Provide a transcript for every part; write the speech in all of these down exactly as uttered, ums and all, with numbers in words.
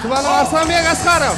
Tubanıń Arslanbek Asqarov.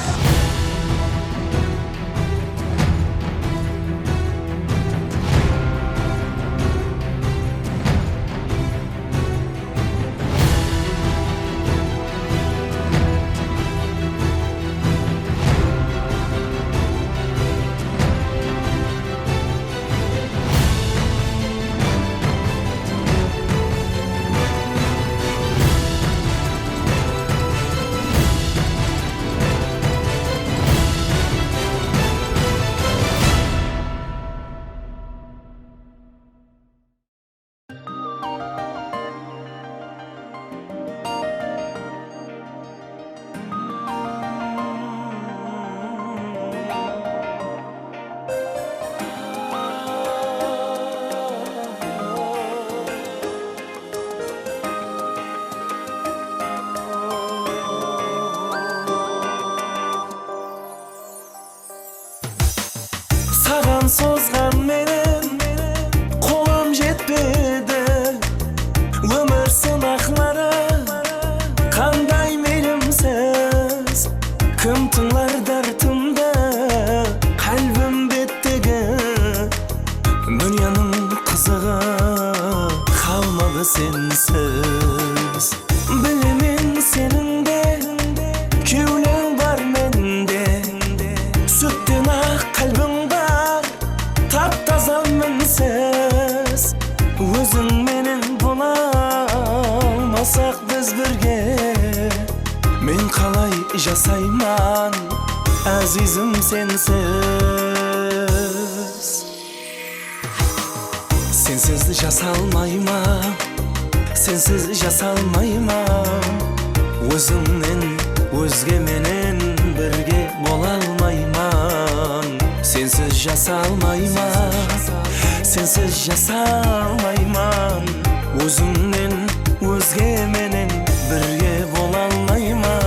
Saǵan sozǵan menen qolım jetpedi. Ómir sınaqları qanday meylimsiz. Kim tıńlar dártimdi, qálbim bettegi. Dúnyanıń qızıǵı qalmadı sensiz. Bilemen seniń de kewliń bar mende. Sútten aq qálbiń bar, tap-taza minsiz. Óziń menen bola almasaq biz birge, men qalay jasayman, áziyzim, sensiz? Sensiz jasalmayman, sensiz jasalmayman. Ózińnen ózge menen birge bolalmayman. Sensiz jasalmayman, sensiz jasalmayman. Ózińnen ózge menen birge bolalmayman.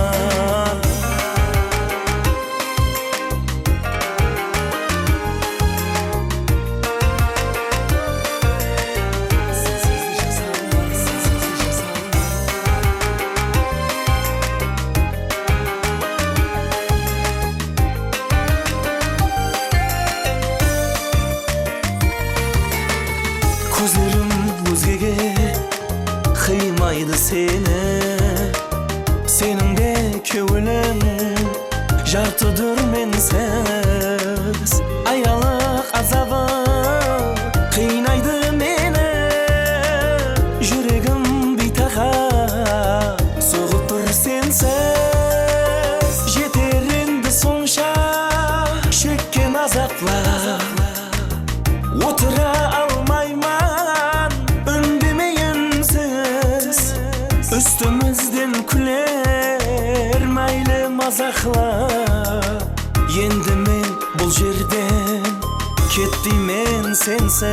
Kózlerim ózgege qıymaydı seni. Seniń de kewliń jartı dúrmensiz. Ayalıq azabı qıynaydı meni. Júregim biytaqat soǵıp tur sensiz. Jeter endi sonsha shekken azaplar. Otıra almayman úndemey únsiz. Ústimizden kúler máyli mazaqla. Endi men bul jerden ketpeymen sensiz.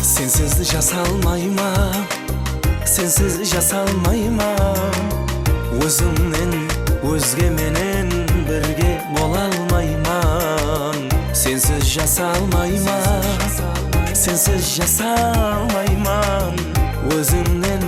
Sensiz jasalmayman, sensiz jasalmayman. Ózińnen ózge menen birge bolalmayman. Sensiz jasalmayman, sensiz jasalmayman. Ózińnen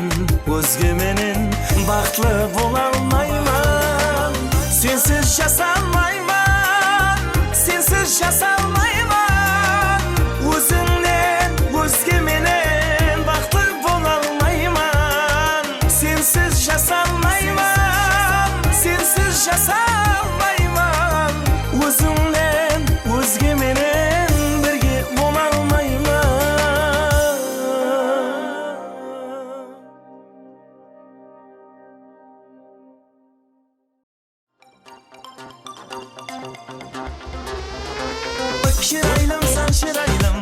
ózge menen baxıtlı bolalmayman. Sensiz jasalmayman, sensiz jasalmayman. Ózińnen ózge menen baxıtlı bolalmayman. Sensiz jasalmayman, sensiz jasalmayman. Ózińnen ózge menen birge bolalmayman. Shıraylımsań, shıraylım.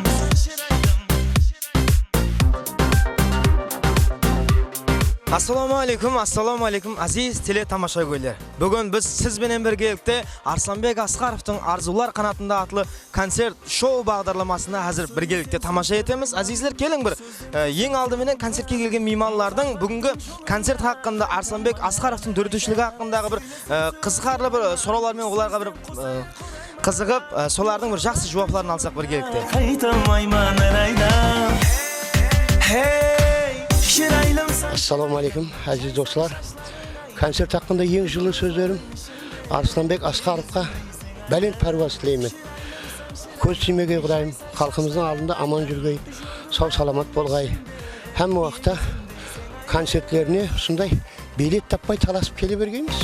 Assalawma aleykum, assalawma aleykum, áziz tele tamashagóyler. Búgin biz siz benen birgelikte Arslanbek Asqarovtıń Arzıwlar qanatında atlı koncert shou baǵdarlamasına házir birgelikte tamasha etemiz. Ázizler, keliń bir, e, eń aldı menen koncertke kelgen miymanlardıń búgingi koncert haqqında, Arslanbek Asqarovtıń dóretiwshiligi haqqındaǵı bir, e, qızıqarlı bir, e, sorawlar menen olarǵa bir, e, qızıǵıp, e, solardıń bir jaqsı juwapların alsaq birgelikte. Qaytamayman áraydan. Hey, shıraylımsań. Assalawma áleykum, áziz doslar. Koncert haqqında eń jıllı sózlerim Arıslanbek Asqarovqa bálent párwaz tileymen. Kóz tiymegey Qudayım, xalqımızdıń aldında aman júrgey, saw-salamat bolǵay. Hámme waqıtta koncertlerine usınday bilet tappay talasıp kele bergeymiz.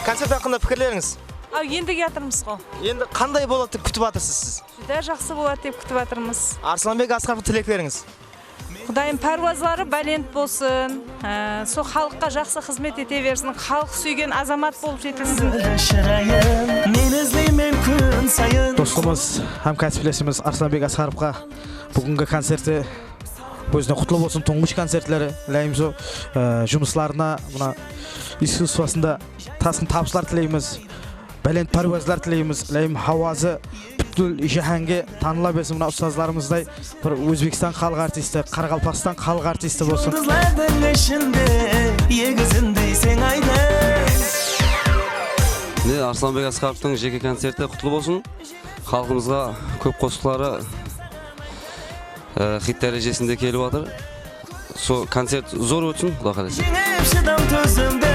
Koncert haqqında pikirlerińiz? Aw, endi kiyatırmız ǵo. Endi qanday boladı dep kútip atırsız siz? Júdá jaqsı boladı dep kútip atırmız. Arıslanbek Asqarovqa tileklerińiz? Qudayım párwazları bálent bolsın. Há, sol xalıqqa jaqsı xızmet ete bersin. Xalıq súygen azamat bolıp jetilsin. Shırayın, men izleymen kún sayın. Dostımız hám kásiplesimiz Arıslanbek Asqarovqa búgingi koncerti ózine qutlı bolsın, tuńǵısh koncertleri. Ilayım sol, e, jumıslarına, mına, iskusstvosında tasqın tabıslar tileymiz. Bálent párwazlar tileymiz. Ilayım hawazı pútkil jáhánge tanıla bersin. Mına ustazlarımızday bir Ózbekstan xalıq artisti, Qaraqalpaqstan xalıq artisti bolsın. Juldızlardıń ishinde egizindey sen aydın. Mine, Arıslanbek Asqarovtıń jeke koncerti qutlı bolsın. Xalqımızǵa kóp qosıqları, e, xit dárejesinde kelip atır. Sol koncert zor ótsin, Quday qálese. Jeńip shıdam tózimdi,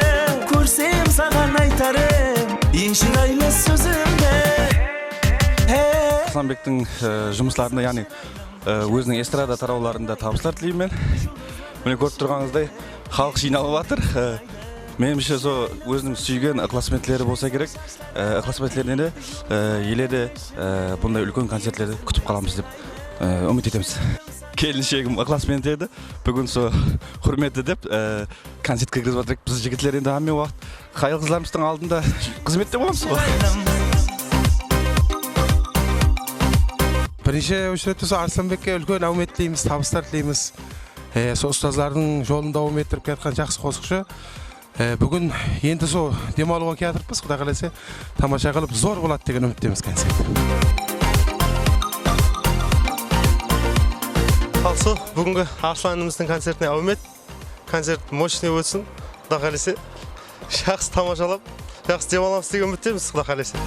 kórsem saǵan aytarım eń shıraylı sózimdi. Hey. Arıslanbektiń, e, jumıslarına, yaǵnıy, e, óziniń estrada tarawlarında tabıslar tileymen. Mine, kórip turǵanıńızday, xalıq jıynalıp atır. E, menimshe, sol óziniń súygen ıqlasbentleri bolsa kerek. E, ıqlasbentlerinen de, e, ele de, e, bunday úlken koncertlerdi kútip qalamız dep, e, úmit etemiz. Kelinshegim ıqlasbent edi. Búgin sol húrmetli dep, e, koncert kirgizip atırıq. Biz jigitler endi hámme waqıt hayal-qızlarımızdıń aldında xızmette bolamız ǵoy. Birinshi óshirette sol Arıslanbekke úlken áwmet tileymiz, tabıslar tileymiz. E, sol ustazlardıń jolın dawam ettirip kiyatqan jaqsı qosıqshı. E, búgin endi sol dem alıwǵa kiyatırıppız, Quday qálese, tamasha qılıp zor boladı degen úmittemiz koncert. Al sol, búgingi Arıslan inimizdiń koncertine áwmet. Koncert moshnıy ótsin, Quday qálese. Jaqsı tamashalap, jaqsı dem alamız degen úmittemiz, Quday qálese.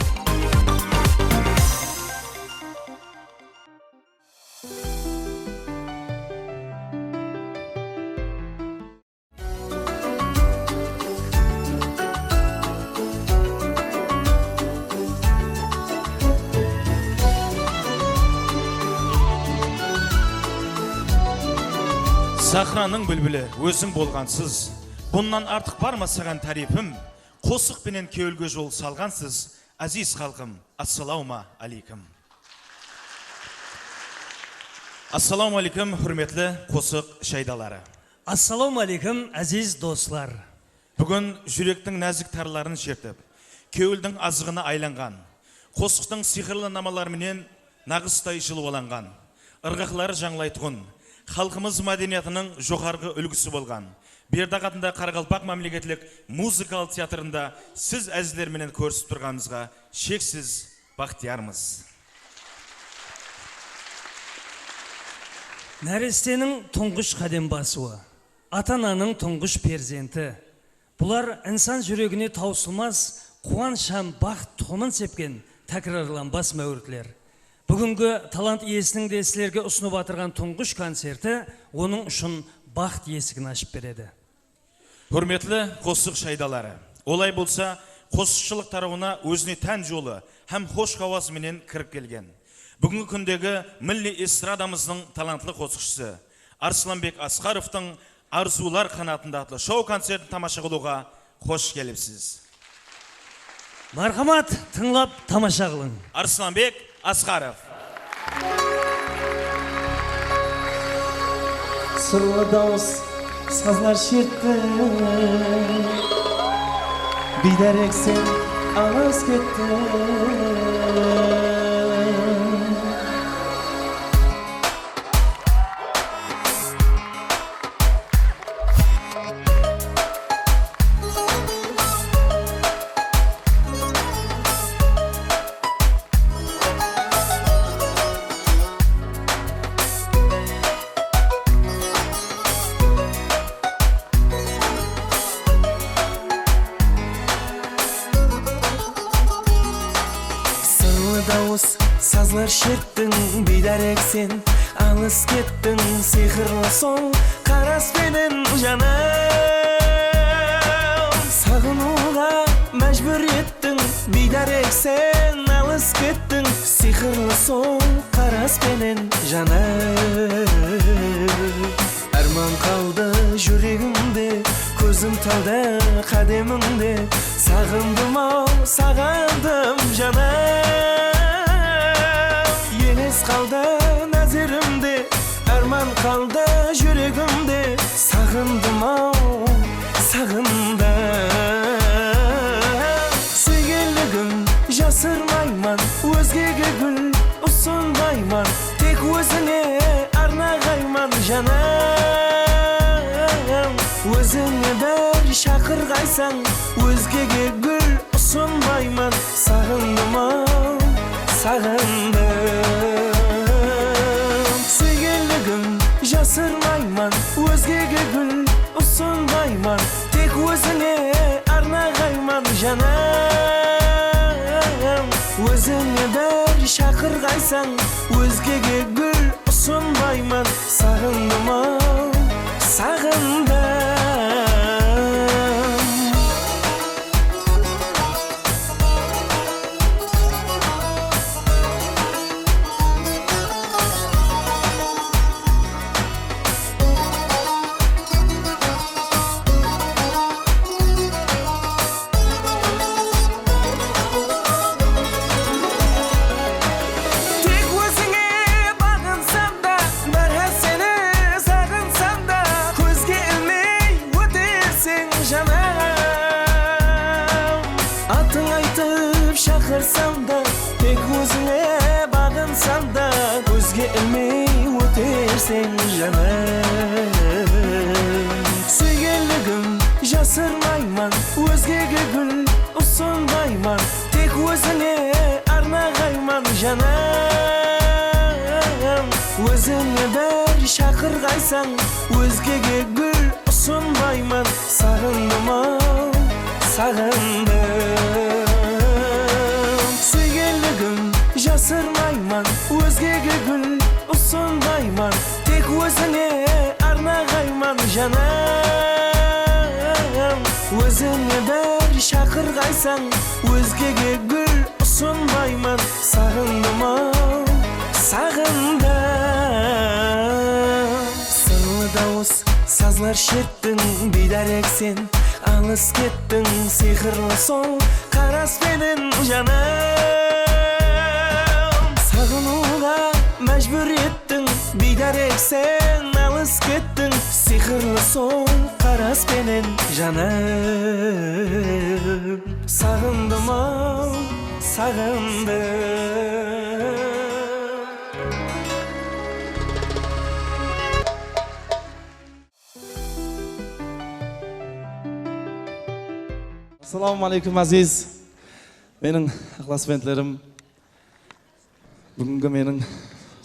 Sahranıń búlbili óziń bolǵansız, bunnan artıq bar ma saǵan táriypim? Qosıq penen kewilge jol salǵansız, áziz xalqım, assalawma áleykum. Assalawma áleykum, húrmetli qosıq shaydaları. Assalawma áleykum, áziz doslar. Búgin júrektiń názik tarların shertip, kewildiń azıǵına aylanǵan, qosıqtıń sıyqırlı namaları menen naǵıstay jılwalanǵan, ırǵaqları jańlaytuǵın, xalqımız mádeniyatınıń joqarǵı úlgisi bolǵan Berdaq atındaǵı Qaraqalpaq mámleketlik muzıkalı teatrında siz ázizler menen kórisip turǵanımızǵa sheksiz baxtiyarmız. Náresteniń tuńǵısh qádem basıwı, ata-ananıń tuńǵısh perzenti. Bular insan júregine tawsılmas quwanısh hám baxt tuqımın sepken tákirarlanbas máwritler. Búgingi talant iyesiniń de sizlerge usınıp atırǵan tuńǵısh koncerti onıń ushın baxt esigin ashıp beredi. Húrmetli qosıq shaydaları! Olay bolsa, qosıqshılıq tarawına ózine tán jolı hám xosh hawası menen kirip kelgen, búgingi kúndegi milliy estradamızdıń talantlı qosıqshısı Arıslanbek Asqarovtıń Arzıwlar qanatında atlı shou-koncertin tamasha qılıwǵa xosh kelipsiz. Marhamat, tıńlap tamasha qılıń. Arıslanbek Asqarov. Sırlı dawıs sazlar shertti, biydárek sen alız kettiń. Sırlı dawıs Sazlar sherttiń, biydárek sen, alıs kettiń, sıyqırlı sol qaras penen, janım. Saǵınıwǵa májbúr ettiń, biydárek sen, alıs kettiń, sıyqırlı sol qaras penen, janım. Árman qaldı júregimde, kózim talda qádemińde. Saǵındım-aw, saǵındım, janım. Eles qaldı názerimde, árman qaldı júregimde. Saǵındım-aw, saǵındım. Súygenligim jasırmayman, ózgege gúl usınbayman, tek ózińe arnaǵayman, janım. Ózińe bir shaqırǵaysań, ózgege gúl usınbayman, saǵındım-aw, saǵındım. Súygenligim jasırmayman, ózgege gúl usınbayman, tek ózińe arnaǵayman, janım. Ózińe bir shaqırǵaysań, ózgege gúl usınbayman, saǵındım-aw, saǵındım. Tek ózińe baǵınsam da, bárhár seni saǵınsam da, kózge ilmey óterseń, janım. Atıń aytıp shaqırsam da, tek ózińe baǵınsam da, kózge ilmey óterseń, janım. Súygenligim jasırmayman, ózgege gúl usınbayman, tek ózińe arnaǵayman, janım. Ózińe bir shaqırǵaysań, ózgege gúl usınbayman, saǵındım-aw, saǵındım. Súygenligim jasırmayman, ózgege gúl usınbayman, tek ózińe arnaǵayman, janım. Ózińe bir shaqırǵaysań, ózgege gúl usınbayman, saǵındım-aw, saǵındım. Sırlı dawıs, sazlar sherttiń, biydárek sen, alıs kettiń, sıyqırlı sol qaras penen, janım. Saǵınıwǵa májbúr ettiń, biydárek sen, alıs kettiń, sıyqırlı sol qaras penen, janım. Saǵındım-aw, saǵındım. Assalawma áleykum, áziz meniń ıqlasbentlerim. Búgingi meniń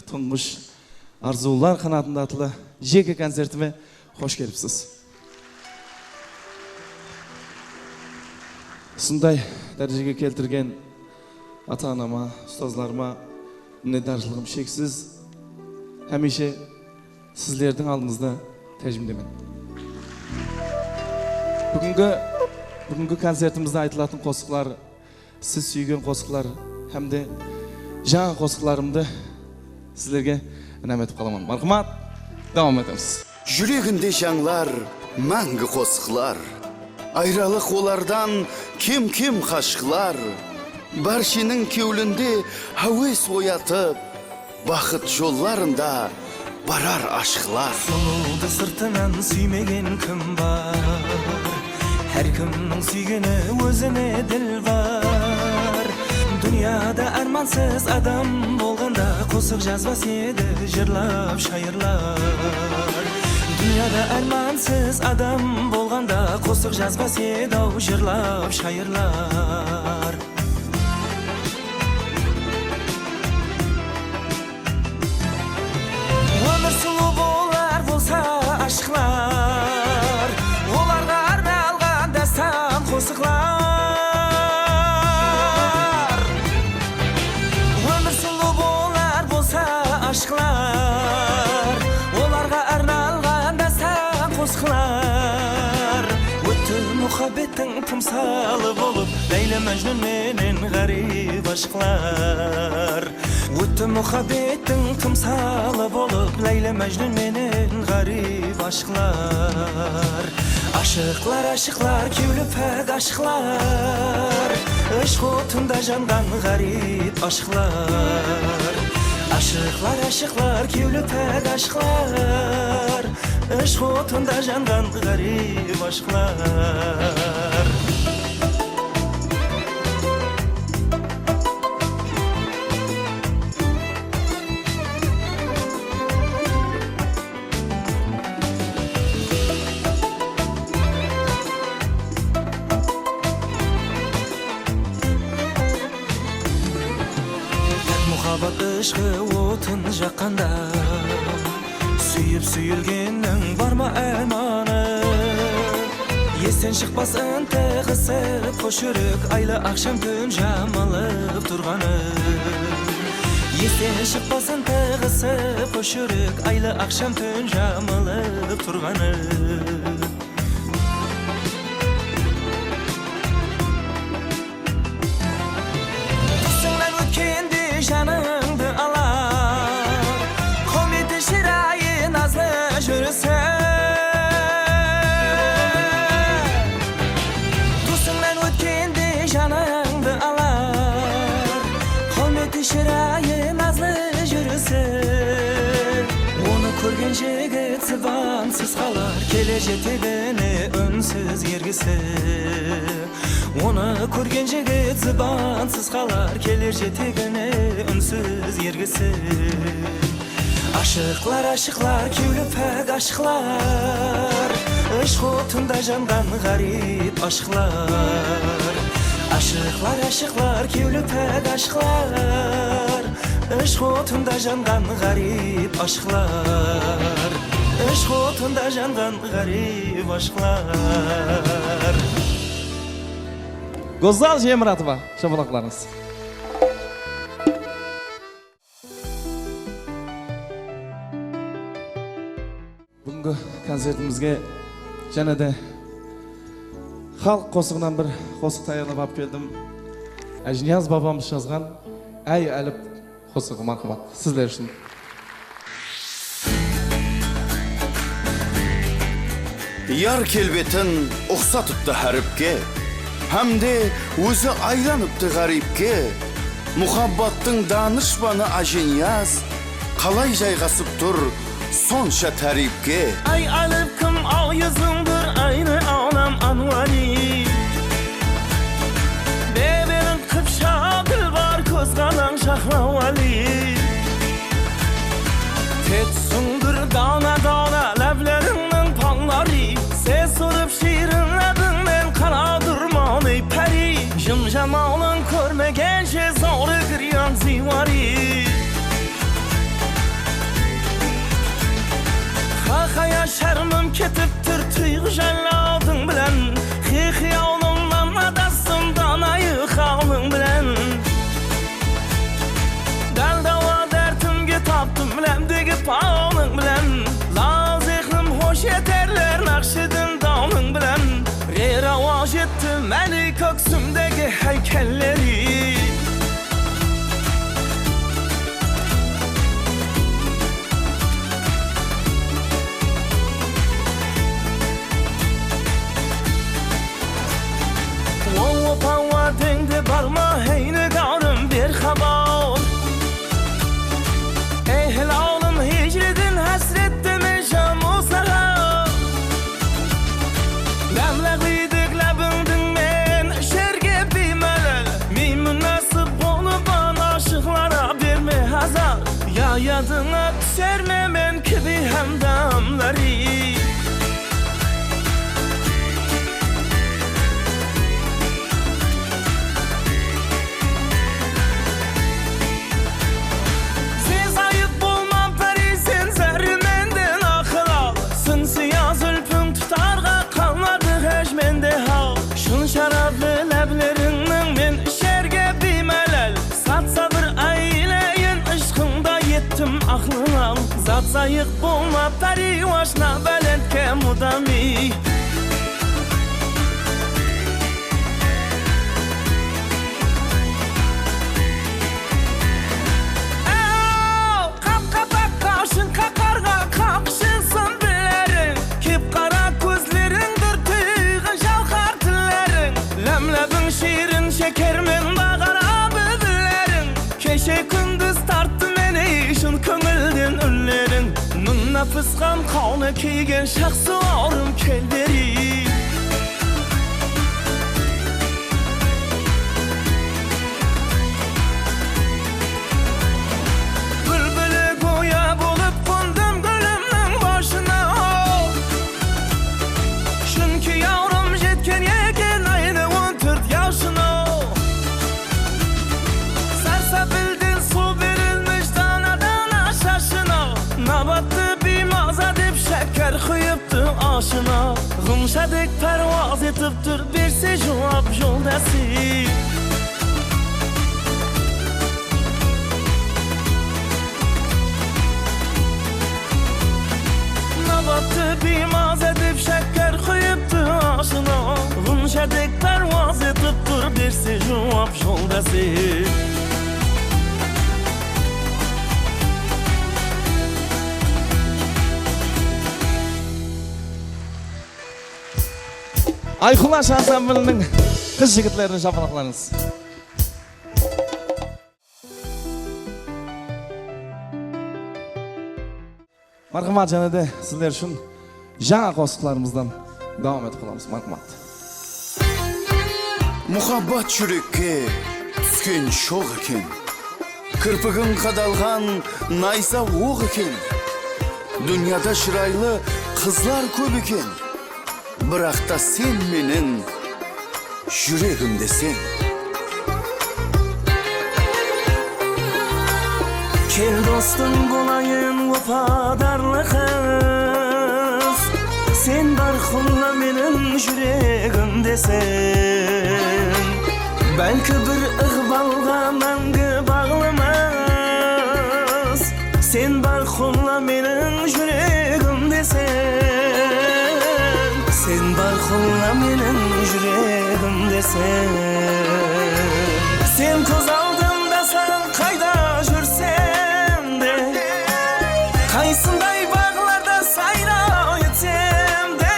tuńǵısh Arzıwlar qanatında atlı jeke koncertime xosh kelipsiz. Usınday dárejege keltirgen ata-anama, ustazlarıma minnetdarshılıǵım sheksiz. Hámiyshe sizlerdiń aldıńızda tájimdemen. Búgingi, búgingi koncertimizde aytılatın qosıqlar, siz súygen qosıqlar hám de jańa qosıqlarımdı sizlerge inam etip qalaman. Marhamat, dawam etemiz. Júreginde jańlar máńgi qosıqlar. Ayralıq olardan kem-kem qashıqlar. Bársheniń kewlinde háwes oyatıp, baxıt jollarında barar ashıqlar. Sulıwdı sırtınan súymegen kim bar? Hár kimniń súygeni ózine dilbar. Dúnyada ármansız adam bolǵanda, qosıq jazbas edi jırlap shayırlar. Dúnyada ármansız adam bolǵanda, qosıq jazbas edi-aw jırlap shayırlar. Ómir sulıw bolar bolsa ashıqlar, olarǵa arnalǵan dástan qosıqlar. Ómir sulıw Muhabbettiń tımsalı bolıp, Láyla Májnun menen ǵárip ashıqlar. Ótti muhabbettiń tımsalı bolıp, Láyla Májnun menen ǵárip ashıqlar. Ashıqlar, ashıqlar, kewli pák ashıqlar. Ishq otında janǵan ǵárip ashıqlar. Ashıqlar, ashıqlar, kewli pák ashıqlar. Ishq otında janǵan ǵárip ashıqlar. Pák muhabbat ıshqı otın jaqqanda, súyip súyilgenniń bar ma ármanı? Esten shıqpasın tıǵısıp xosh júrek, aylı aqsham tún jamalıp turǵanı. Esten shıqpasın tıǵısıp xosh júrek, aylı aqsham tún jamalıp turǵanı. Túsińnen ótkende janıńdı alar, qáwmeti shırayı, nazlı júrisi. Túsińnen ótkende janıńdı alar, qáwmeti shırayı, nazlı júrisi. Onı kórgen jigit zıbansız qalar, keler jetegine únsiz ergisi. Onı kórgen jigit zıbansız qalar, keler jetegine únsiz ergisi. Ashıqlar, ashıqlar, kewli pák ashıqlar. Ishq otında janǵan ǵárip ashıqlar. Ashıqlar, ashıqlar, kewli pák ashıqlar. Ishq otında janǵan ǵárip ashıqlar. Ishq otında janǵan ǵárip ashıqlar. Gózzal Jemuratova, shapalaqlarıńız. Búgingi koncertimizge jáne de xalıq qosıǵınan bir qosıq tayarlap alıp keldim. Ájiniyaz babamız jazǵan Áy, Álip qosıǵı, marhamat, sizler ushın. Yar kelbetin uqsatıptı háripke, hámde ózi aylanıptı ǵáriyipke. Muhabbattıń danıshpanı Ájiniyaz qalay jayǵasıp tur sonsha táriyipke. Áy, Álip, kim awızıńdır, ayni awlam Anwali. Bebelin qıpshaq dilbar, kóz qarań shaxlawali. Tek túsińdir dana-dana láblerińniń pańları. Ses urıp shiyrin lábińnen qara durmanıy pári. Jım-jamawlın kórmegenshe zori giryan zıywari. Haqaya shármim ketip tur tuyǵı jayladıń bilen, xiyalımnan adastım danayı halıń bilen. Dál dawa dártimge taptım lámdegi palıń bilen, lazıqlım xosh eterler naqshıdın dawıń bilen. Rerawa jetti máni kóksimdegi háykelleri. Opa, wádeńde bar ma, heyni, gawrım, ber xabar. Ehil awlım hijredin hásrettemen jamusaǵa. Lámlaq iydik lábińdiń men sherge biymálel. Miymun násip bolıp ashıqlara berme azar. Ya yadıńa túser me men kibi hámdamları? Zezayıq bolma pári sen zárri menden aqıl al. Sınsiya zúlpiń tutarǵa qalmadı hesh mende hal. Shın sharaplı láblerińniń men sherge biymálel. Satsa bir ayleyin ıshqıńda ettim aqlıń al. Zat zayıq bolma pári, washna bálentke mudami. Keche kúndiz tarttı meni shın kóńilden únleriń. Mına pısqan qawını kiygen shaqsı bawırım, kel bereyik. Búlbili goya bolıp qondım gúlimniń bashına. Chunki yawrım jetken eken aynı on tórt yawshına. Sarsapilden suw berilmish dana-dana shashına. Nabattı biymaza dep, shákár quyıptı ashına. Ǵumshadek párwaz etip tur, berse juwap joldası. Nabattı biymaza dep, shákár quyıptı ashına. Ǵumshadek párwaz etip tur, berse juwap joldası. Ayqulash ansambliniń qız jigitlerin shapalaqlarıńız. Marhamat, jáne de sizler ushın jańa qosıqlarımızdan dawam etip qalamız. Marhamat. Muhabbat júrekke túsken shoq eken. Kirpigin qadalǵan nayza oq eken. Dúnyada shıraylı qızlar kóp eken. Biraq ta sen meniń júregimdeseń. Kel, dostıń bolayın, wapadarlı qız. Sen Barqulla meniń júregimdeseń. Bálki bir ıǵbalǵa máńgi baǵlımız. Sen Barqulla meniń júregimdeseń. Sen Barqulla meniń júregimdeseń. Sen kóz aldımdasań, qayda júrsem de, qaysınday baǵlarda sayraw etsem de,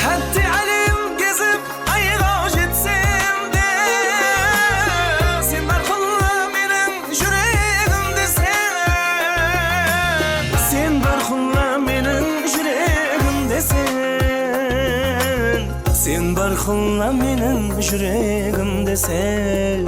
hátte álem gezip ayǵa jetsem de, sen Barqulla meniń júregimdeseń. Sen Barqulla meniń júregimdeseń. Sen Barqulla meniń júregimdeseń.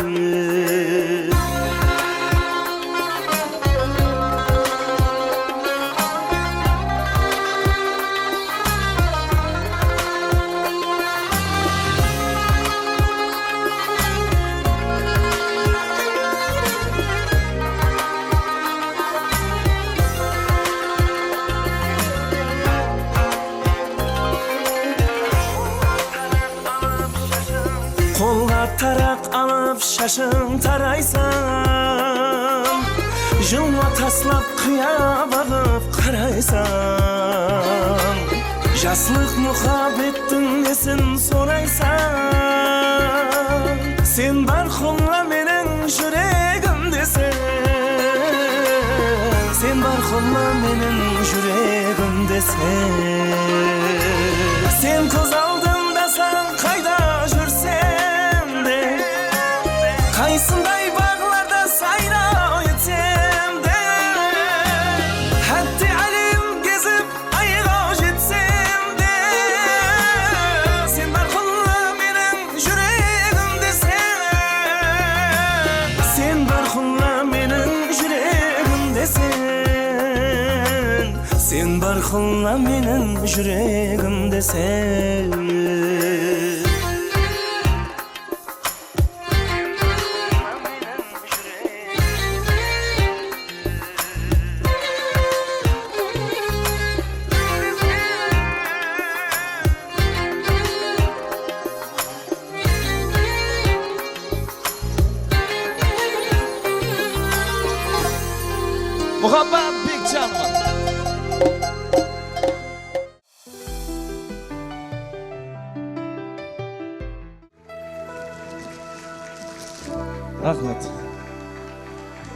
Qolǵa taraq alıp shashıń taraysań, jılma taslap qıya baǵıp qaraysań. Jaslıq muhabbettiń nesin soraysań? Sen Barqulla meniń júregimdeseń. Sen Barqulla meniń júregimdeseń. Sen kóz aldımdasań, qayda júrsem de, qaysınday baǵlarda sayraw etsem de, hátte álem gezip ayǵa jetsem de, sen Barqulla meniń júregimdeseń. Sen Barqulla meniń júregimdeseń. Sen Barqulla meniń júregimdeseń. Muhabbat Bekjanova. Raxmet.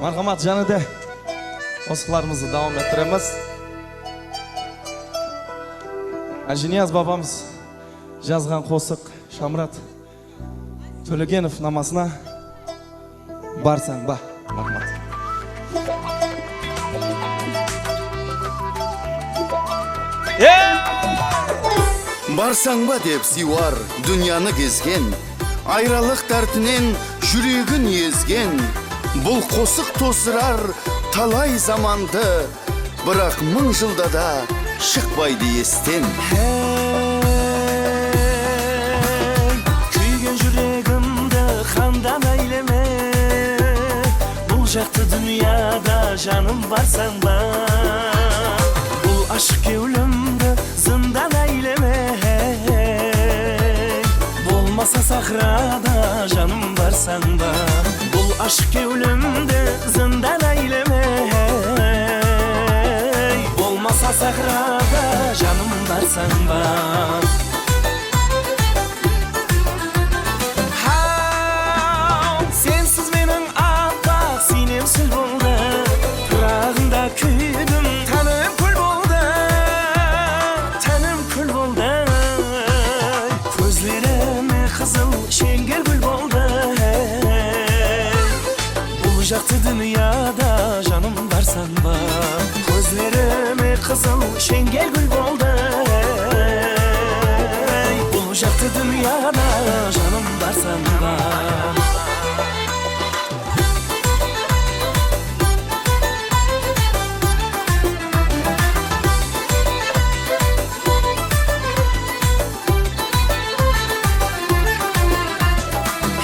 Marhamat, jáne de qosıqlarımızdı dawam ettiremiz. Ájiniyaz babamız jazǵan qosıq Shamurat Tólegenov namasına. Barsań ba? Raxmat. Barsańba dep sıywar dúnyanı gezgen, ayralıq dártinen júregin ezgen. Bul qosıq tozdırar talay zamandı, biraq mıń jılda da shıqpaydı esten. Hey, kúygen júregimdi qandan áyleme, bul jaqtı dúnyada janım barsań ba? Bul ashıq kewlimdi zından áyleme, hey, bolmasa sahrada janım barsań ba? Bul ashıq kewlimdi zından áyleme, hey, bolmasa sahrada janım barsań ba? Haw, sensiz meniń appaq siynem sil boldı. Pıraǵıńda kúydim, tánim kúl boldı. Tánim kúl boldı. Kózlerime qızıl sheńgel gúl boldı. Bul jaqtı dúnyada janım barsań ba? Kózlerime qızıl sheńgel gúl boldı. Bul jaqtı dúnyada janım barsań ba?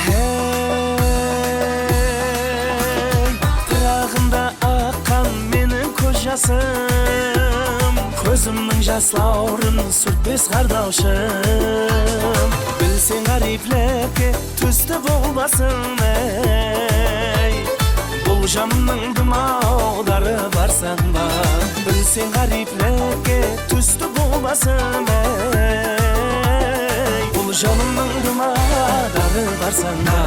Hey, pıraǵımda aqqan meniń kóz jasım, kózimniń jaslawırın súrtpes ǵardawshım. Bilseń, ǵáriyplekke tústi bul basım, ey, bul janımnıń dumawdarı barsań ba? Bilseń, ǵáriyplekke tústi bul basım, ey, bul janımnıń dumawdarı barsań ba?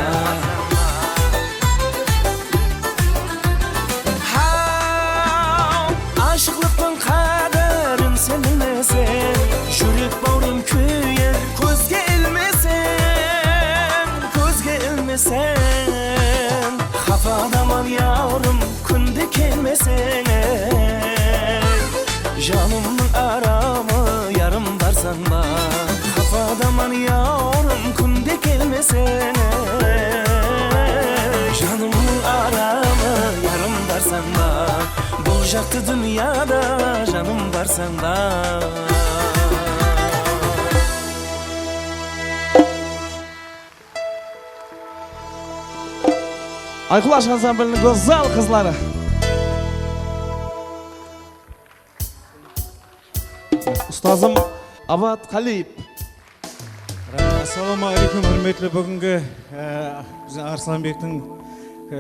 Haw, ashıqlıqtıń qádirin sen bilmeseń, júrek bawrım kúyer, kózge ilmeseń, kózge ilmeseń. Qapadaman, yawrım, kúnde kelmeseń, ey, janımnıń aramı, yarım, barsań ba? Qapadaman, yawrım, kúnde kelmeseń, ey, janımnıń aramı, yarım, barsań ba? Bul jaqtı dúnyada, janım, barsań ba? Ayqulash ansambliniń gózzal qızları. Ustazım Abat Qáliev. Assalawma áleykum, húrmetli búgingi, e, biziń Arslanbektiń, e,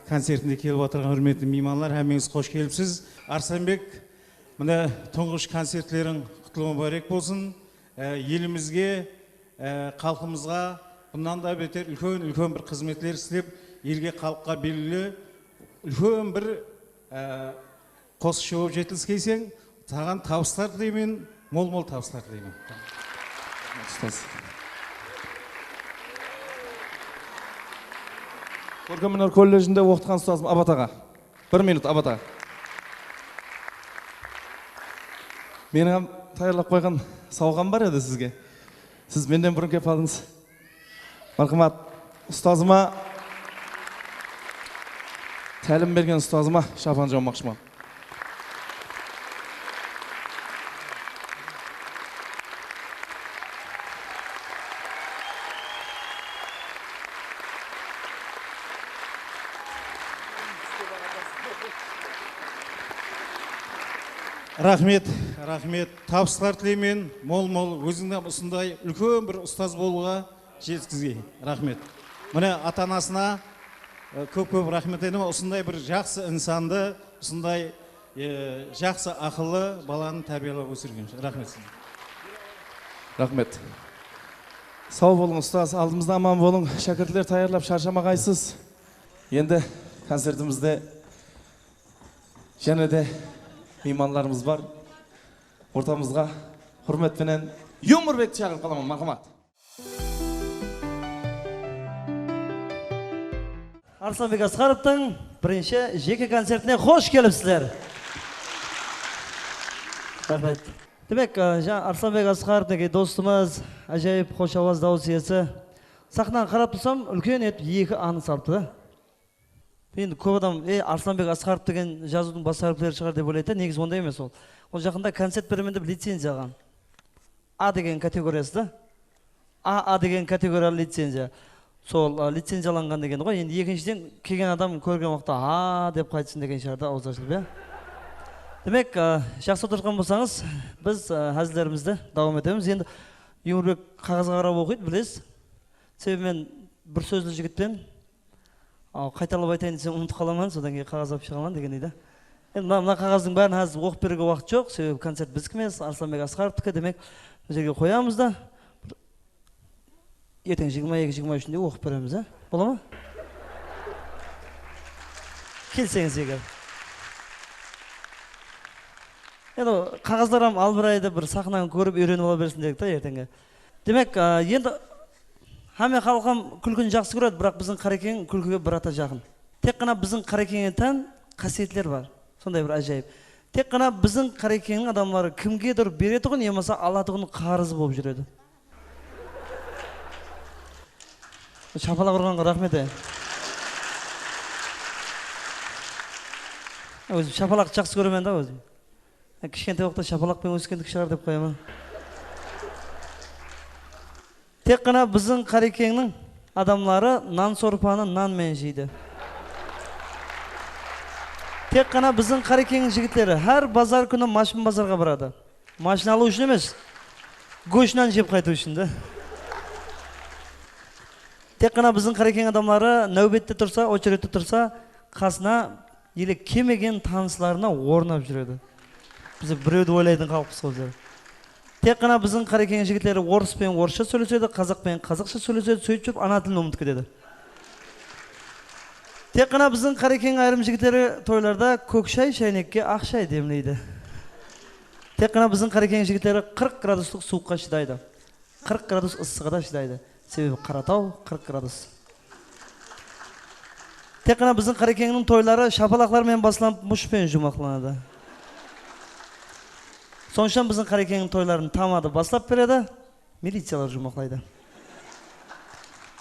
koncertine kelip atırǵan húrmetli miymanlar, hámmeńiz xosh kelipsiz. Arslanbek, mine, tuńǵısh koncertleriń qutlı múbárek bolsın. E, elimizge, e, xalqımızǵa bunnan da beter úlken-úlken bir xızmetler islep, elge, xalıqqa belgili úlken bir, e, qosıqshı bolıp jetiliskenseń. Saǵan tabıslar tileymen, mol-mol tabıslar tileymen. Ustaz. Kórkem óner kolledjinde oqıtqan ustazım Abat aǵa. Bir minut, Abat aǵa. Meniń hám tayarlap qoyǵan sawǵam bar edi sizge. Siz mennen burın kelip qaldıńız. Marhamat, ustazıma, tálim bergen ustazıma shapan jawmaqshıman. Raxmet, raxmet. Tabıslar tileymen, mol-mol. Ózińdi usınday úlken bir ustaz bolıwǵa jetiskizgey. Raxmet. Mine, ata-anasına, e, kóp-kóp raxmet aytaman. Usınday bir jaqsı insandı, usınday, e, jaqsı aqıllı balanı tárbiyalap ósirgen ushın. Raxmet sizge. Raxmet. Saw bolıń, ustaz. Aldımızda aman bolıń. Shákirtler tayarlap sharshamaǵaysız. Endi koncertimizde jáne de miymanlarımız bar. Ortamızǵa húrmet penen Yumorbekti shaqırıp qalaman, marhamat. Arslanbek Asqarovtıń birinshi jeke koncertine xosh kelipsizler. Raxmet. Demek, e, jańa Arslanbek Asqarov, minekey, dostımız, ájayıp xosh awaz, dawıs iyesi. Saxnaǵa qarap tursam, úlken etip eki A-nı salıptı da. Endi kóp adam, "Ey, Arslanbek Asqarov degen jazıwdıń bas háripleri shıǵar", dep oylaydı da, negizi onday emes ol. Ol jaqında koncert beremen dep licenziya alǵan. A degen kategoriyası da. A, A degen kategoriyalı licenziya. Sol, a, licenziyalanǵan degeni ǵoy. Endi ekinshiden kelgen adam kórgen waqıtta "A" dep qaytsın degen shıǵar da, awız ashılıp, ya. Demek, a, jaqsı otırǵan bolsańız, biz, a, házillerimizdi dawam etemiz. Endi Yumirbek qaǵazǵa qarap oqıydı, bilesiz. Sebebi men bir sózli jigitpen. Aw, qaytalap aytayın desem, umıtıp qalaman, sodan keyin qaǵaz alıp shıǵaman degendey da. Endi mına, mına qaǵazdıń bárin házir oqıp beriwge waqıt joq, sebebi koncert bizdiki emes, Arslanbek Asqarovtıki, demek, mına jerge qoyamız da. Erteń jigirma eki, jigirma úshinde oqıp beremiz, á? Bola ma? Kelseńiz eger. Endi qaǵazlar hám albıraydı, bir saxnanı kórip úyrenip ala bersin dedik ta erteńge. Demek, a, endi hámme xalıq hám kúlkini jaqsı kóredi, biraq biziń Qarekeń kúlkige bir ata jaqın. Tek ǵana biziń Qarekeńge tán qásiyetler bar. Sonday bir ájayıp. Tek ǵana biziń Qarekeńniń adamları kimgedur beretuǵın yamasa alatuǵın qarızı bolıp júredi. Shapalaq urǵanǵa raxmet, e. Ózim shapalaqtı jaqsı kóremen da ózim. Kishkentay waqıtta shapalaqpen óskendiki shıǵar dep qoyaman. Tek ǵana biziń Qarekeńniń adamları nan sorpanı nan menen jeydi. Tek ǵana biziń Qarekeńniń jigitleri hár bazar kúni mashın bazarǵa baradı. Mashina alıw ushın emes, gósh nan jep qaytıw ushın da. Tek ǵana biziń Qarekeńniń adamları náwbette tursa, ocheredte tursa, qasına ele kelmegen tanıslarına ornap júredi. Biz birewdi oylaytuǵın xalıqpız ǵoy bizler. Tek ǵana biziń Qarekeńniń jigitleri orıs penen orıssha sóylesedi, qazaq penen qazaqsha sóylesedi, sóytip júrip ana tilin umıtıp ketedi. Tek ǵana biziń Qarekeńniń ayırım jigitleri toylarda kók shay, shaynekke aq shay demleydi. Tek ǵana biziń Qarekeńniń jigitleri qırq graduslıq suwıqqa shıdaydı. Qırq gradus ıssıǵa da shıdaydı. Sebebi Qarataw qırq gradus. Tek ǵana biziń Qarekeńniń toyları shapalaqlar menen baslanıp, mush penen juwmaqlanadı. Sonıń ushın biziń Qarekeńniń toyların tamadı baslap beredi, miliciyalar juwmaqlaydı.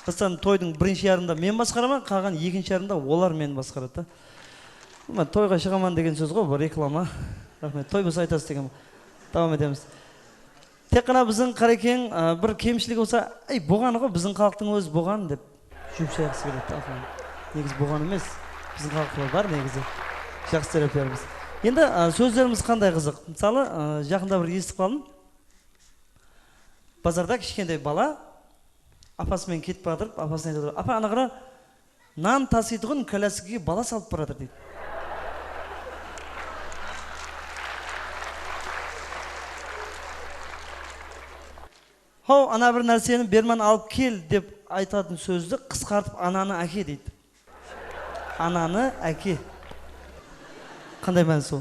Qıstan toydıń birinshi yarımında men basqaraman, qalǵan ekinshi yarımında olar meni basqaradı da. Mına, toyǵa shıǵaman degen sóz ǵoy, bul reklama. Raxmet, toy bolsa aytasız degen. Dawam etemiz. Tek ǵana biziń Qarekeń, a, bir kemshiligi bolsa, "Ey, bolǵanı ǵoy, biziń xalıqtıń ózi bolǵan", dep juwıp shayǵısı keledi, aqırın. Negizi bolǵan emes, biziń xalıqta bar negizi. Jaqsı terapiyamız. Endi, a, sózlerimiz qanday qızıq. Mısalı, a, jaqında bir esitip qaldım. Bazarda kishkentay bala apası menen ketip baratır, apasına aytıp atır, "Apa, ana qara, nan tasıytuǵın kolyaskege bala salıp baratır", deydi. "Haw, ana bir nárseni berman alıp kel", dep aytatın sózdi qısqartıp "ananı áke" deydi. "Ananı áke". Qanday mánis ol?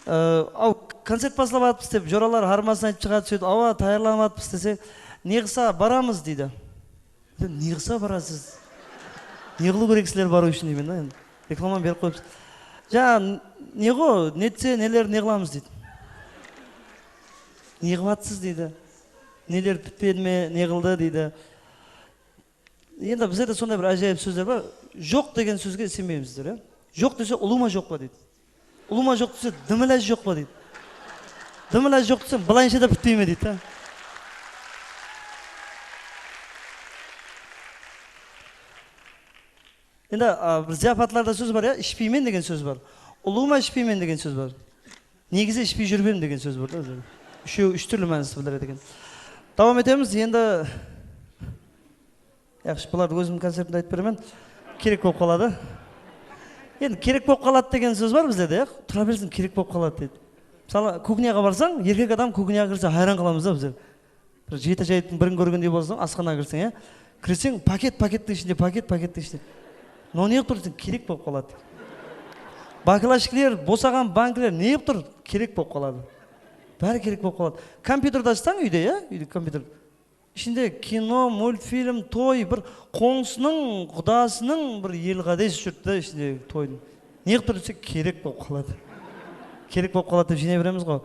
Ee, aw, koncert baslap atırmız dep, joralar harmasın aytıp shıǵadı, sóytip, "Awa, tayarlanıp atırmız" dese, "Ne qılsa baramız", deydi. "Ne qılsa barasız? Ne qılıw kereksizler barıw ushın?" deymen da endi. Reklamanı berip qoyıpsız. Jańa, ne ǵo, netse, neler, ne qılamız deydi. "Ne qılıp atsız?" deydi. "Neler pitpedi me, ne qıldı?" deydi. Endi bizlerde sonday bir ájayıp sózler bar. "Joq" degen sózge isenbeymizler, ya. "Joq" dese, "Ulıwma joq pa?" deydi. "Ulıwma joq" dese, "Dım ilaj joq pa?" deydi. "Dım ilaj joq" dese, "Bılayınsha da pitpey me?" deydi da. Endi, a, bir zıyafatlarda sóz bar, ya, "Ishpeymen" degen sóz bar. "Ulıwma ishpeymen" degen sóz bar. "Negizi ishpey júrmen" degen sóz bar da. Úshewi úsh túrli mánisti bildiredi eken. Dawam etemiz. Endi, yaqshı, bulardı ózimniń koncertimde aytıp beremen. Kerek bolıp qaladı. Endi kerek bolıp qaladı degen sóz bar bizlerde, ya. Tura bersin, kerek bolıp qaladı deydi. Mısalı, kuxnyaǵa barsań, erkek adam kuxnyaǵa kirse, hayran qalamız da bizler. Bir jeti ájayıptıń birin kórgendey bolasań, asxanaǵa kirseń, ya. Kirseń, paket, pakettiń ishinde, paket, pakettiń ishinde. "Mınaw ne qılıp tur?" deseń, "Kerek bolıp qaladı". Baklashkler, bosaǵan bankler ne qılıp tur? Kerek bolıp qaladı. Bári kerek bolıp qaladı. Kompyuterdi ashsań úyde, ya, úyde kompyuter. Ishinde kino, multfilm, toy, bir qońsınıń, qudasınıń bir elǵades júrdi da ishinde toydıń. Ne qılıp tur dese, kerek bolıp qaladı. Kerek bolıp qaladı dep jıynay beremiz ǵo.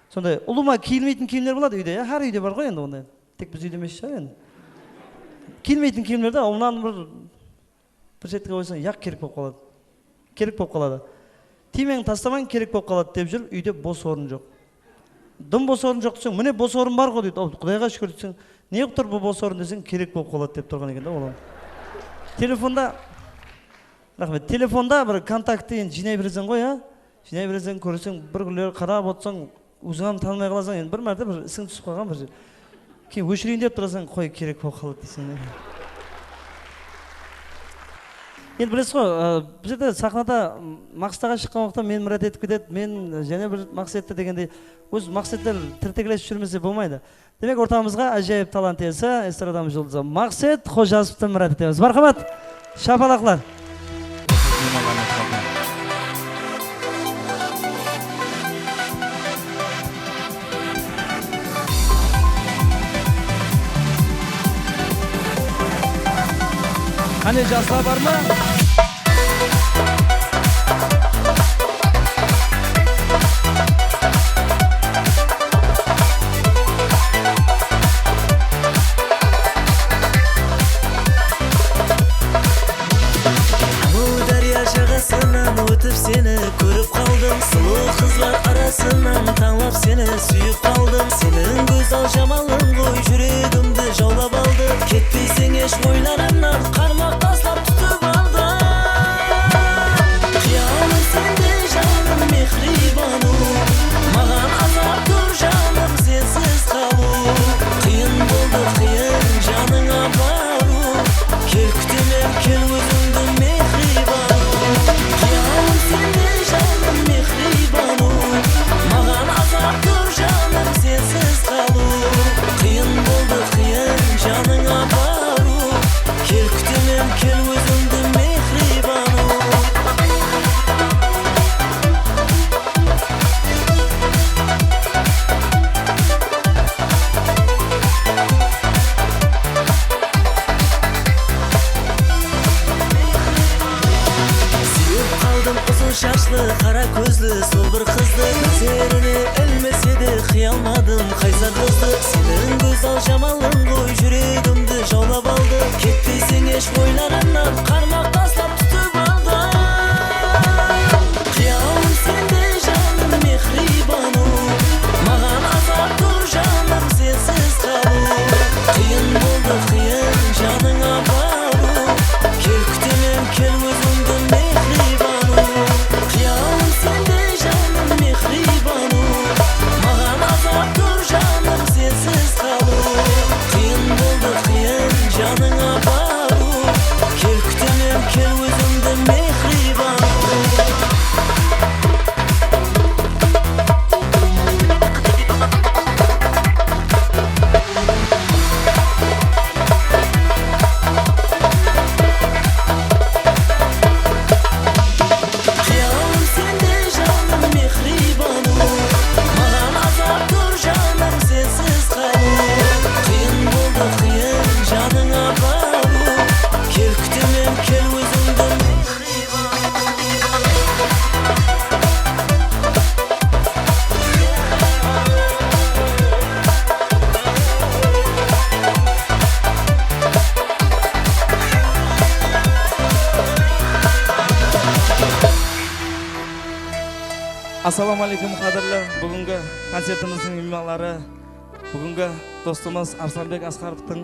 Sonday ulıwma kiyilmeytin kiyimler boladı úyde, ya, hár úyde bar ǵoy endi onday. Tek biz úyde emes shıǵar endi. Kiyilmeytin kiyimler de, onnan bir Bir shetke qoysań, yaq kerek bolıp qaladı. Kerek bolıp qaladı. Tiymeń, tastamań, kerek bolıp qaladı dep júrip, úyde bos orın joq. Dım bos orın joq deseń, mine bos orın bar ǵo deydi. Al, Qudayǵa shúkir deseń, ne qılıp tur bul bos orın deseń, kerek bolıp qaladı dep turǵan eken da ol. Telefonda, raxmet, telefonda bir kontaktti endi jıynay bereseń ǵoy, ya? Jıynay bereseń, kóreseń, bir kúnleri qarap otsań, óziń hám tanımay qalasań, endi bir márte bir isiń túsip qalǵan bir jer. Keyin óshireyin dep turasań, qoy, kerek bolıp qaladı deyseń. Endi bilesiz ǵoy, ı, bul jerde saxnada Maqset aǵa shıqqan waqıtta men mirát etip ketedi, men jáne bir Maqsetti degendey, óz Maqsetler tirteklesip júrmese bolmaydı. Demek, ortamızǵa ájayıp talant iyesi, estradamız juldızı Maqset Xojasovtı mirát etemiz. Marhamat, shapalaqlar. Qáne, jaslar bar ma? Amul dárya jaǵasınan ótip seni kórip qaldım. Sulıw qızlar arasınan tańlap seni súyip qaldım. Seniń gózzal jamallıń ǵoy júregimdi jawlap aldı. Ketpeyseń hesh oylarımnan qarmaq taslap tutıp aldım. Qıyalım sende janım mehriybanıw, maǵan azap tur janım sensiz qalıw. Qıyın boldı, qıyın janıńa barıw. Kel kútemen, kel ózińdi mehriybanıw. Qıyalım sende janım mehriybanıw, maǵan azap tur janım sensiz qalıw. Qıyın boldı, qıyın janıńa barıw. Kel kútemen, kel ózińdi mehriybanıw. Súyip qaldım uzın shashlı, qara kózli sol bir qızdı. Názerine ilmese de qıya almadım qaysar qızdı. Seniń gózzal jamallıń ǵoy júregimdi jawlap aldı. Ketpeyseń hesh oylarımnan qarmaq taslap tutıp aldım. Qıyalım sende janım mehriybanıw, maǵan azap tur janım sensiz qalıw. Qıyın boldı, qıyın janıńa barıw. Kel kútemen, kel ózińdi mehriybanıw. Qıyalım sende janım mehriybanıw, maǵan azap tur janım sensiz qalıw. Qıyın boldı, qıyın janıńa barıw. Kel kútemen, kel ózińdi mehriybanıw. Qıyalım sende janım mehriybanıw, maǵan azap tur janım sensiz qalıw. Qıyın boldı, qıyın janıńa barıw. Kel kútemen, kel ózińdi mehriybanıw. Assalawma áleykum, qádirli búgingi koncertimizdiń miymanları, búgingi dostımız Arslanbek Asqarovtıń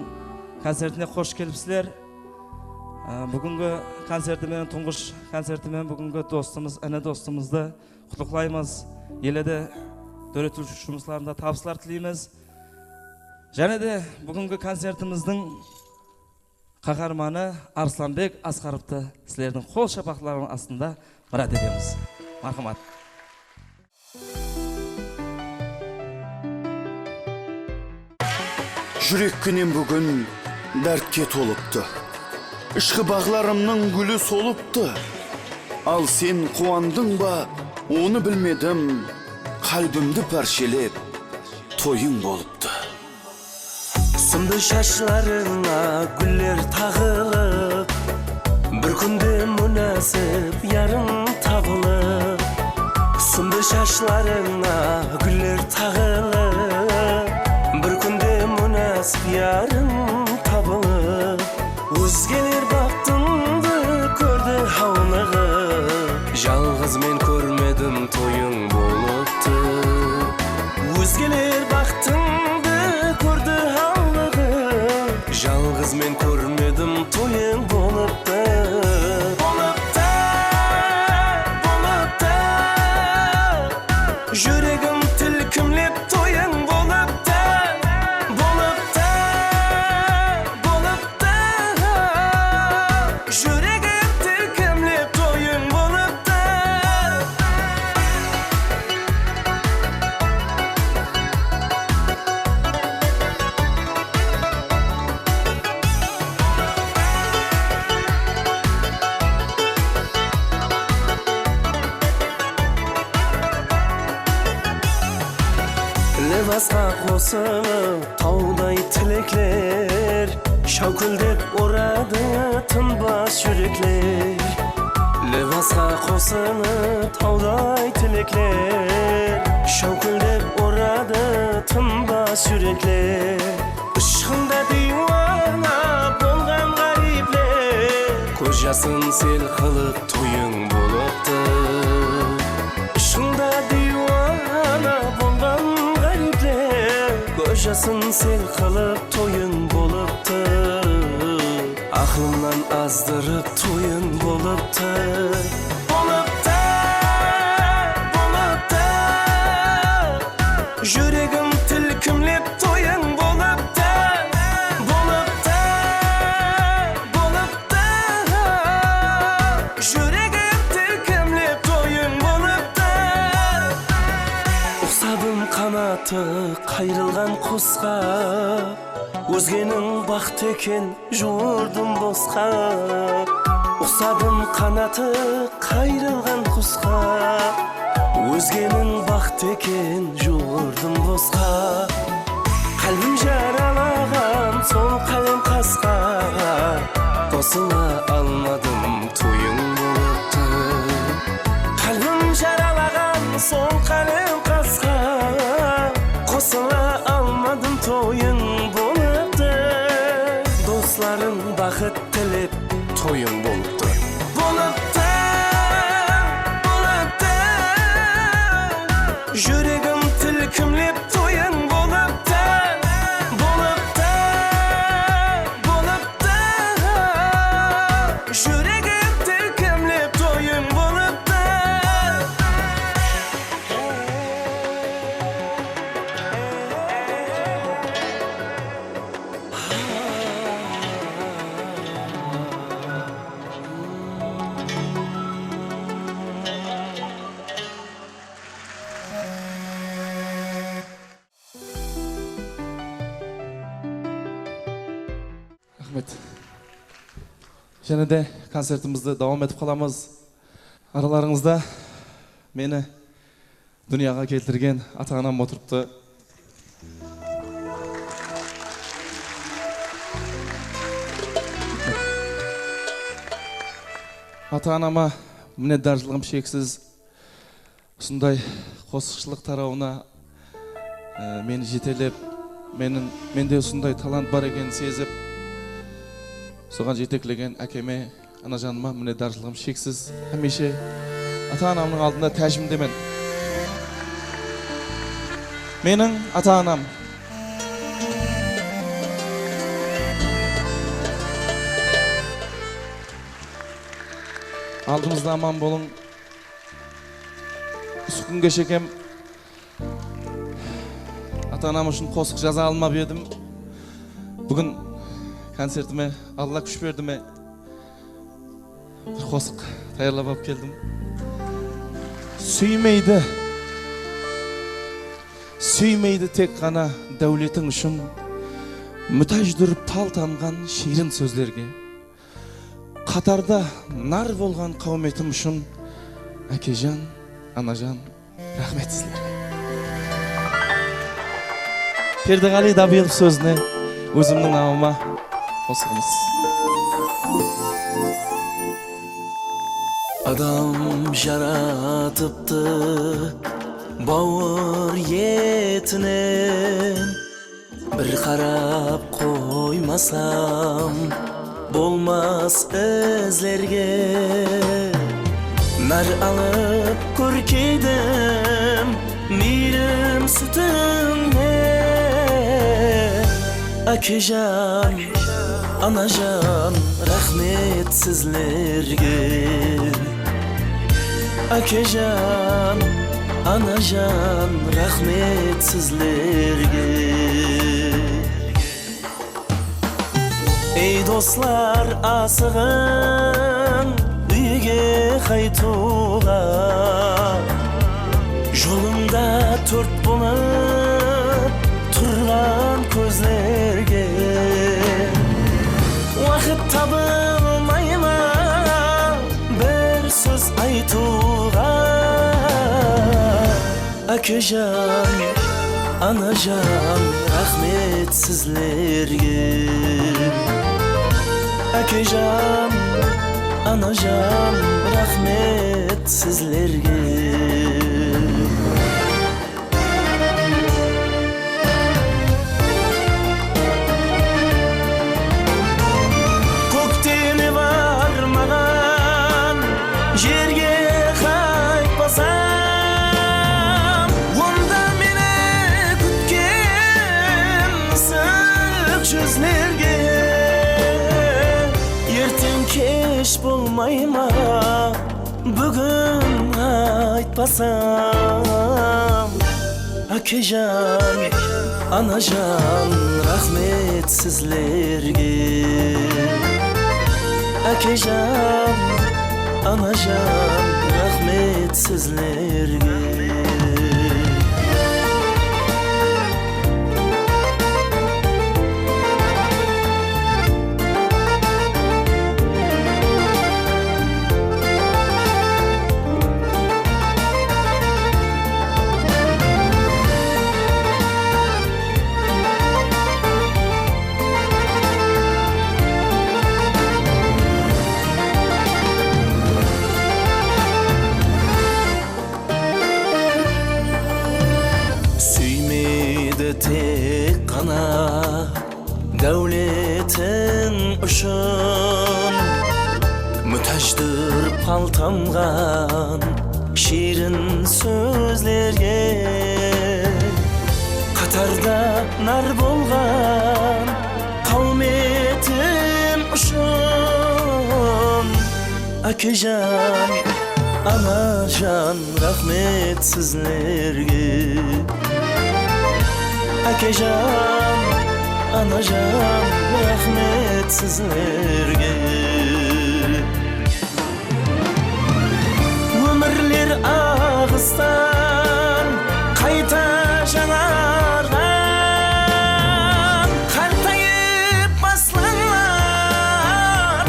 koncertine xosh kelipsizler. Á, búgingi koncerti menen, tuńǵısh koncerti menen búgingi dostımız, ini dostımızdı qutlıqlaymız. Ele de dóretiw jumıslarında tabıslar tileymiz. Jáne de búgingi koncertimizdiń qaharmanı Arslanbek Asqarovtı sizlerdiń qol shapaqlarıńız astında mirát etemiz. Marhamat. Júrek kenen búgin dártke tolıptı. Ishqi baǵlarımnıń gúli solıptı. Al sen quwandıń ba, onı bilmedim. Qálbimdi párshelep, toyıń bolıptı. Sındı shashlarıńa gúller taǵılıp, bir kúnde múnásip yarıń tabılıp. Sındı shashlarıńa gúller taǵılıp, bir kúnde múnásip yarıń tabılıp. Ózgeler baxtıńdı kórdi hawlıǵıp, jalǵız men kórmedim, toyıń bolıptı. Ózgeler baxtıńdı kórdi hawlıǵıp, jalǵız men kórmedim, toyıń bolıptı. Bolıptı, bolıptı. Júregim tilkimlep toyıń bolıptı. Bolıptı, bolıptı. Júregim tilkimlep toyıń bolıptı. Libasqa qosılıp tawday tilekler, sháwkildep uradı tınbas júrekler. Libasqa qosılıp tawday tilekler, sháwkildep uradı tınbas júrekler. Ishqında diywana bolǵan ǵáriypler, kóz jasın sel qılıp toyıń bolıptı. Ishqında diywana bolǵan ǵáriypler, kóz jasın sel qılıp toyıń bolıptı. Aqlıńnan azdırıp toyıń bolıptı. Bolıptı, bolıptı. Júregim tilkimlep toyıń bolıptı. Bolıptı, bolıptı. Júregim tilkimlep toyıń bolıptı. Uqsadım qanatı qayrılǵan qusqa, ózgeniń baxtı eken juwırdım bosqa. Uqsadım qanatı qayrılǵan qusqa, ózgeniń baxtı eken juwırdım bosqa. Qálbim jaralaǵan sol qálem qasqa, qosıla almadım, toyıń bolıptı. Qálbim jaralaǵan sol qálem qasqa, qosıla almadım, toyıń bolıptı. Doslarıń baxıt tilep, toyıń bolıptı. Bolıptı, bolıptı. Júregim tilkimlep, toyıń bolıptı. Bolıptı, bolıptı. Júregim tilkimlep, toyıń bolıptı. Raxmet. Jáne de koncertimizdi dawam etip qalamız. Aralarıńızda meni dúnyaǵa keltirgen ata-anam otırıptı. Ata-anama minnetdarshılıǵım sheksiz. Usınday qosıqshılıq tarawına, e, meni jetelep, meniń, mende usınday talant bar ekenin sezip, soǵan jeteklegen ákeme, anajanıma minnetdarshılıǵım sheksiz. Hámiyshe ata-anamnıń aldında tájimdemen. Meniń ata-anam. Aldımızda aman bolıń. Usı kúnge shekem ata-anam ushın qosıq jaza almap edim. Búgin koncertime Alla kúsh berdi me, bir qosıq tayarlap alıp keldim. Súymeydi, súymeydi tek ǵana dáwletiń ushın, mútájdur pal tamǵan shiyrin sózlerge. Qatarda nar bolǵan qáwmetim ushın, ákejan, anajan, raxmet sizlerge. Perdeǵaliy Dabelov sózine, Ózimniń namıma qosıǵımız. Adam jaratıptı bawır etinen, bir qarap qoymasam bolmas izlerge. Nar alıp kórkeydim miyrim sútińnen. Ákejan, anajan, raxmet sizlerge. Ákejan, anajan, raxmet sizlerge. Ey doslar, asıǵıń úyge qaytıwǵa. Jolımda tórt bolıp turǵan kózlerge waqıt tabılmayman bir sóz aytıwǵa. Ákejan, anajan, raxmet sizlerge. Ákejan, anajan, raxmet sizlerge. Kókte ene barmaǵan jerge qaytpasam, onda meni kútken ısıq júzlerge. Erteń kesh bolmay ma, búgin aytpasam? Ákejan, anajan, raxmet sizlerge. Ákejan, anajan, raxmet sizlerge. Súymeydi tek ǵana dáwletiń ushın, mútájdur paltamǵan shiyrin sózlerge. Qatarda nar bolǵan qáwmetim ushın, ákejan, anajan, raxmet sizlerge. Ákejan, anajan, raxmet sizlerge. Ómirler aǵıstan qayta jańarǵan, qartayıp baslanar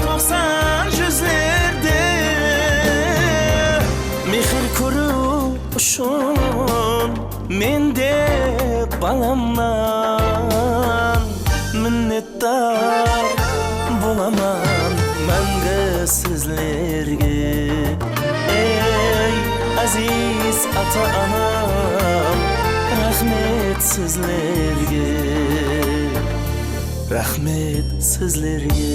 toqsan júzlerde. Mehir kóriw ushın men de balamnan minnetdar bolaman máńgi sizlerge. Ey, áziz ata-anam, raxmet sizlerge, raxmet sizlerge.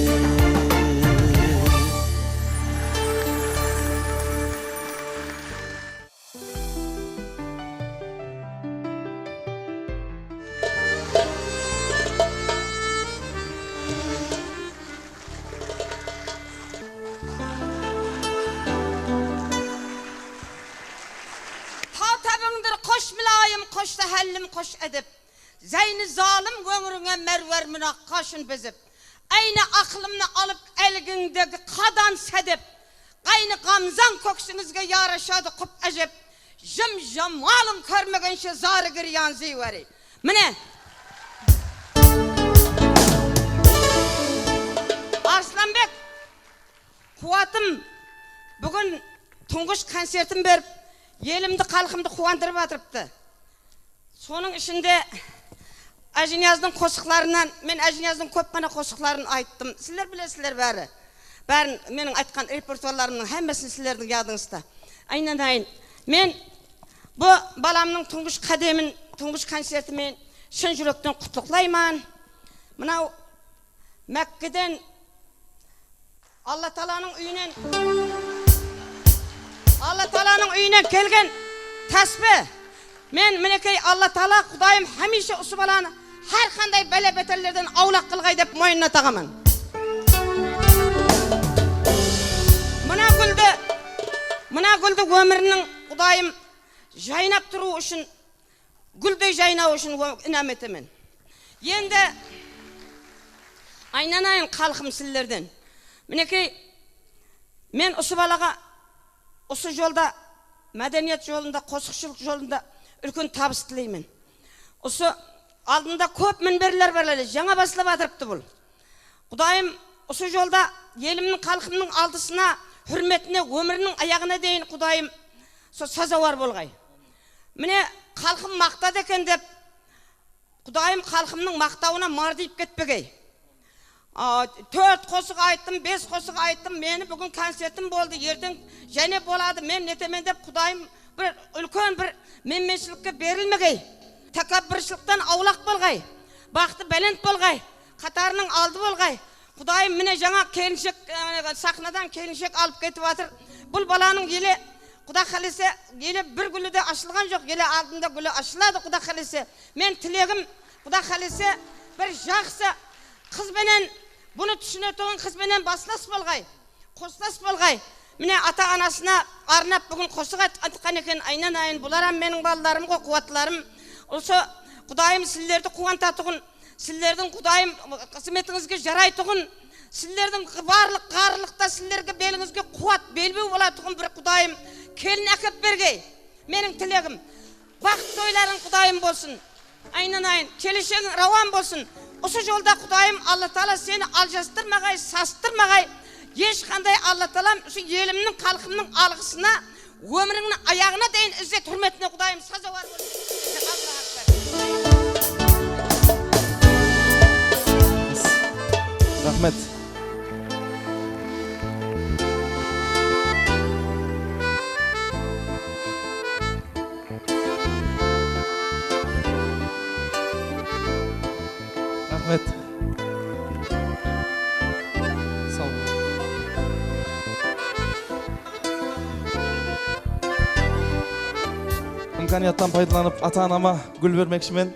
Taw tábińdir qosh múlayim, qosh táhállim, qosh ádep. Zayni zalım óńirińe márwar mına qashin bizip. Áyne aqılımnı alıp, álgińdegi qadan sádep. Qayni ǵamzan kóksińizge yarashadı qup ájep. Jım-jamalın kórmegenshe zarı giryan ziywari. Mine. Arslanbek, quwatım, búgin tuńǵısh koncertin berip, elimdi, xalqımdı quwandırıp atırıptı. Sonıń ishinde Ájiniyazdıń qosıqlarınan, men Ájiniyazdıń kóp ǵana qosıqların ayttım. Sizler bilesizler bári. Bárin, meniń aytqan repertuarlarımnıń hámmesin sizlerdiń yadıńızda. Aynanayın. Men bu balamnıń tuńǵısh qádemin, tuńǵısh koncertimen shın júrekten qutlıqlayman. Mınaw Mákkeden Alla taalanıń úyinen, Alla taalanıń úyinen kelgen tásbih. Men, minekey, Alla taala, Qudayım, hámiyshe usı balanı hár qanday bále-beterlerden awlaq qılǵay dep moynına taǵaman. Mına gúldi, mına gúldi ómiriniń, Qudayım, jaynap turıwı ushın, gúldey jaynawı ushın o-, inam etemen. Endi aynanayın, xalqım, sizlerden. Minekey, men usı balaǵa usı jolda, mádeniyat jolında, qosıqshılıq jolında úlken tabıs tileymen. Usı aldında kóp minberler bar ele, jańa baslap atırıptı bul. Qudayım, usı jolda elimniń, xalqımnıń aldısına, húrmetine, ómiriniń ayaǵına deyin, Qudayım, sol sazawar bolǵay. Mine, xalqım maqtadı eken dep, Qudayım, xalqımnıń maqtawına mardıyıp ketpegey. A, tórt qosıq ayttım, bes qosıq ayttım, meni búgin koncertim boldı, erteń jáne boladı, men netemen dep, Qudayım, bir úlken bir menmenshilikke berilmegey. Tákabbirshılıqtan awlaq bolǵay. Baxtı bálent bolǵay. Qatarınıń aldı bolǵay. Qudayım, mine, jańa kelinshek, e, saxnadan kelinshek alıp ketip atır. Bul balanıń ele, Quda qálese, ele bir gúli de ashılǵan joq, ele aldında gúli ashıladı, Quda qálese. Men tilegim, Quda qálese, bir jaqsı qız benen, bunı túsinetuǵın qız benen baslas bolǵay. Qoslas bolǵay. Mine, ata-anasına arnap búgin qosıq ayt-, aytqan eken, aynanayın, bular hám meniń balalarım ǵo, quwatlarım. Usı Qudayım sizlerdi quwantatuǵın, sizlerdiń, Qudayım, xızmetińizge jaraytuǵın, sizlerdiń barlıq ǵarrılıqta sizlerge belińizge quwat, belbew bolatuǵın bir, Qudayım, kelin ákep bergey. Meniń tilegim, baxıt toylarıń, Qudayım, bolsın. Aynanayın, keleshegiń rawan bolsın. Usı jolda, Qudayım, Alla taala seni aljastırmaǵay, sastırmaǵay. Hesh qanday, Alla taalam usı elimniń, xalqımnıń alǵısına, ómirińniń ayaǵına deyin izzet húrmetine, Qudayım, sazawar bolsın. Raxmet. Raxmet. Saw bol. Imkaniyattan paydalanıp, ata-anama gúl bermekshimen.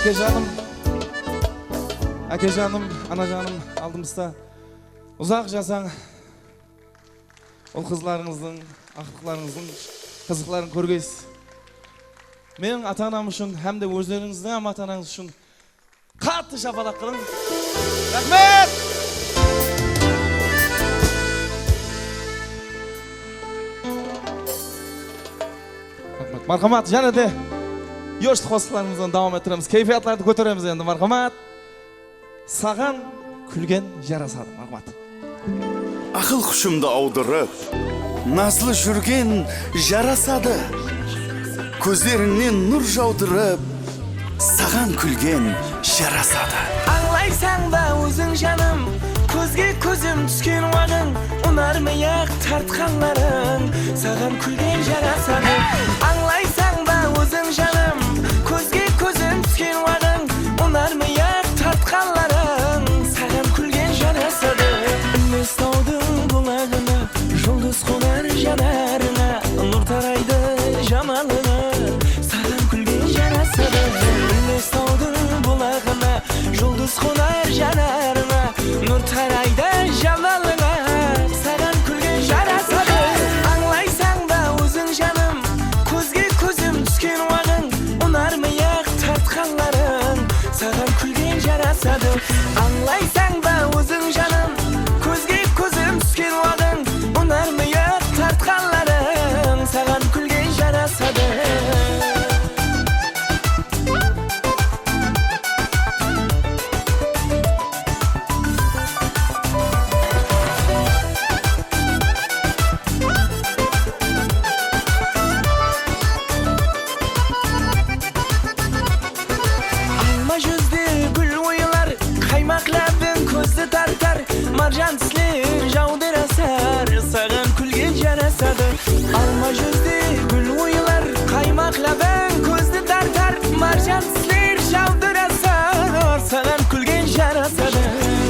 Ákejanım, ákejanım, anajanım aldımızda. Uzaq jasań. Ul-qızlarıńızdıń, aqlıqlarıńızdıń qızıqların kórgeysiz. Meniń ata-anam ushın hám de ózlerińizdiń hám ata-anańız ushın qattı shapalaq qılıń. Raxmet! Raxmet. Marhamat, jáne de yoshlı qosıqlarımızdan dawam ettiremiz. Keyfiyatlardı kóteremiz endi, marhamat. Saǵan kúlgen jarasadı. Marhamat. Aqıl-hushımdı awdırıp, nazlı júrgen jarasadı. Kózlerińnen nur jawdırıp, saǵan kúlgen jarasadı. Ańlaysań ba óziń, janım, kózge kózim túsken waǵıń, unar mıyıq tartqanlarıń, saǵan kúlgen jarasadı. Ańlaysań ba óziń, janım, kózge kózim túsken waǵıń, unar mıyıq tartqanlarıń, saǵan kúlgen jarasadı. Únles tawdıń bulaǵına, juldız qonar janarıńa, nur taraydı jamalıńa, saǵan kúlgen jarasadı. Únles tawdıń bulaǵına, juldız qonar janarıńa, nur taraydı jamalıńa, saǵan kúlgen jarasadı. Ańlaysań ba óziń, janım, kózge kózim túsken waǵıń, unar mıyıq tartqanlarıń, saǵan Alma júzdi gúl oyılar, qaymaq lábiń kózdi tartar, marjan tisler jawdırasar, saǵan kúlgen jarasadı.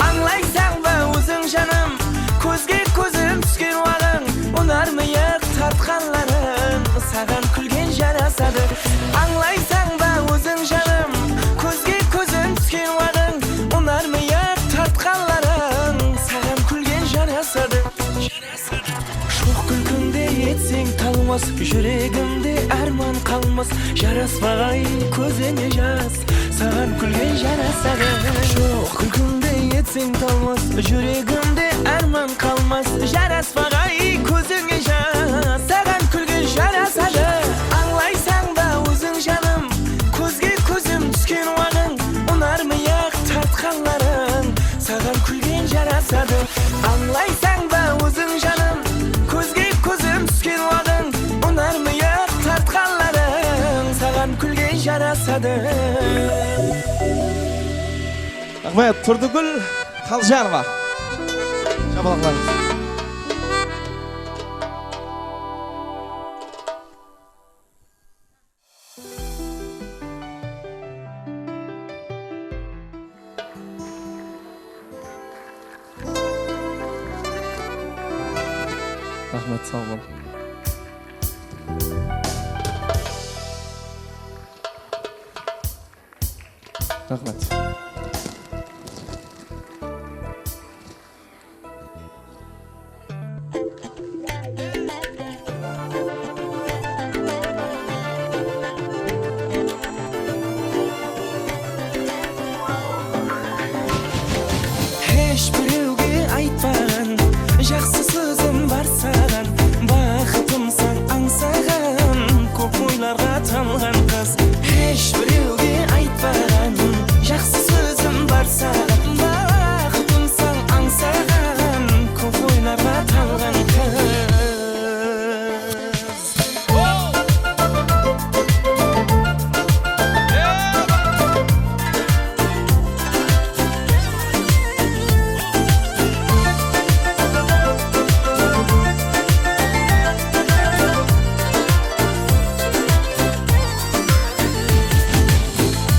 Ańlaysań ba óziń, janım, kózge kózim túsken waǵıń, unar mıyıq tartqanlarıń, saǵan kúlgen jarasadı. Ańlaysań ba óziń, janım, kózge kózim túsken waǵıń, unar mıyıq tartqanlarıń, saǵan kúlgen jarasadı. Joq kúlkińde etseń talmas, júregimde árman qalmas, jaraspaǵay kózińe jas, saǵan kúlgen jarasadı. Joq kúlkińde etseń talmas, júregimde árman qalmas, jaraspaǵay kózińe jas, saǵan kúlgen jarasadı. Ańlaysań ba óziń, janım, kózge kózim túsken waǵıń, unar mıyıq tartqanlarıń, saǵan kúlgen jarasadı. Ańlaysań ba óziń, janım, kózge kózim túsken waǵıń, unar mıyıq tartqanlarıń, saǵan kúlgen jarasadı. Raxmet, Turdıgúl Qaljanova. Shapalaqlarımız. Raxmet, saw bol. Raxmet. Hesh birewge aytpaǵan jaqsı sózim bar saǵan, baxıtımsań ańsaǵan, kóp oylarǵa talǵan qız. Hesh birewge aytpaǵan jaqsı sózim bar saǵan, baxıtımsań ańsaǵan, kóp oylarǵa talǵan qız.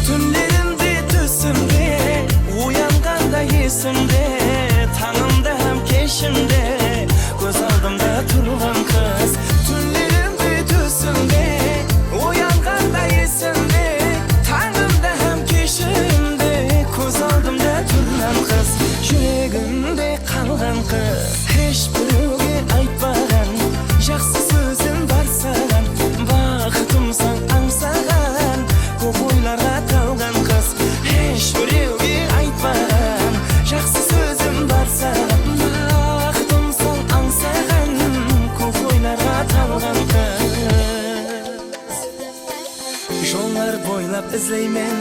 Túnlerimde túsimde, oyanǵanda esimde, tańımda hám keshimde, kóz aldımda turǵan qız. Túnlerimde túsimde, oyanǵanda esimde, tańımda hám keshimde, kóz aldımda turǵan qız. Júregimde qalǵan qız. Hesh birewge aytpaǵan jaqsı sózim bar saǵan, baxıtımsań ańsaǵan, kóp oylarǵa talǵan qız. Hesh birewge aytpaǵan jaqsı sózim bar saǵan, baxıtımsań ańsaǵan, kóp oylarǵa talǵan qız. Jollar boylap izleymen,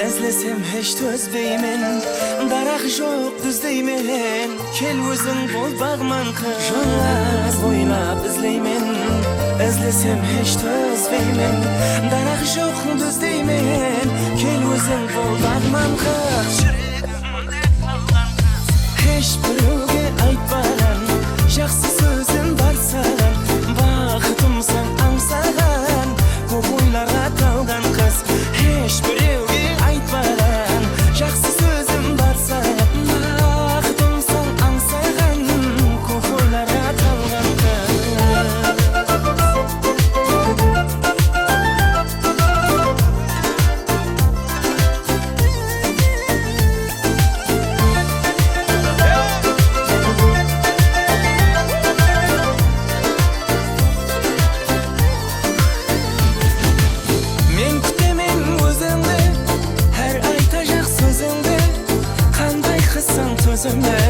izlesem hesh tózbeymen, daraq joq dúzdeymen, kel óziń bol baǵman qız. Jollar boylap izleymen, izlesem hesh tózbeymen, daraq joq dúzdeymen, kel óziń bol baǵman qız. Hesh birewge aytpaǵan jaqsı sózim bar saǵan, baxıtımsań ańsaǵan, kóp oylarǵa talǵan qız. Hesh birewge aytpaǵan jaqsı sózim bar saǵan, baxıtımsań ańsaǵan, kóp oylarǵa talǵan qız. Men kútemen ózińdi, hár aytajaq sózińdi, qanday qılsań tózimli.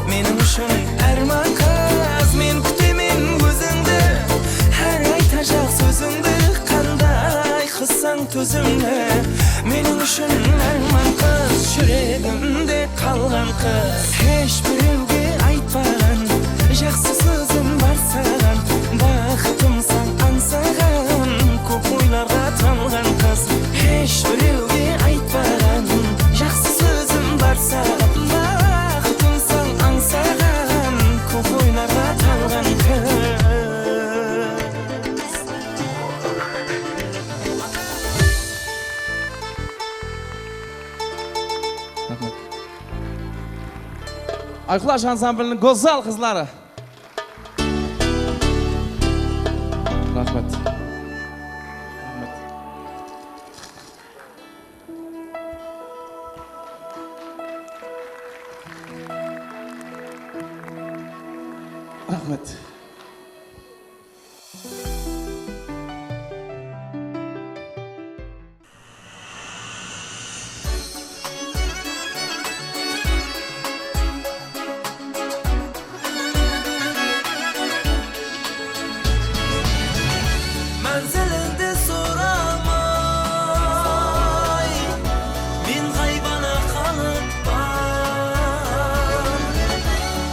Meniń ushın árman qız, men kútemen ózińdi, hár aytajaq sózińdi, qanday qılsań tózimli. Meniń ushın árman qız, júregimde qalǵan qız. Hesh birewge aytpaǵan jaqsı sózim bar saǵan, baxıtımsań ańsaǵan, kóp oylarǵa talǵan qız. Hesh birewge aytpaǵan jaqsı sózim bar saǵan, baxıtımsań ańsaǵan, kóp oylarǵa talǵan qız. Iqlas ansambliniń gózzal qızları. Raxmet. Raxmet. Raxmet. Mánzilinde soramay, men ǵaybana qalıppan.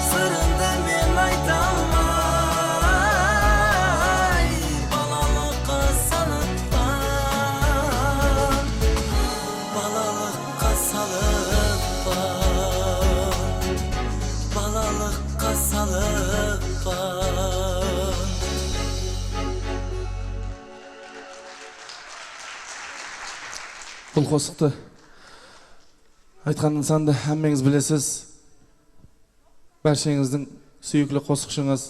Sırımdı men ayta almay, balalıqqa salıppan. Balalıqqa salıppan, balalıqqa salıppan. Bul qosıqtı aytqan insandı hámmeńiz bilesiz. Bársheńizdiń súyikli qosıqshıńız,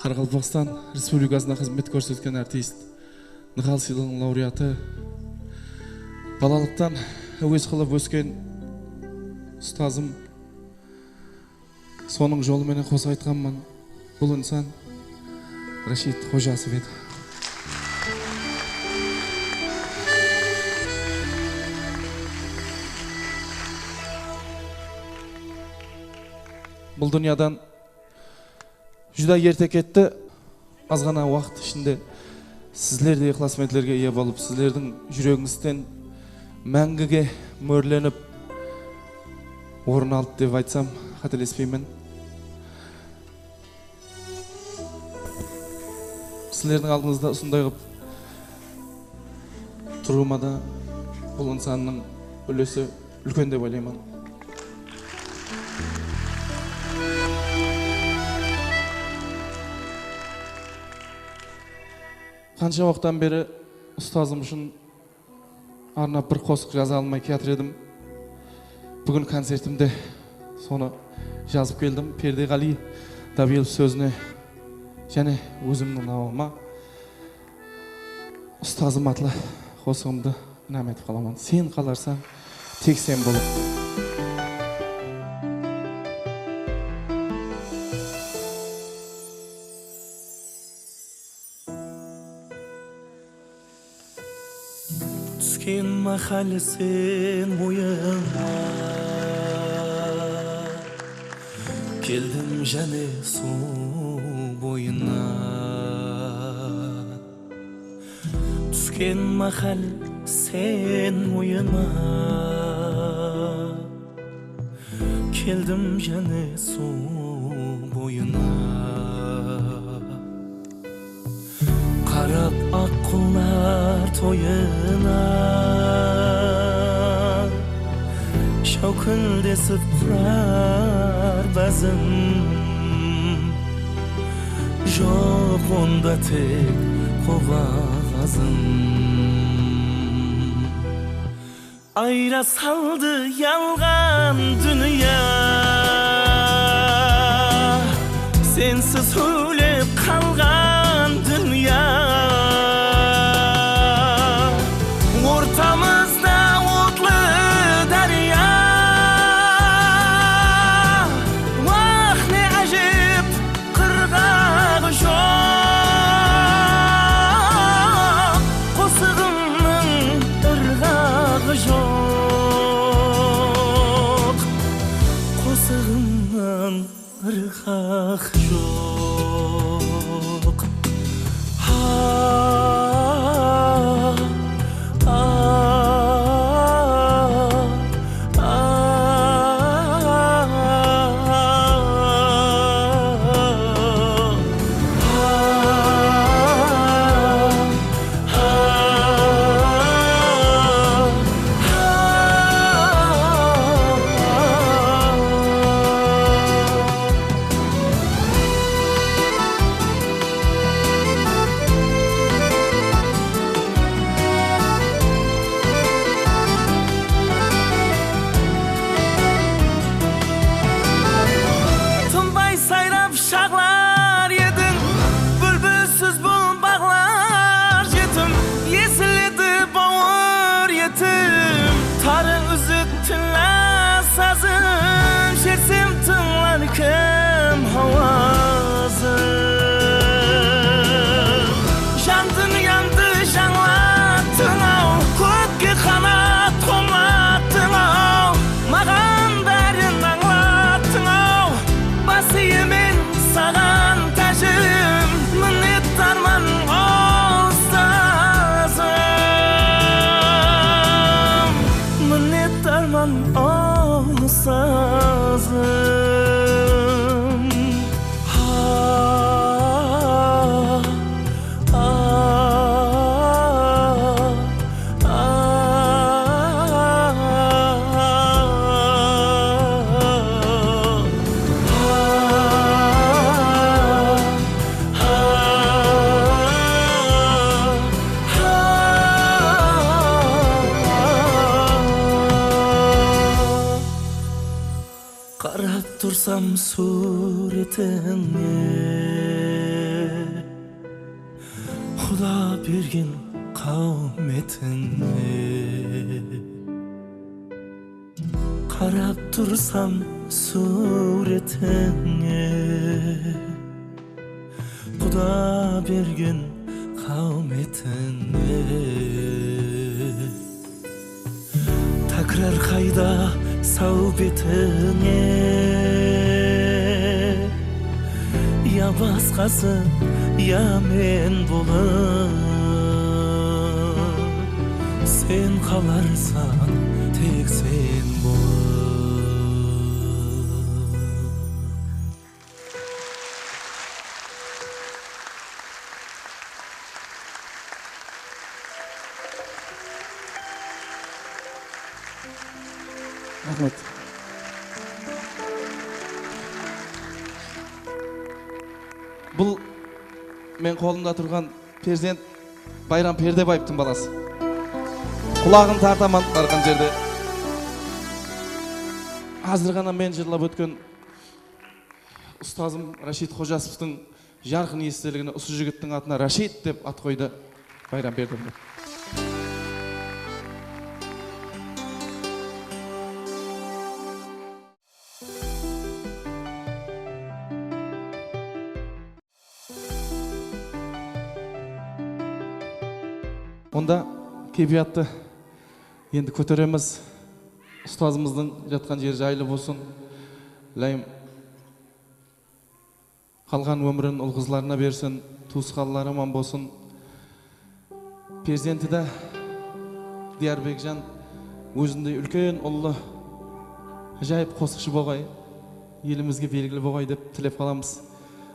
Qaraqalpaqstan Respublikasına xızmet kórsetken artist, Nıxal sıylıǵınıń laureatı, balalıqtan háwes qılıp ósken ustazım, sonıń jolı menen qosa aytqanman, bul insan Rashid Xojasov edi. Bul dúnyadan júdá erte ketti. Az ǵana waqıt ishinde sizler de ıqlasbentlerge iye bolıp, sizlerdiń júregińizden máńgige móyrlenip orın aldı dep aytsam, qátelespeymen. Sizlerdiń aldıńızda usınday qılıp turıwıma da bul insannıń úlesi úlken dep oylayman. Qansha waqıttan beri ustazım ushın arnap bir qosıq jaza almay kiyatır edim. Búgin koncertimde sonı jazıp keldim. Perdeǵaliy Dabelov sózine jáne ózimniń nawama Ustazım atlı qosıǵımdı inam etip qalaman. Sen qalarsań, tek sen bolıp. Túsken máhálle sen oyıma, keldim jáne suw boyına. Túsken máhálle sen oyıma, keldim jáne suw boyına. Qarap aqqullar toyına, sháwkildesip qurar bázim. Joq onda tek qobaǵazım. Ayıra saldı yalǵan dúnya, sensiz húwlep qalǵan dúnya. Ortamızda otlı dárya, wah, ne ájep, qırǵaǵı joq, qosıǵımnıń ırǵaǵı joq, qosıǵımnan ırǵaq joq. Ha, ha, ha. Qarap tursam súwretińe, Quda bergen qáwmetińe. Qarap tursam súwretińe, Quda bergen qáwmetińe. Tákirar qayda saw betińe, ya basqası, ya men bolıp, sen qalarsań tek sen bolıp. Raxmet. Bul men qolımda turǵan perzent Bayram Perdebaevtıń balası. Qulaǵın tartaman barǵan jerde. Házir ǵana men jırlap ótken ustazım Rashid Xojasovtıń jarqın esteligine usı jigittiń atına Rashid dep at qoydı Bayram Perdebaev. Onda keypiyattı endi kóteremiz. Ustazımızdıń jatqan jeri jaylı bolsın. Ilayım, qalǵan ómirin ul-qızlarına bersin, tuwısqanları aman bolsın. Perzenti de Diyarbekjan ózindey úlken ullı ájayıp qosıqshı bolǵay, elimizge belgili bolǵay dep tilep qalamız.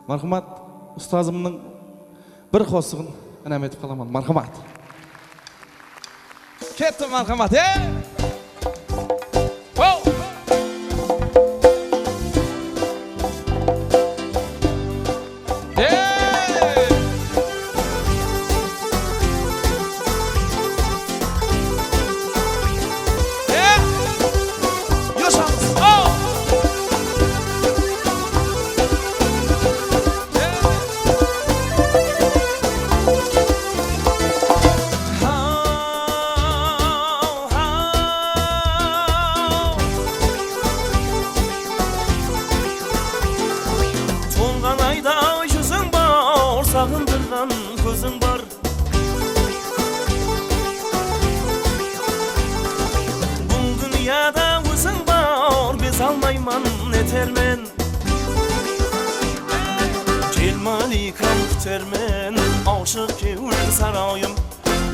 Marhamat, ustazımnıń bir qosıǵın inam etip qalaman. Marhamat. Ketti, marhamat, e! Wow! E! E! Yoshamiz! Oh! Haw, haw. Tolǵan ayday júziń bar, saǵındırǵan kóziń bar. Bul dúnyada óziń bar, bez almayman, netermen. Kel, malikam, kútermen, ashıq kewil sarayım.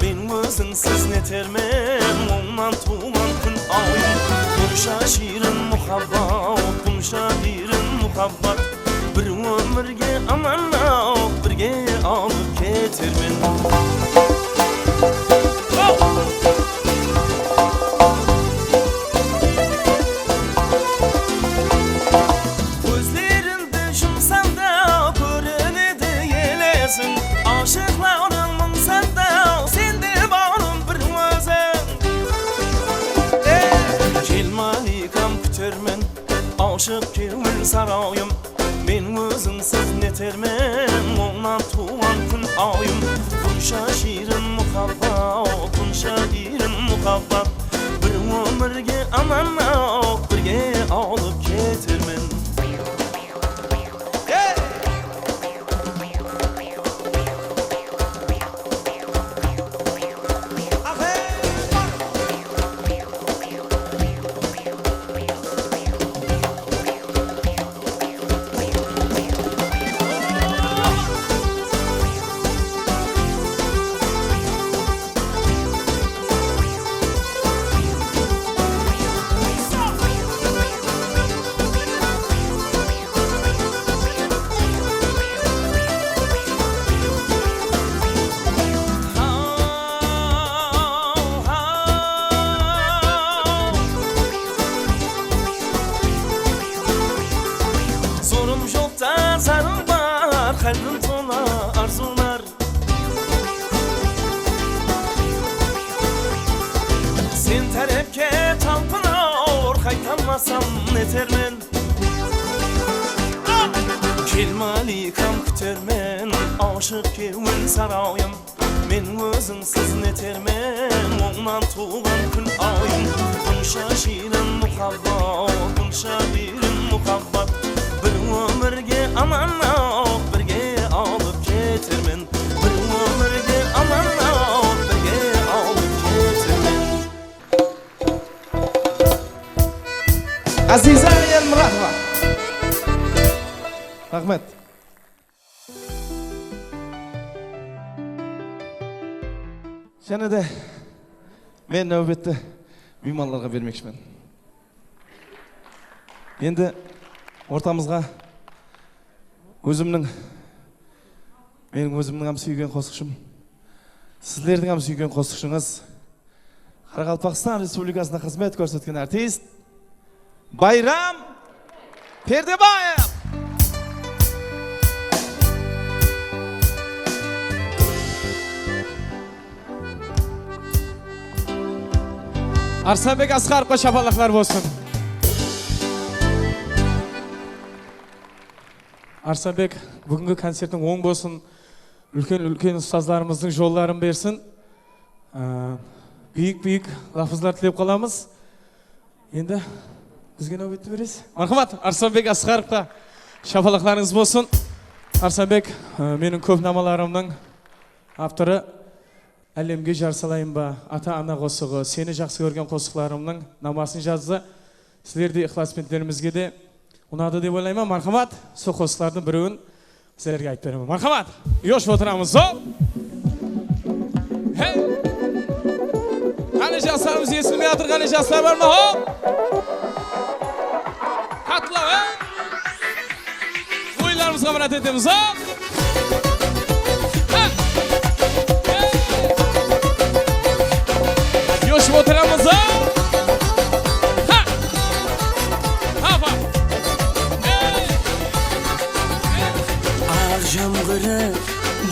Men ózińsiz netermen, ońnan tuwǵan kún ayım. Bunsha shiyrin muhabbat, bunsha shiyrin muhabbat. Bir ómirge aman-aw, birge alıp ketermen. Kózlerińdi jumsam da, kórinedi elesiń. Ashıqlarıń mıń sanda, sende barım bir óziń. Ey, kel, malikam, kútermen, ashıq kewil sarayım. Men ózińsiz netermen, ońnan tuwǵan kún ayım. Bunsha shiyrin muhabbat, bunsha shiyrin muhabbat. Bir ómirge aman-aw, birge alıp ketermen. Ey! Zorım joqta zarım bar, qálbim tola arzıwlar. Sen tárepke talpınıp, qayta almasam netermen? El malikam kútermen, ashıq kewil sarayım. Men ózińsiz netermen, ońnan tuwǵan kún ayım. Bunsha shiyrin muhabbat, bunsha shiyrin muhabbat. Bir ómirge amanat birge alıp ketermen. Bir ómirge amanat birge alıp ketermen. Aziza Elmuratova. Raxmet. Jáne de men náwbetti miymanlarǵa bermekshimen. Endi ortamızǵa ózimniń, meniń ózimniń hám súygen qosıqshım, sizlerdiń hám súygen qosıqshıńız, Qaraqalpaqstan Respublikasına xızmet kórsetken artist Bayram Perdebaev. Arsanbek Asqarovqa shapalaqlar bolsın. Arsanbek, búgingi koncertiń oń bolsın. Úlken-úlken ustazlarımızdıń jolların bersin. Á, biyik-biyik lafızlar tilep qalamız. Endi bizge náwbetti beresiz. Marhamat, Arsanbek Asqarovqa shapalaqlarıńız bolsın. Arsanbek, á, meniń kóp namalarımnıń avtorı. Álemge jar salayın ba, Ata-ana qosıǵı, Seni jaqsı kórgen qosıqlarımnıń namasın jazdı. Sizlerdey ıqlasbentlerimizge de unadı dep oylayman. Marhamat, sol qosıqlardıń birewin sizlerge aytıp beremen. Marhamat, yoshıp otıramız, hop! Hey! Qáne jaslarımız esilmey atır, qáne jaslar bar ma, hop? Qattılaw, hey! Oyınlarımızǵa mıraat etemiz, hop! Ha! Hey! Yoshıp otıramız, ha? Ha! Hapa! Hey! Aq jamǵırı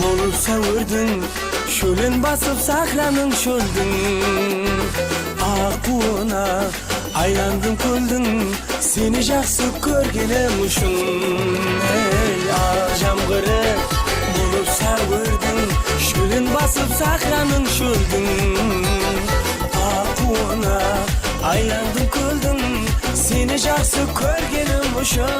bolıp sáwirdiń, shólin basıp sahranıń shóldiń. Aq quwına aylandım kóldiń, seni jaqsı kórgenim ushın. Ey, aq jamǵırı bolıp sáwirdiń, shólin basıp sahranıń shóldiń. Aq quwına aylandım kóldiń, seni jaqsı kórgenim ushın.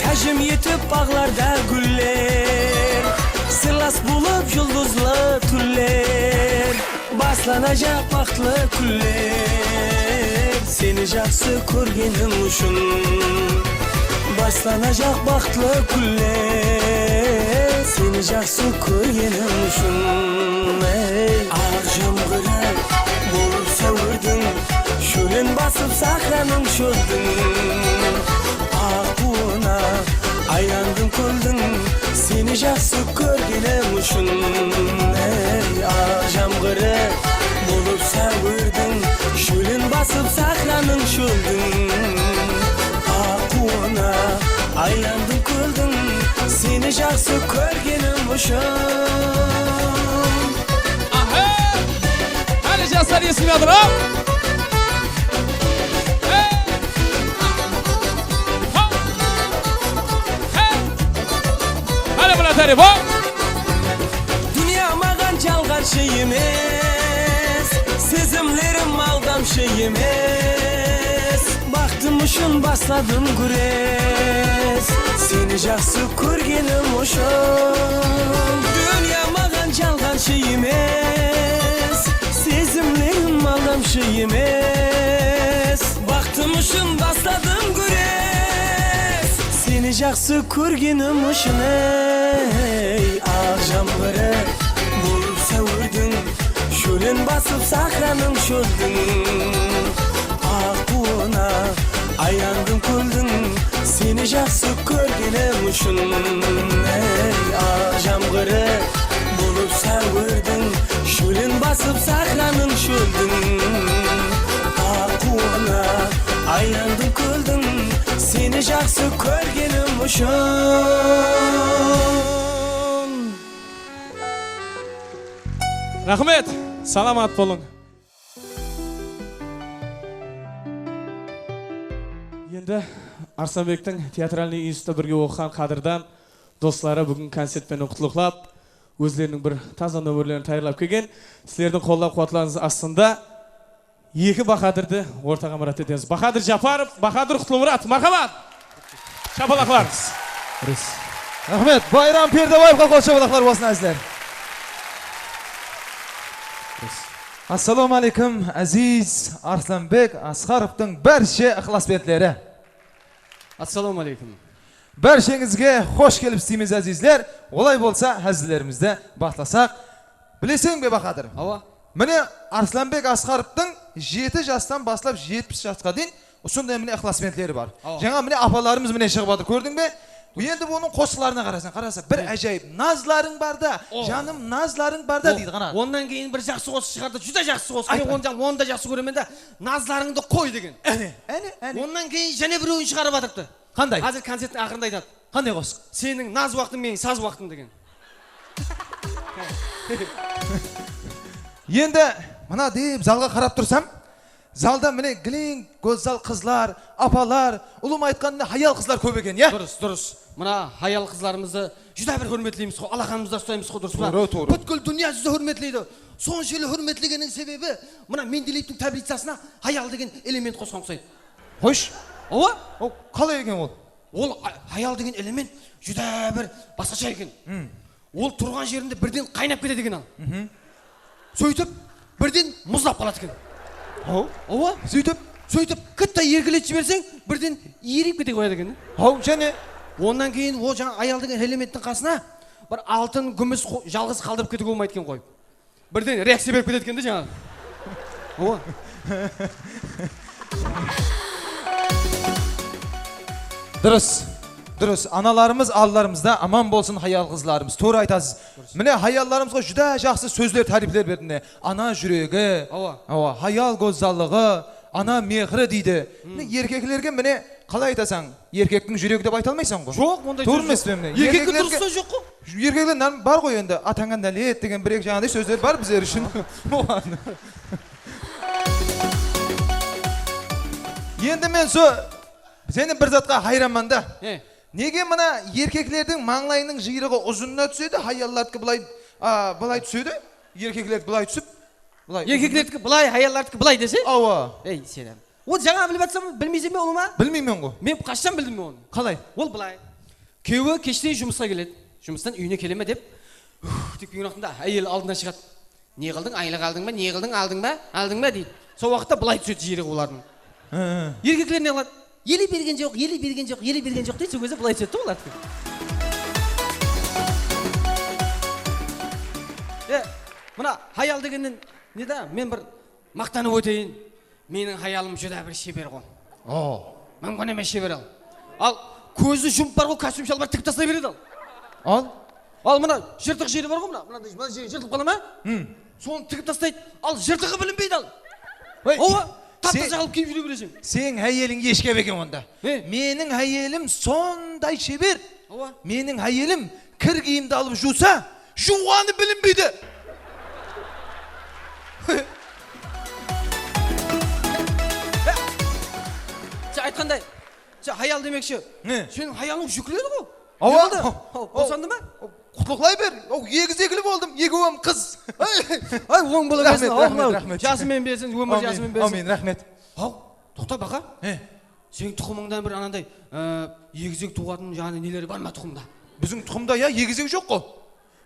Tájim etip baǵlarda gúller, sırlas bolıp juldızlı túnler. Baslanajaq baxıtlı kúnler, seni jaqsı kórgenim ushın. Baslanajaq baxıtlı kúnler, seni jaqsı kórgenim ushın. Ey, aq jamǵırı bolıp sáwirdiń, shólin basıp sahranıń shóldiń. Aq quwına aylandım kóldiń, seni jaqsı kórgenim ushın. Ey, aq jamǵırı bolıp sáwirdiń, shólin basıp sahranıń shóldiń. Aq quwına aylandım kóldiń, seni jaqsı kórgenim ushın. Aha! Qáne jaslar esilmey atır, hop! Hey! Hop! Hey! Qáne mına tárep, hop! Dúnya maǵan jalǵanshı emes, sezimlerim aldamshı emes. Baxtım ushın basladım gúres, seni jaqsı kórgenim ushın. Dúnya maǵan jalǵanshı emes, sezimlerim aldamshı emes. Baxtım ushın basladım gúres, seni jaqsı kórgenim ushın. Ey, aq jamǵırı bolıp sáwirdiń, shólin basıp sahranıń shóldiń. Aq quwına aylandım kóldiń, seni jaqsı kórgenim ushın. Ey, aq jamǵırı bolıp sáwirdiń, shólin basıp sahranıń shóldiń. Aq quwına aylandım kóldiń, seni jaqsı kórgenim ushın. Raxmet, salamat bolıń. Endi Arslanbektiń teatralnıy institutta birge oqıǵan qádirdan dosları búgin koncert penen qutlıqlap, ózleriniń bir taza nomerlerin tayarlap kelgen. Sizlerdiń qollap-quwatlarıńız astında eki bahádírdi ortaǵa mırat etemiz. Bahadır Japarov, Bahadır Qutlımurat. Marhamat! Shapalaqlarıńız. Durıs. Raxmet. Bayram Perdebaevqa qol shapalaqlar bolsın, ázizler. Durıs. Assalawma áleykum, áziz Arslanbek Asqarovtıń bárshe ıqlasbentleri. Assalawma áleykum. Bársheńizge xosh kelip isteymiz, ázizler. Olay bolsa, házillerimizdi baslasaq. Bileseń be, Bahadır? Awa. Mine, Arslanbek Asqarovtıń jeti jastan baslap jetpis jasqa deyin usınday mine ıqlasbentleri bar. Awa. Jańa mine apalarımız mine shıǵıp atır, kórdiń be? Endi bunıń qosıqlarına qarasań, qarasa, bir ájayıp. Nazlarıń barda, janım, nazlarıń barda deydi, qana. Onnan keyin bir jaqsı qosıq shıǵardı, júdá jaqsı qosıq. Men onı, onı da jaqsı kóremen da, nazlarıńdı qoy degen. Áne, áne, áne. Onnan keyin jáne birewin shıǵarıp atırıptı. Qanday? Házir koncerttiń aqırında aytadı. Qanday qosıq? Seniń naz waqtıń, meniń saz waqtım degen. Endi mına dep zalǵa qarap tursam, zalda mine gileń gózzal qızlar, apalar, ulıwma aytqanda hayal qızlar kóp eken, ya? Durıs, durıs. Mına hayal qızlarımızdı júdá bir húrmetleymiz ǵo, alaqanımızda uslaymız ǵo, durıs pa? Tuwrı, tuwrı. Pútkil dúnya júzi húrmetleydi. Sonshelli húrmetlegenniń sebebi mına Mendeleyevtiń tablicasına hayal degen element qosqan uqsaydı. Xosh. Awa. O, qalay eken ol? Ol ha-, hayal degen element júdá bir basqasha eken. Ol turǵan jerinde birden qaynap ketedi eken al. Sóytip, birden muzlap qaladı eken. Haw. Awa. Sóytip? Sóytip, kitta erkeletip jiberseń, birden eriyip kete qoyadı eken. Haw, jáne? Onnan keyin ol jańa hayal degen elementtiń qasına bir altın, gúmis qo-, jalǵız qaldırıp ketiwge bolmaydı eken qoy. Birden reakciya berip ketedi eken de jańaǵı. Awa. Durıs. Durıs. Analarımız aldılarımızda, aman bolsın hayal-qızlarımız. Tuwrı aytasız. Durıs. Mine, hayallarımızǵa júdá jaqsı sózler, táriypler berdi, mine. Ana júregi. Awa. Awa, hayal gózzallıǵı, ana mehri deydi. Mine, erkeklerge, mine, qalay aytasań? Erkektiń júregi dep ayta almaysań ǵo. Joq, onday sóz joq. Tuwrı emes pe mine? Erkekte durıs sóz joq ǵo. Erkekler bar ǵoy endi, atańa nálet degen bir-eki jańaday sózler bar bizler ushın. Oǵan. Endi men so, jáne bir zatqa hayranman da. He. Nege mına erkeklerdiń mańlayınıń jıyrıǵı uzınına túsedi, hayallardiki bılay, a, bılay túsedi, erkeklerdiki bılay túsip, bılay. Erkeklerdiki bılay, hayallardiki bılay dese? Awa. Ey, senem. Ol jańa bilip atsań, bilmeyseń be, ulıwma? Bilmeymen ǵo. Men qashshan bildim onı. Qalay? Ol bılay. Kúyewi keshte jumısqa keledi. Jumıstan úyine kele me dep, "Uf," dep kúygen waqtında áyeli aldına shıǵadı. "Ne qıldıń, aylıq aldıń ba, ne qıldıń, aldıń ba, aldıń ba?" deydi. Sol waqıtta bılay túsedi jıyırıǵı olardıń. Hı, hı. Erkekler ne qıladı? "Ele bergen joq, ele bergen joq, ele bergen joq," deydi, sol gezde bılay túsedi de olar. E, mına hayal degennen ne da, men bir maqtanıp óteyin. Meniń hayalım júdá bir sheber ǵo. O. Múmkin emes sheber al. Al, kózdi jumıp bar ǵo, kostyum shalbar tigip taslay beredi al. Al. Al, mına jırtıq jeri bar ǵo, mına, mınaday, mına jeri jırtılıp qala ma? Sonı tigip taslaydı. Al, jırtıǵı bilinbeydi al. Oy, awa, tap-taza qılıp kiyip júre bereseń. Seniń hayaliń eshkep eken onda. He? Meniń hayalim sonday sheber. Awa. Meniń hayalim kir kiyimdi alıp juwsa, juwǵanı bilinbeydi. Sen aytqanday, sen hayal demekshi. Ne? Seniń hayalıń júkledi ǵo. Awa. Ne boldı? Bosandı ma? Qutlıqlay ber. O, egizekli boldım, ekewim qız. Ay, oń bola bersin. Raxmet, raxmet, raxmet. Jasımen bersin, ómir jasımen bersin. Ámin, raxmet. Haw, toqta, Baqa. He. Seniń tuqımıńdan bir ananday, e, egizek tuwǵan jaǵı neleri bar ma tuqımda? Biziń tuqımda ya egizek joq ǵo.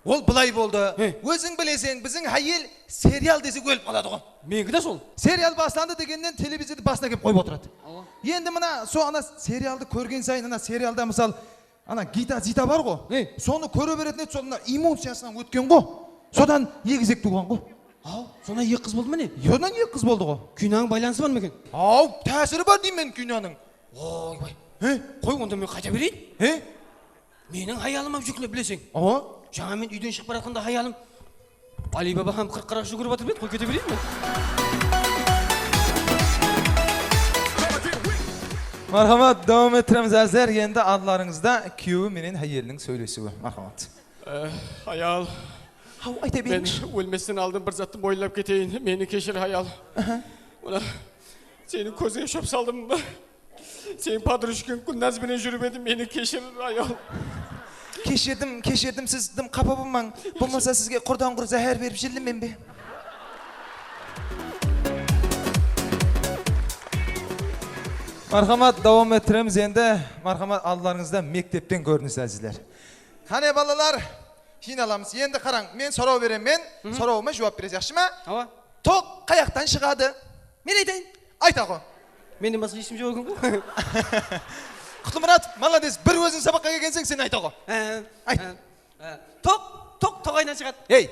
Ol bılay boldı. He. Óziń bileseń, biziń hayel serial desek ólip qaladı ǵo. Meniki de sol. Serial baslandı degennen televizordı basına kelip qoyıp otıradı. Awa. Endi mına, so ana serialdı kórgen sayın, ana serialda, mısal, ana Gita Zita bar ǵo. He. Sonı kóre beretin edi, sonda emociyasınan ótken ǵo. Sodan egizek tuwǵan ǵo. Aw, sonnan eki qız boldı ma ne? Sonnan eki qız boldı ǵo. Kinonıń baylanısı bar ma eken? Aw, tásiri bar deymen kinonıń. Oybay. He? Qoy, onda men qayta bereyin. He? Meniń hayalım hám júkli, bileseń. Awa. Jańa men úyden shıǵıp baratqanda hayalım Alibaba hám qırq qaraqshı kórip atır edi, qoy kete bereyin men. Marhamat, dawam ettiremiz, ázizler. Endi aldılarıńızda kúyewi menen hayeliniń sóylesiwi. Marhamat. Eh, hayal. Haw, ayta berińshi. Men ólmesten aldın bir zattı moyınlap keteyin. Meni keshir, hayal. Aha. Mına, seniń kózińe shop saldım ba? Seniń podrujkań Gúlnaz benen júrip edim, meni keshir, ayol. Keshirdim, keshirdim, siz dım qapa bolmań. Bolmasa sizge qurdan qur záhár berip jildim men be? Marhamat, dawam ettiremiz endi. Marhamat, aldılarıńızda mektepten kórinis, ázizler. Qáne, balalar, jıynalamız. Endi qarań, men soraw beremen, sorawıma juwap beresiz, yaqshı ma? Awa. Toq qayaqtan shıǵadı? Men aytayın. Ayt, aǵa. Mennen basqa hesh kim joq eken ǵoy. Qutlımurat, molodec, bir óziń sabaqqa kelgenseń, sen ayt, aǵa. Há, ayt. Há, há. Toq, toq toǵaydan shıǵadı. Ey,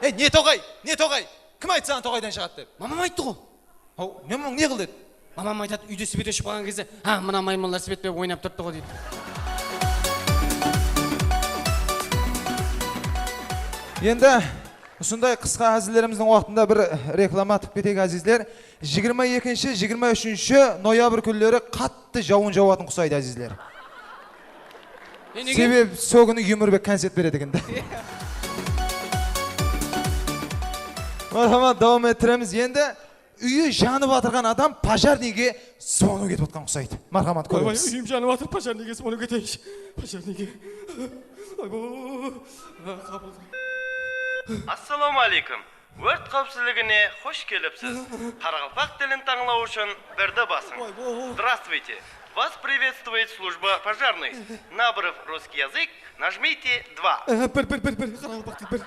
ey, ne toǵay, ne toǵay? Kim ayttı saǵan toǵaydan shıǵadı dep? Mamam ayttı ǵo. Haw, ne, mınaw ne qıl dedi? Mamam aytadı, úyde sveti óship qalǵan gezde, ha, mına maymunlar svet berip oynap turıptı ǵo deydi. Endi usınday qısqa házillerimizdiń waqtında bir reklama atıp keteyik, ázizler. Jigirma ekinshi, jigirma úshinshi noyabr kúnleri qattı jawın jawatın qusaydı, ázizler. E, nege? Sebebi sol kúni Yumorbek koncert beredi eken de. Marhamat, dawam ettiremiz. Endi úyi janıp atırǵan adam pojarniyge zvonok etip atqan qusaydı. Marhamat, kóremiz. Oy, úyim janıp atır, pojarniyge zvonok eteyinshi. Pojarniyge. Oy, bu. Qabıl. Assalawma áleykum. Órt qáwipsizligine xosh kelipsiz. Qaraqalpaq tilin tańlaw ushın birdi basıń. Oy, bo. Здравствуйте. Вас приветствует служба пожарной. Набрав русский язык, нажмите два. Э, bir, bir, bir, bir, qaraqalpaq til, bir.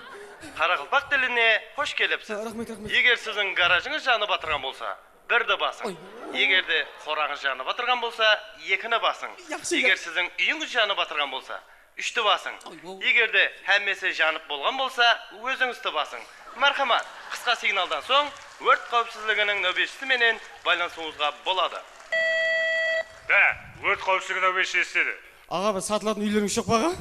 Qaraqalpaq tiline xosh kelipsiz. Raxmet, raxmet. Eger siziń garajıńız janıp atırǵan bolsa, birdi basıń. Oy. Eger de qorańız janıp atırǵan bolsa, ekini basıń. Yaqshı, yaqshı. Eger siziń úyińiz janıp atırǵan bolsa, úshti basıń. Oy, oy. Eger de hámmesi janıp bolǵan bolsa, ózińizdi basıń. Marhamat, qısqa signaldan soń órt qáwipsizliginiń náwbetshisi menen baylanısıwıńızǵa boladı. Bá, órt qáwipsizligi náwbetshisi edi. Aǵa, bir satılatuǵın úylerińiz joq pa, aǵa?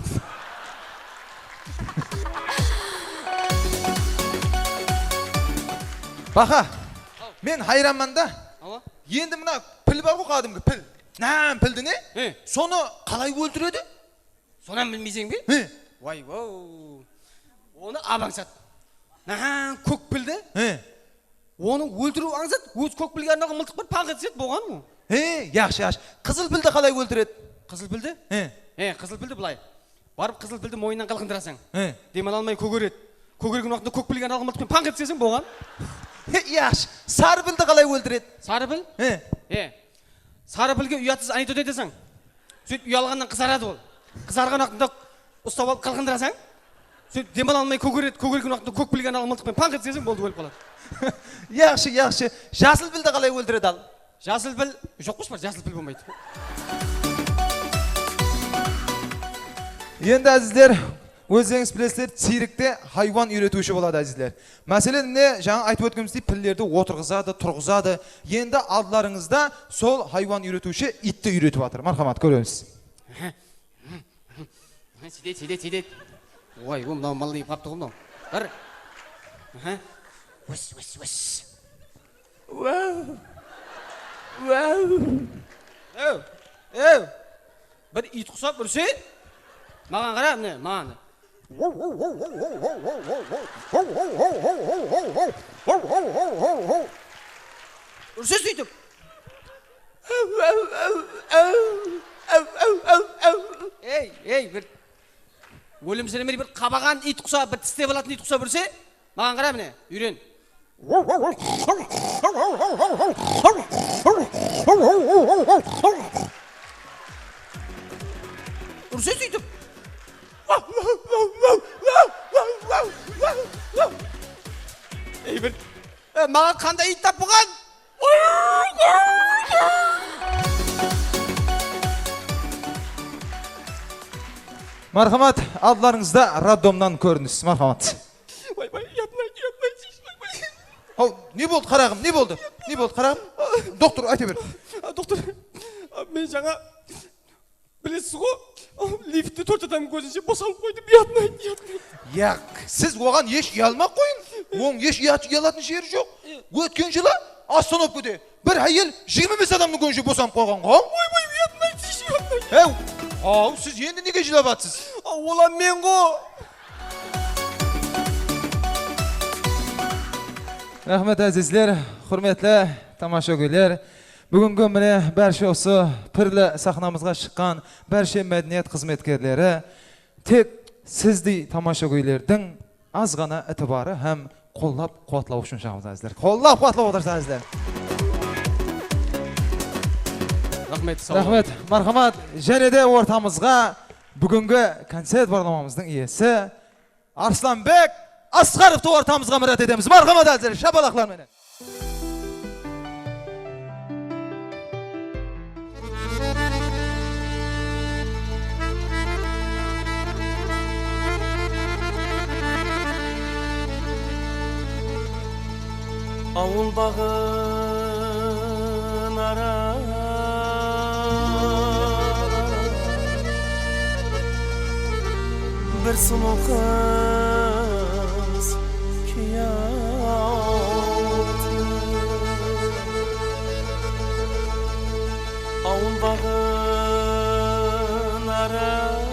Baqa, men hayranman da. Awa. Endi mına pil bar ǵoy, qádimgi pil. Nán pildi ne? He. Sonı qalay óltiredi? Sonı hám bilmeyseń be? He. Way-wow. Onı ap ańsat. Nahán kók pildi? He. Onı óltiriw ańsat, óz kók pilge arnalǵan mıltıq bar, pańq etseń bolǵan ǵoy. He, yaqshı, yaqshı. Qızıl pildi qalay óltiredi? Qızıl pildi? He. He, qızıl pildi bılay. Barıp qızıl pildi moyınnan qılqındırasań. He. Dem ala almay kógeredi. Kógergen waqtında kók pilge arnalǵan mıltıqpen pańq etseń bolǵan. He, yaqshı. Sarı pildi qalay óltiredi? Sarı pil? He. He. Sarı pilge uyatsız anekdot aytasań. Sóytip uyalǵannan qızaradı ol. Qızarǵan waqtında ustap alıp qılqındırasań. Sóytip dem ala almay kógeredi, kógergen waqtında kók pilge arnalǵan mıltıqpen pańq etseń boldı, ólip qaladı. Yaqshı, yaqshı. Jasıl pildi qalay óltiredi al? Jasıl pil, joq qoyshı, jasıl pil bolmaydı. Endi, ázizler, ózlerińiz bilesizler, tsirkte haywan úyretiwshi boladı, ázizler. Máselen, mine, jańa aytıp ótkenimizdey, pillerdi otırǵızadı, turǵızadı. Endi aldılarıńızda sol haywan úyretiwshi iytti úyretip atır. Marhamat, kóremiz. Seydet, seydet, seydet. Oy, o, mınaw mıldıyıp qaptı ǵo mınaw. Bir. Aha. Wis, wis, wis. Wow. Wow. Ew, ew. Bir iyt qusap úrse. Maǵan qara, mine, maǵan. Úrse sóytip. Ey, ey, bir ólimsiremey, bir qabaǵan iyt qusa, bir tislep alatın iyt qusa úrse, maǵan qara, mine, úyren. Úrse sóytip. Ey, bir, e, maǵan qanday iyt tapılǵan? Marhamat, aldılarıńızda roddomnan kórinis. Marhamat. Oybay, yatın ayt, yatın ayt, oybay. Haw, ne boldı, qaraǵım, ne boldı? Ne boldı, qaraǵım? Doktor, ayta ber. A, doktor, a, men jańa, bilesiz ǵo, liftte tórt adamnıń kózinshe bosalıp qoydım, yatın ayt, yatın ayt. Yaq, siz oǵan hesh uyalmay-aq qoyıń. Onıń hesh uyat-, uyalatın jeri joq. Ótken jılı ostanovkada bir háyel jigirma bes adamnıń kózinshe bosanıp qoyǵan ǵo. Oy, oy, uyatın ayt, uyatın ayt. Hew, haw, siz endi nege jılap atsız? A, ol-ám men ǵo. Raxmet, ázizler, húrmetli tamashagóyler. Búgingi mine bárshe usı pirli saxnamızǵa shıqqan bárshe mádeniyat xızmetkerleri tek sizdey tamashagóylerdiń azǵana itibarı hám qollap-quwatlawı ushın shıǵamız, ázizler. Qollap-quwatlap otırsız, ázizler. Raxmet, sawlıq. Raxmet, marhamat. Jáne de ortamızǵa búgingi koncert barlamamızdıń iyesi Arslanbek Asqarov ortamızǵa mirát etemiz. Marhamat, ázizler, shapalaqlar menen. Awıl baǵın ara bir sulıw qız kiyatır. Awıl baǵın aralap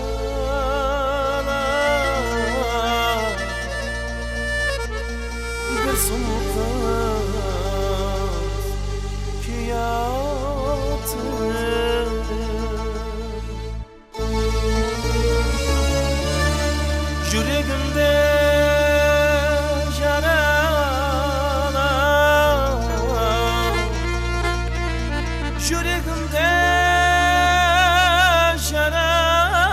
bir sulıw qız kiyatır. Júregimdi jaralap, júregimdi jaralap,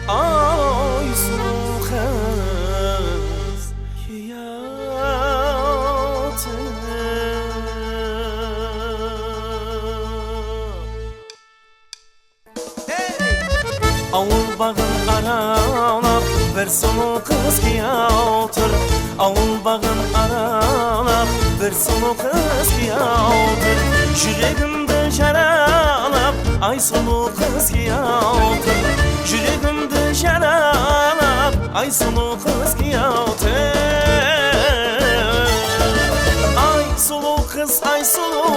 ay, sulıw qız kiyatır. Awıl baǵın aralap, bir sulıw qız kiyatır. Awıl baǵın aralap, bir sulıw qız kiyatır. Júregimdi jaralap, ay, sulıw qız kiyatır. Júregimdi jaralap, ay, sulıw qız kiyatır. Ay, sulıw qız, ay, sulıw,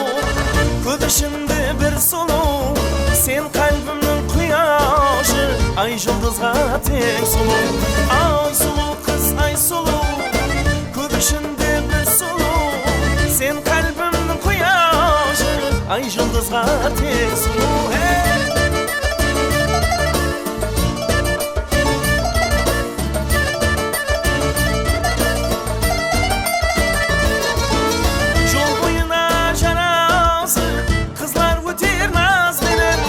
kóp ishinde bir sulıw. Sen qálbimniń quyashı, ay, juldızǵa teń sulıw. Ay, sulıw qız, ay, sulıw, kóp ishinde bir sulıw. Sen qálbimniń quyashı, ay, juldızǵa teń sulıw. Hey! Jol boyına jarasıp qızlar óter naz benen.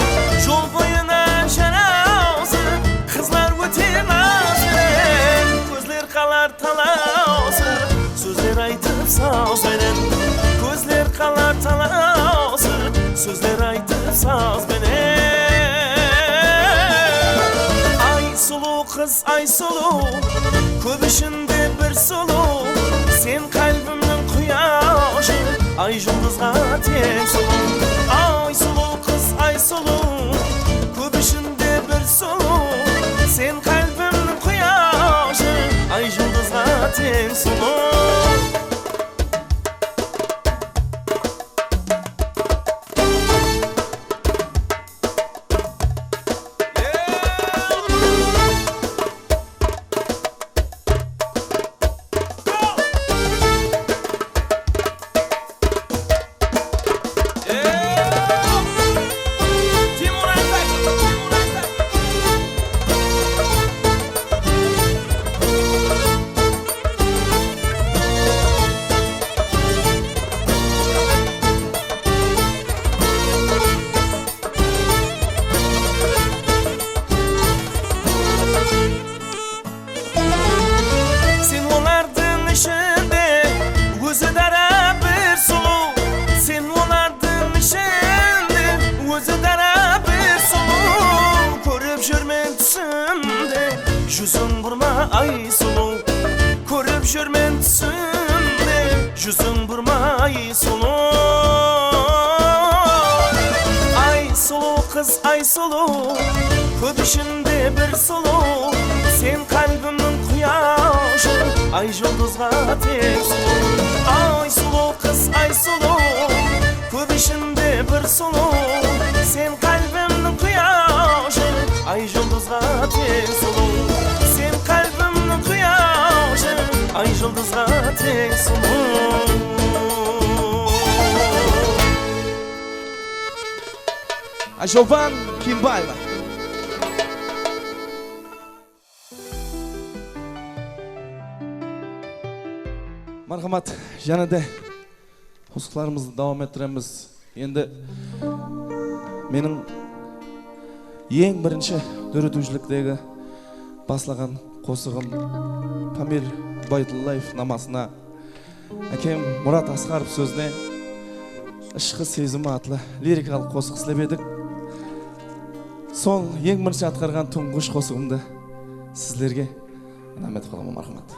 Jol boyına jarasıp qızlar óter naz benen. Kózler qalar talawsıp, sózler aytıp saz benen. Kózler qalar talawsıp, sózler aytıp saz benen. Ay, sulıw qız, ay, sulıw, kóp ishinde bir sulıw. Sen qálbimniń quyashı, ay, juldızǵa teń sulıw. Ay, sulıw qız, ay, sulıw, kóp ishinde bir sulıw. Sen qálbimniń quyashı, ay, juldızǵa teń sulıw. Sen olardıń ishinde ózi dara bir sulıw. Sen olardıń ishinde ózi dara bir sulıw. Kórip júrmen túsimde júziń burma, ay, sulıw. Kórip júrmen túsimde júziń burma, ay, sulıw. Ay, sulıw qız, ay, sulıw, kóp ishinde bir sulıw. Sen qálbimniń quyashı, ay, juldızǵa teń sulıw. Ay, sulıw qız, ay, sulıw, kóp ishinde bir sulıw. Sen qálbimniń quyashı, ay, juldızǵa teń sulıw. Sen qálbimniń quyashı, ay, juldızǵa teń sulıw. Joban Kimbaeva. Marhamat, jáne de qosıqlarımızdı dawam ettiremiz. Endi meniń eń birinshi dóretiwshiliktegi baslaǵan qosıǵım Pamir Ubaydullaev namasına, ákem Murat Asqarov sózine Ishqı sezimi atlı lirikalıq qosıq islep edik. Sol eń birinshi atqarǵan tuńǵısh qosıǵımdı sizlerge inam etip qalaman, marhamat.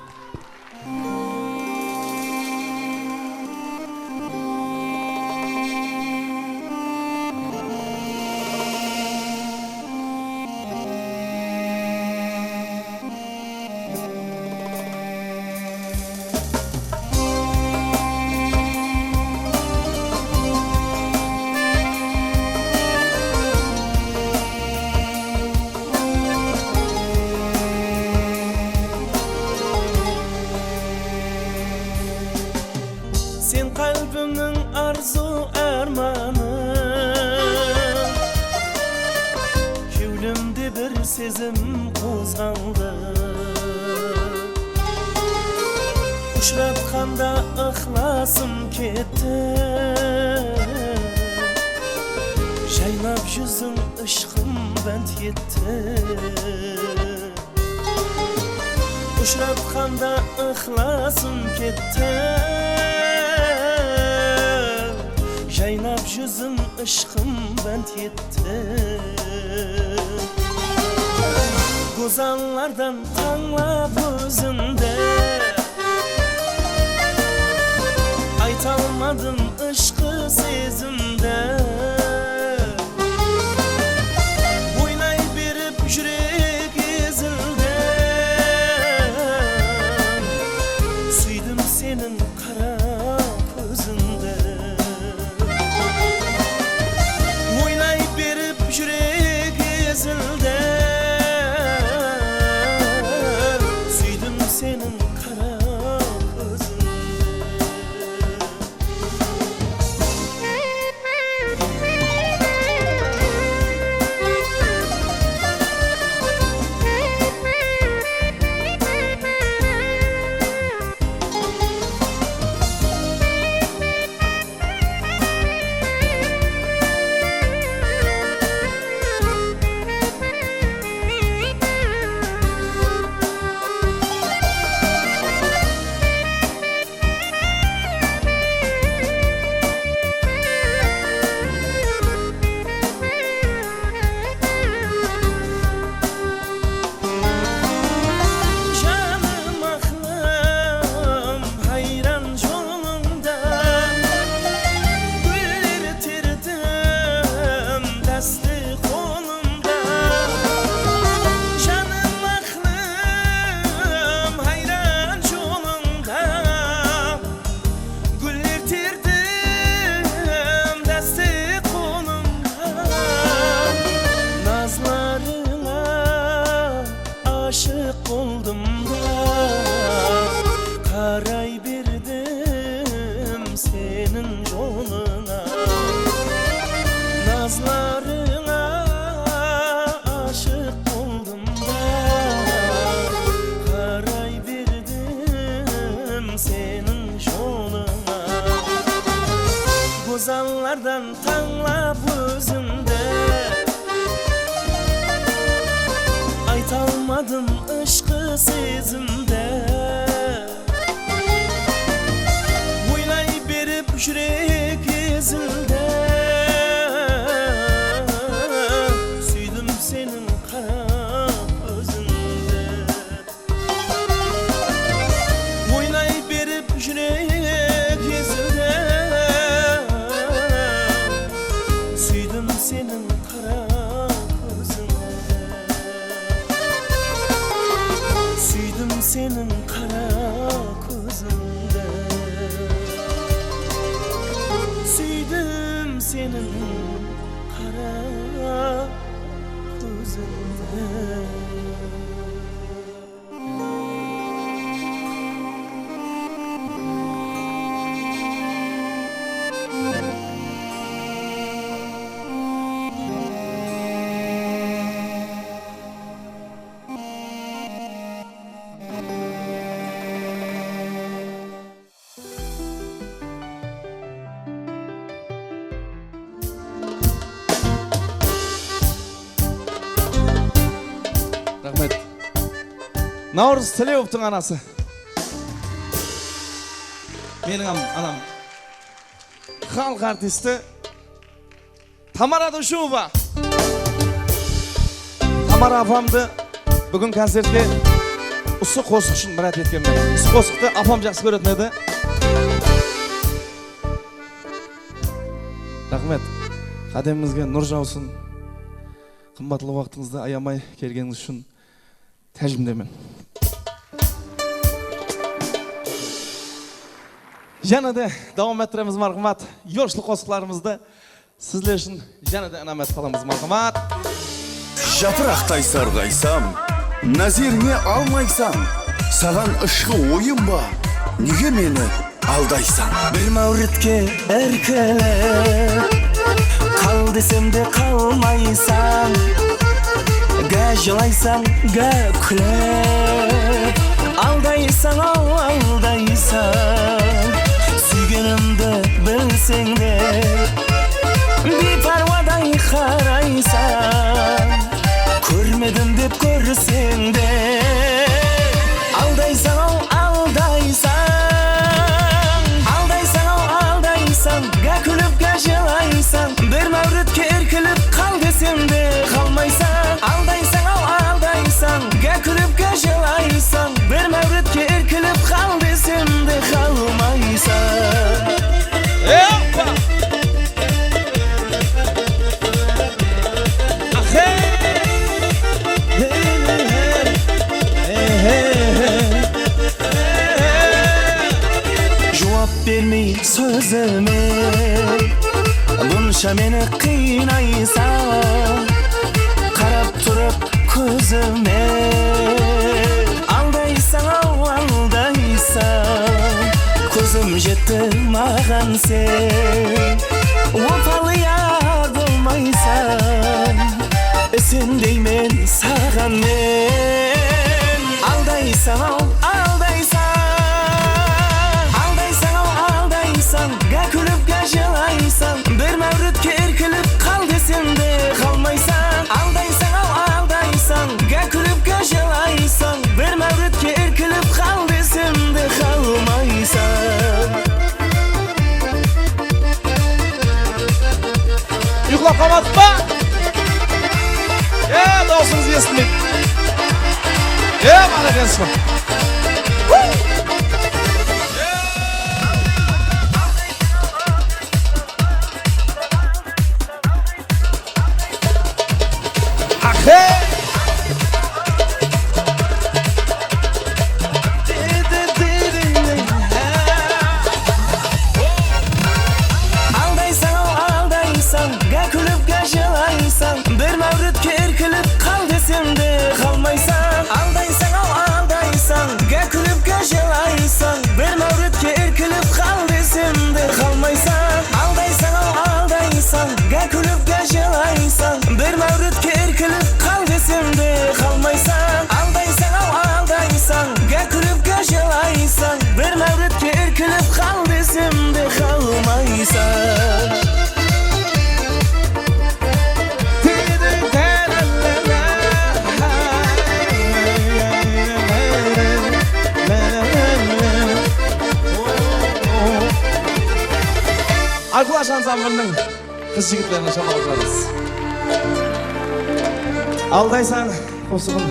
Sen qálbimniń arzıw ármanı, kewlimde bir sezim qozǵaldı. Ushıratqanda ıqlasım ketti, jaynap júziń, ıshqım bánt etti. Ushıratqanda ıqlasım ketti, jaynap júzim, ıshqım bánt etti. Gózallardan tańlap ózińdi, aytalmadım ıshqı sezimdi. Oynay berip júrek ezildi. Súydim seniń qara kózińdi. Oynay berip júrek ezildi. Súydim seniń qara kózińdi. Janım aqlım hayran jolıńda, gúller terdim dásti qolımda. Janım aqlım hayran jolıńda, gúller terdim dásti qolımda. Nazlarıńa ashıq boldım da, qaray berdim seniń jolıńa. Nazlarıńa ashıq boldım da, qaray berdim seniń jolıńa. Gózallardan tańlap ózińdi, aytalmadım ıshqı sezimdi. Oynay berip júrek ezildi. Súydim seniń qara kózińdi. Oynay berip júrek ezildi. Súydim seniń qara kózińdi. Súydim seniń qara kózińdi. Súydim seniń qara kózińdi. Nawrız Tilewovtıń anası. Meniń am-, anam. Xalıq artisti Tamara Dushueva. Tamara apamdı búgin koncertke usı qosıq ushın mirát etkenmen. Usı qosıqtı apam jaqsı kóretin edi. Raxmet. Qádemińizge nur jawsın. Qımbatlı waqtıńızdı ayamay kelgenińiz ushın tájimdemen. Jáne de dawam ettiremiz, marhamat. Yoshlı qosıqlarımızdı sizler ushın jáne de ınamlap qalamız, marhamat. Japıraqtay sarǵaysam, názerińe almaysań. Saǵan ıshqı oyın ba, nege meni aldaysań? Bir máwritke irkilip, qal desem de qalmaysań. Gá jılaysań, gá kúlip, aldaysań-aw, aldaysań. Súygenimdi bilseń de, biypárwaday qaraysań. Kórmedim dep kórseń de, aldaysań-aw, aldaysań. Aldaysań-aw, aldaysań. Gá kúlip, gá jılaysań. Bir máwritke irkilip, qal desem de qalmaysań. Aldaysań-aw, aldaysań. Gá kúlip, gá jılaysań. Bir máwritke irkilip, qal desem de qalmaysań. Eppa! Juwap bermey sózime, bunsha meni qıynaysań. Qarap turıp kózime, aldaysań-aw, aldaysań. Kózim jetti maǵan sen, opalı yar bolmaysań. Isendeymen saǵan men. Aldaysań-aw, aldaysań. Aldaysań-aw, aldaysań. Gá kúlip, gá jılaysań. Bir máwritke irkilip, qal desem de qalmaysań. Aldaysań-aw, aldaysań. Gá kúlip, gá jılaysań. Bir máwritke irkilip, qal desem de qalmaysań. Uyqılap qalmadıq pa? E, dawısıńız esitilmeydi. E, bar ekensiz ǵoy. Aqe! Aldaysań-aw, aldaysań, gá kúlip, gá jılaysań. Bir máwritke irkilip, qal desem de qalmaysań. Aldaysań-aw, aldaysań, gá kúlip, gá jılaysań. Bir máwritke irkilip, qal desem de qalmaysań. Aldaysań-aw, aldaysań, gá kúlip, gá jılaysań. Bir máwritke irkilip, qal desem de qalmaysań. Aldaysań-aw, aldaysań, gá kúlip, gá jılaysań. Bir máwritke irkilip, qal desem de qalmaysań. Ayqulash ansambliniń qız-jigitlerine shamalaqlarız. Aldaysań qosıǵın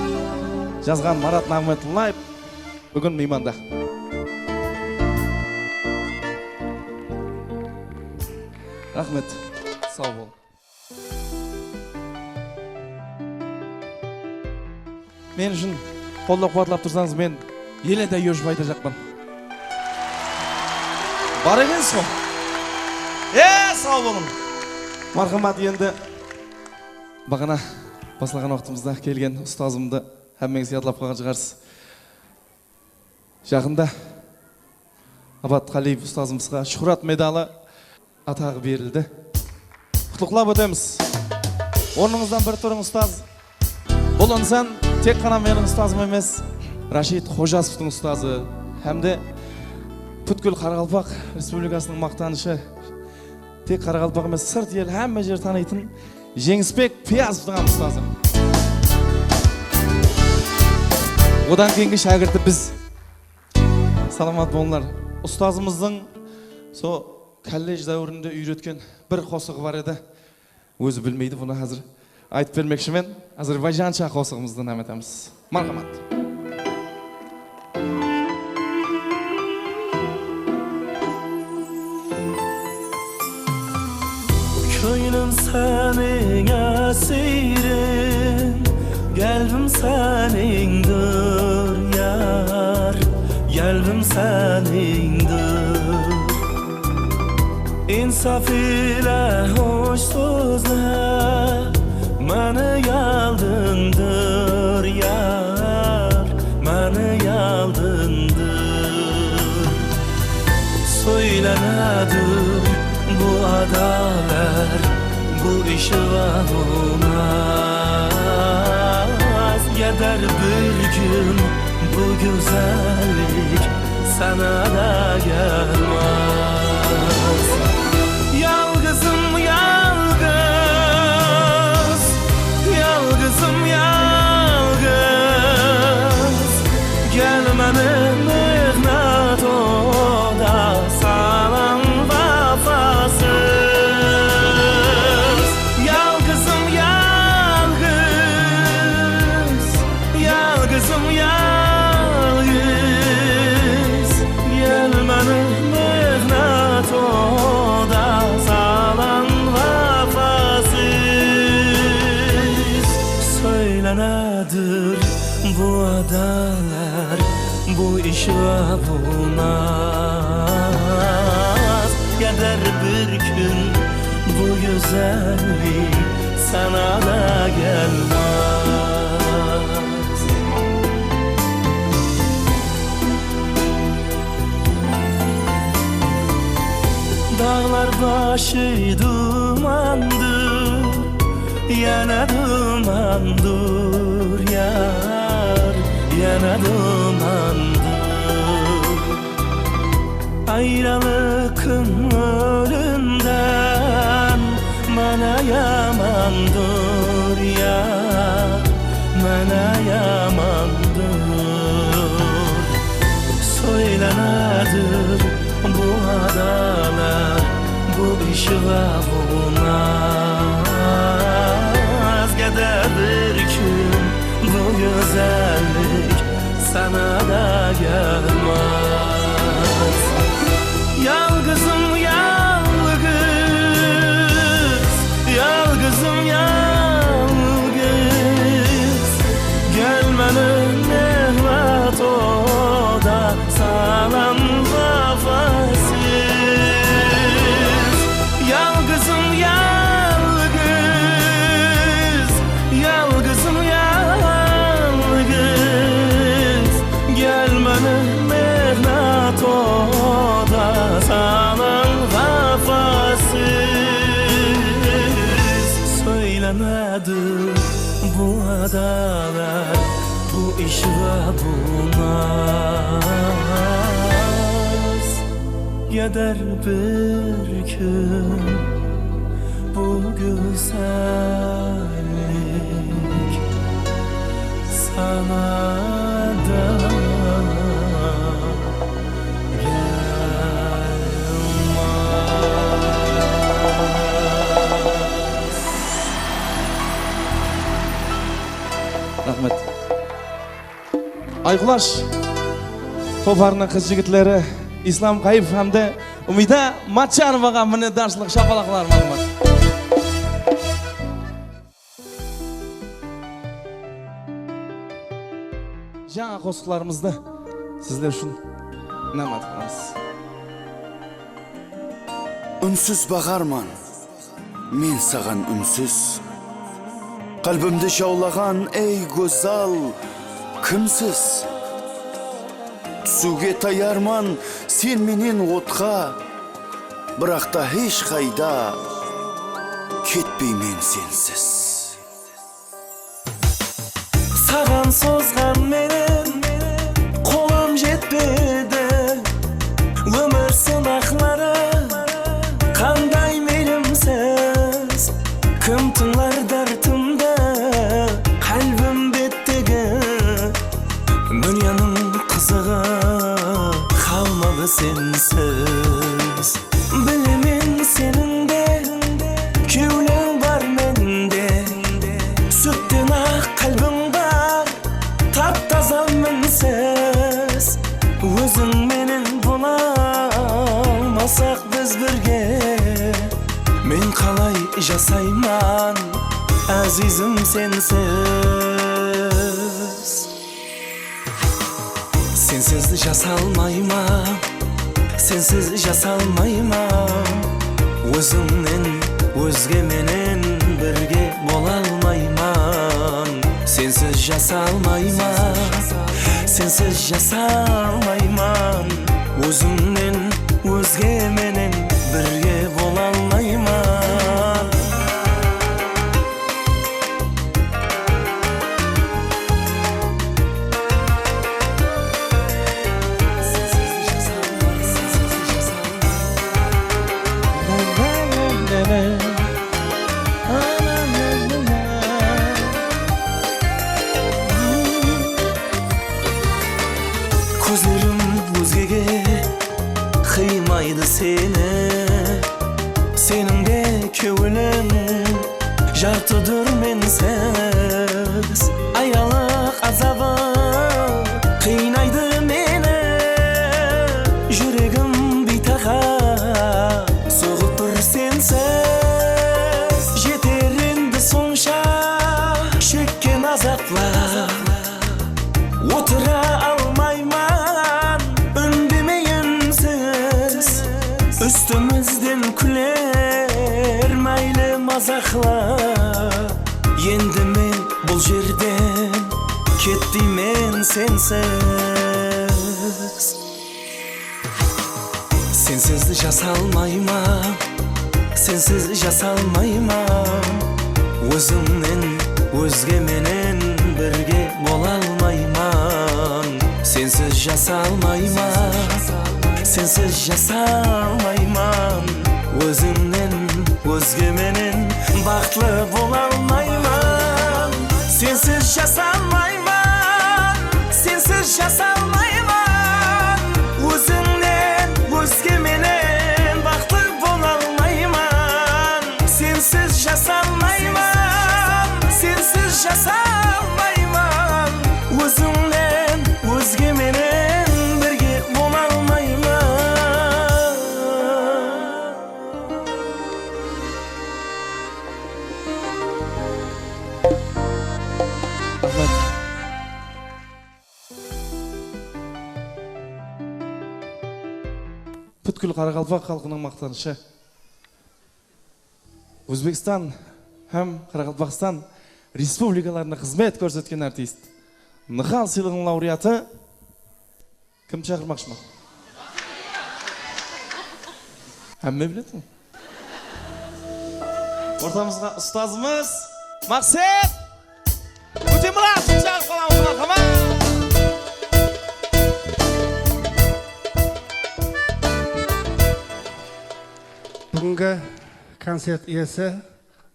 jazǵan Marat Naǵmetullayıp búgin miymanda. Raxmet. Saw bol. Men ushın qollap-quwatlap tursańız, men ele de yoshıp aytajaqpan. Bar ekensiz ǵoy. E, saw bolıń. Marhamat, endi baǵana baslaǵan waqtımızda kelgen ustazımdı hámmeńiz yadlap qalǵan shıǵarsız. Jaqında Abat Qaliyev ustazımızǵa Shuhrat medalı ataǵı berildi. Qutlıqlap ótemiz. Ornıńızdan bir turıń, ustaz. Bul insan tek ǵana meniń ustazım emes, Rashid Xojasovtıń ustazı hám de pútkil Qaraqalpaq Respublikasınıń maqtanıshı. Tek qaraqalpaq emes, sırt el, hámme jer tanıytın Jeńisbek Piyazovtıń hám ustazı. Odan keyingi shákirti biz. Salamat bolıńlar. Ustazımızdıń so kollej dáwirinde úyretken bir qosıǵı bar edi. Ózi bilmeydi, bunı házir aytıp bermekshimen. Ázerbayjansha qosıǵımızdı nám etemiz. Marhamat. Kónglim sániń ásiri, qálbim sánińdur, yar, qálbim sánińdur. Insaf ile xosh sózle, meni aldındır, yar, meni aldındır. Sóylenedir bu adalar, bu ishwa bolmas. Qádar bir kún bu gózellik sana da kelmez. Yalǵızım yalǵız, yalǵızım yalǵız. Kel meni mehnat oda, salam wafasız. Yalǵızım yalǵız, yalǵızım yalǵız. Kel meni mehnat oda, salam wafasız. Sóylenedir bu adalar, bu ishwa bolmas. Qádar bir kún bu gózellik sana da kelmez. Dağlar başı dumandır, yana dumandır, yar, yana dumandır. Ayrılıq kúnlerinden mana yamandır, yar, mana yamandır. Sóylenedir bu adalar, bu ishwa bolmas. Qádar bir kún bu gózellik sana da kelmez. Yalǵızım yalǵız, yalǵızım yalǵız. Kel meni mehnat oda, salam wafasız. Yalǵızım yalǵız, yalǵızım yalǵız. Kel meni mehnat oda, salam wafasız. Sóylenedir bu adalar, bu ishwa bolmas. Qádar bir kún bu gózellik sana da kelmez. Raxmet. Ayqulash toparınıń qız-jigitleri Islam Qayıpov hám de Umida Matchanovaǵa minnetdarshılıq, shapalaqlar, marhamat. Jańa qosıqlarımızdı sizler ushın inam atıp alamız. Únsiz baǵarman men saǵan únsiz. Qálbimdi jawlaǵan, ey gózzal, kimsiz? Túsiwge tayarman sen menen otqa, biraq ta hesh qayda ketpeymen sensiz. Saǵan sozǵan menen qolım jetpedi, ómir sınaqları qanday meylimsiz. Kim tıńlar dártimdi, qálbim bettegi, Men qalay jasayman, áziyzim, sensiz? Sensiz jasalmayman, sensiz jasalmayman. Ózińnen ózge menen birge bolalmayman. Sensiz jasalmayman, sensiz jasalmayman. Ózińnen ózge menen birge bolalmayman. Kózlerim ózgege qıymaydı seni. Seniń de kewiliń jartıdur mensiz. Ayalıq azabı qıynaydı meni. Júregim biytaqat soǵıp tur sensiz. Jeter endi sonsha shekken azaplar. Otıra almayman, úndemey únsiz. Ústimizden kúler máyli mazaqlap. Endi men bul jerden ket deymen sensiz. Sensiz jasalmayman, sensiz jasalmayman. Ózińnen ózge menen birge bolalmayman. Sensiz jasalmayman, sensiz jasalmayman. Ózińnen ózge menen baxıtlı bolalmayman. Sensiz jasalmayman, sensiz jasalmayman. Ózińnen ózge menen baxıtlı bolalmayman. Sensiz jasalmayman, sensiz jasalmayman. Ózińnen ózge menen birge bolalmayman. Raxmet. Pútkil qaraqalpaq xalqınıń maqtanıshı, Ózbekstan hám Qaraqalpaqstan respublikalarına xızmet kórsetken artist, Nıxal sıylıǵınıń laureatı. Kimdi shaqırmaqshıman? Hámme biledi ǵoy. Ortamızǵa ustazımız Maqset Ótemuratov shaqırıp qalamız, marhamat. Búgingi koncert iyesi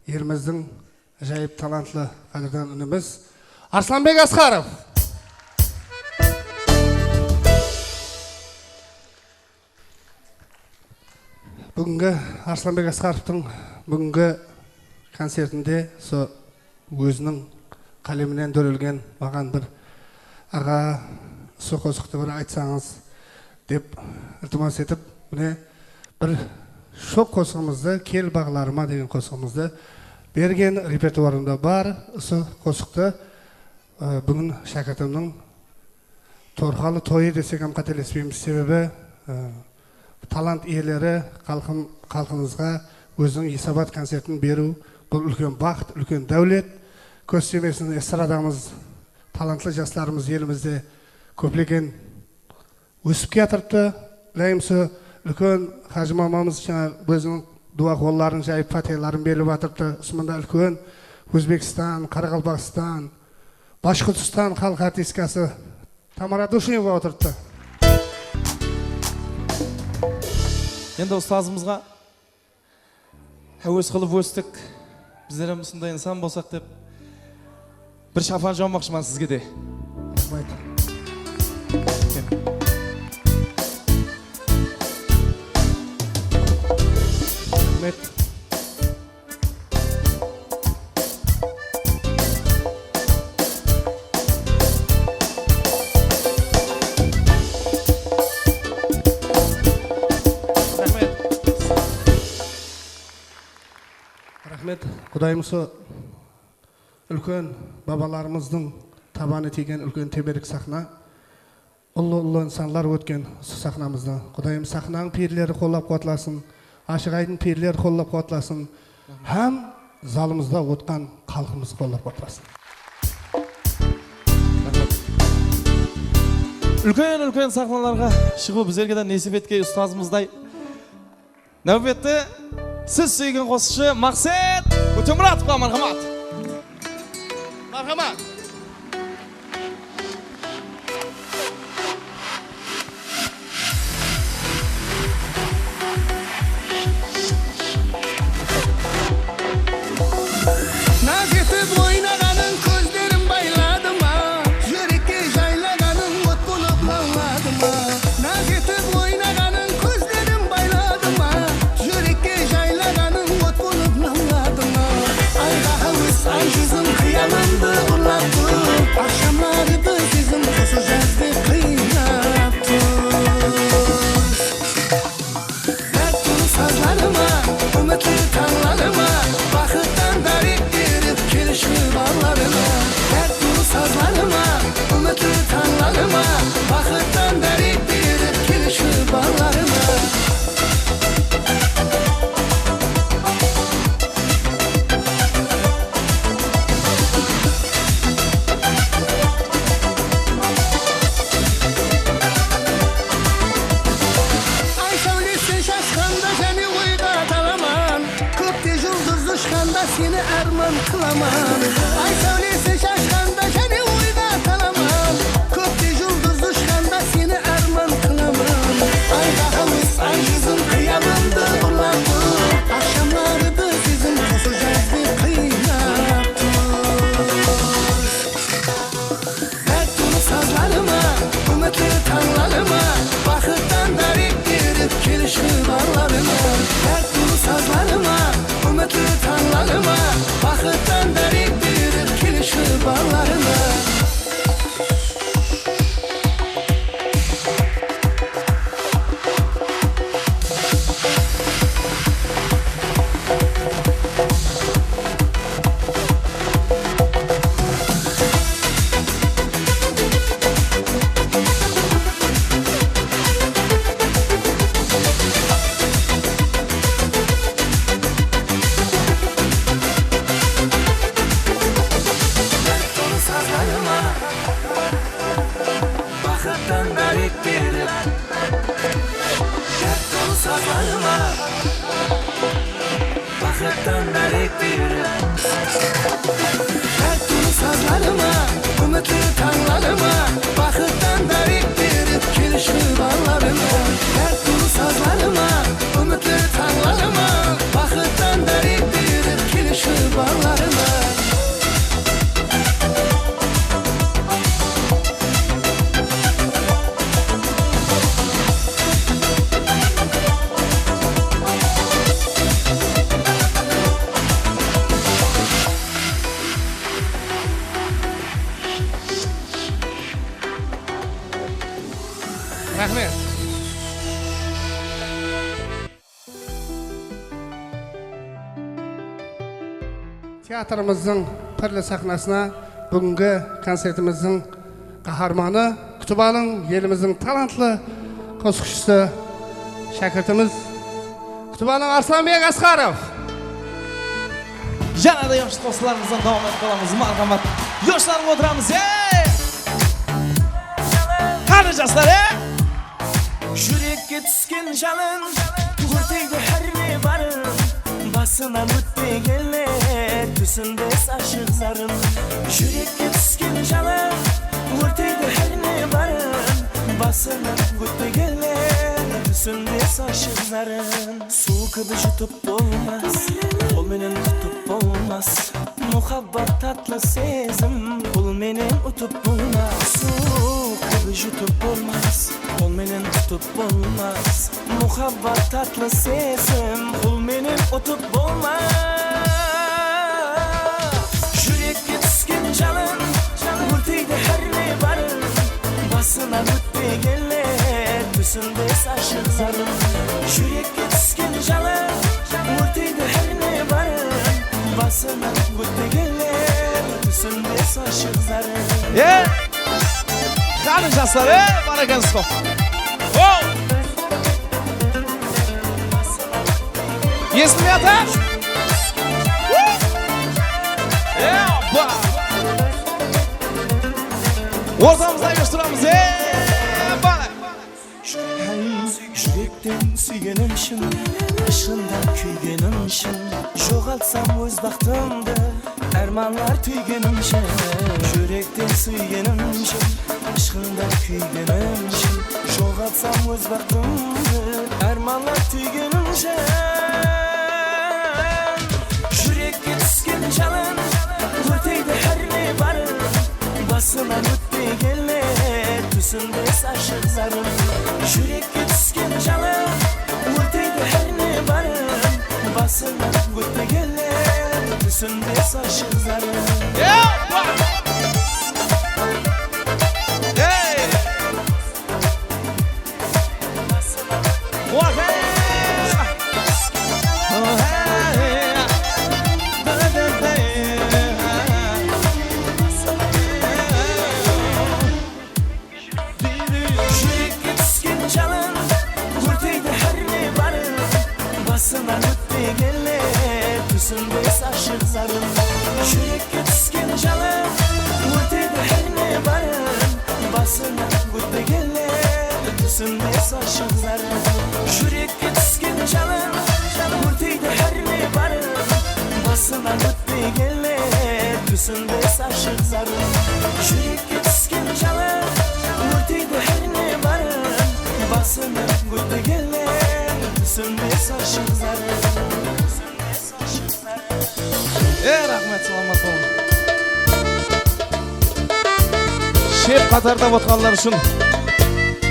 elimizdiń ájayıp talantlı qádirdan inimiz Arslanbek Asqarov. Búgingi Arslanbek Asqarovtıń búgingi koncertinde so óziniń qáleminen dórelgen maǵan bir aǵa, usı qosıqtı bir aytsańız dep iltimas etip, mine, bir shol qosıǵımızdı, Kel baǵlarıma degen qosıǵımızdı bergen, repertuarımda bar. Usı qosıqtı, e, búgin shákirtimniń torqalı toyı desek hám qátelespeymiz. Sebebi, e, talant iyeleri xalqım-, xalqımızǵa óziniń esabat koncertin beriw, bul úlken baxıt, úlken dáwlet. Kóz tiymesin, estradamız, talantlı jaslarımız elimizde kóplegen ósip kiyatırıptı. Ilayım, usı úlken Hajı mamamız jańa óziniń duwa qolların jayıp, fátihaların berip atırıptı. Usı mında úlken Ózbekstan, Qaraqalpaqstan, Bashqurtstan xalıq artistkası Tamara Dushinova otırıptı. Endi ustazımızǵa háwes qılıp óstik, bizler hám usınday insan bolsaq dep, bir shapan jawmaqshıman sizge de. Raxmet. Raxmet. Raxmet. Raxmet. Qudayım, usı úlken babalarımızdıń tabanı tiygen úlken teberik saxna. Ullı-ullı insanlar ótken usı saxnamızdı. Qudayım, saxnanıń piyirleri qollap-quwatlasın, Ashıq Aydın piyirleri qollap-quwatlasın hám zalımızda otırǵan xalqımız qollap-quwatlasın. Úlken-úlken saxnalarǵa shıǵıw bizlerge de nesip etken ustazımızday. Náwbette siz súygen qosıqshı Maqset Ótemuratovqa marhamat. Marhamat. Naz etip oynaǵanıń kózlerim bayladı ma? Júrekke jaylaǵanıń ot bolıp lawladı ma? Naz etip oynaǵanıń kózlerim bayladı ma? Júrekke jaylaǵanıń ot bolıp lawladı ma? Ayǵa háwes ay júzim qıyalımdı urlap tur. Aqshamları da sezim qusı jazdı qıynap tur. Dárt duru sazlarıma, úmitli tańlarıma, baxıttan dárek berip kelshi barlarıma. Dárt duru sazlarıma, úmitli tańlarıma, baxıttan dárek berip kelshi barlarıma. Ay sáwlesi shashqanda jáne oyǵa dalaman. Kókte juldız ushqanda seni árman qılaman. Ay sáwlesi shashqanda jáne oyǵa dalaman. Kókte juldız ushqanda seni árman qılaman. Ayǵa háwes ay júzim qıyalımdı urlap tur. Aqshamları da sezim qusı jazdı qıynap tur. Dárt duru sazlarıma, úmitli tańlarıma, baxıttan dárek berip kelshi barlarıma. Dárt duru sazlarıma, úmitli tańlarıma, baxıttan dárek berip kelshi barlarıma. Dárt dolu sazlarıma, baxıttan dárek berip. Dárt dolu sazlarıma, baxıttan dárek berip. Dárt dolu sazlarıma, úmitli tańlarıma, baxıttan dárek berip kelshi barlarıma. Dárt dolu sazlarıma, úmitli tańlarıma, baxıttan dárek berip kelshi barlarıma. Raxmet. Teatrımızdıń pírli saxnasına búgingi koncertimizdiń qaharmanı, kútip alıń, elimizdiń talantlı qosıqshısı, shákirtimiz, kútip alıń, Arslanbek Asqarov. Yana da yosh qosıqlarımızdan dawam etip qalamız, marhamat. Yoshlar otıramız, ey! Qani, jaslar, ey! Júrekke túsken jalın, órteydi hár ne barın. Basınan ótpegenler túsinbes ashıq zarın. Júrekke túsken jalın, órteydi hár ne barın. Basınan ótpegenler túsinbes ashıq zarın. Suw kibi jutıp bolmas, qol menen tutıp bolmas. Muhabbat tatlı sezim, pul menen utıp bolmas. Suw kibi jutıp bolmas, qol menen tutıp bolmas. Muhabbat tatlı sezim, pul menen utıp bolmas. Júrekke túsken jalın, órteydi hár ne barın. Basınan ótpegenler túsinbes ashıq zarın. Júrekke túsken jalın, órteydi hár ne barın. Sınıp ótpegenler túsinbes ashıq zarım. E! Qani, jaslar, e, bar ekansız ǵo. O! Esitilmey atır. E, ba! Ortamızda ayırıp turamız, e, bala! Hey, júrekten súygenim shın, shında kúygenim shın. Joǵaltsam óz baxtımdı, ármanlar túygenim shın. Júrekten súygenim shın, ıshqıńda kúygenim shın. Joǵaltsam óz baxtımdı, ármanlar túygenim shın. Júrekke túsken jalın, órteydi hár ne barın. Basınan ótpegenler, túsinbes ashıq zarım. Júrekke túsken jalın, órteydi hár ne barın. Basınan ótpegenler, túsinbes ashıq zarım. Hey! Júrekke túsken jalın, órteydi hár ne barın. Basınan ótpegenler, túsinbes ashıq zarım. Júrekke túsken jalın, órteydi hár ne barın. Basınan ótpegenler, túsinbes ashıq zarım. Júrekke túsken jalın, órteydi hár ne barın. Basınan ótpegenler, túsinbes ashıq zarım. Júrekke túsken jalın, órteydi hár ne barın. Basınan ótpegenler, túsinbes ashıq zarım. E, raxmet, salamat bolıń. Shep qatarda otqanlar ushın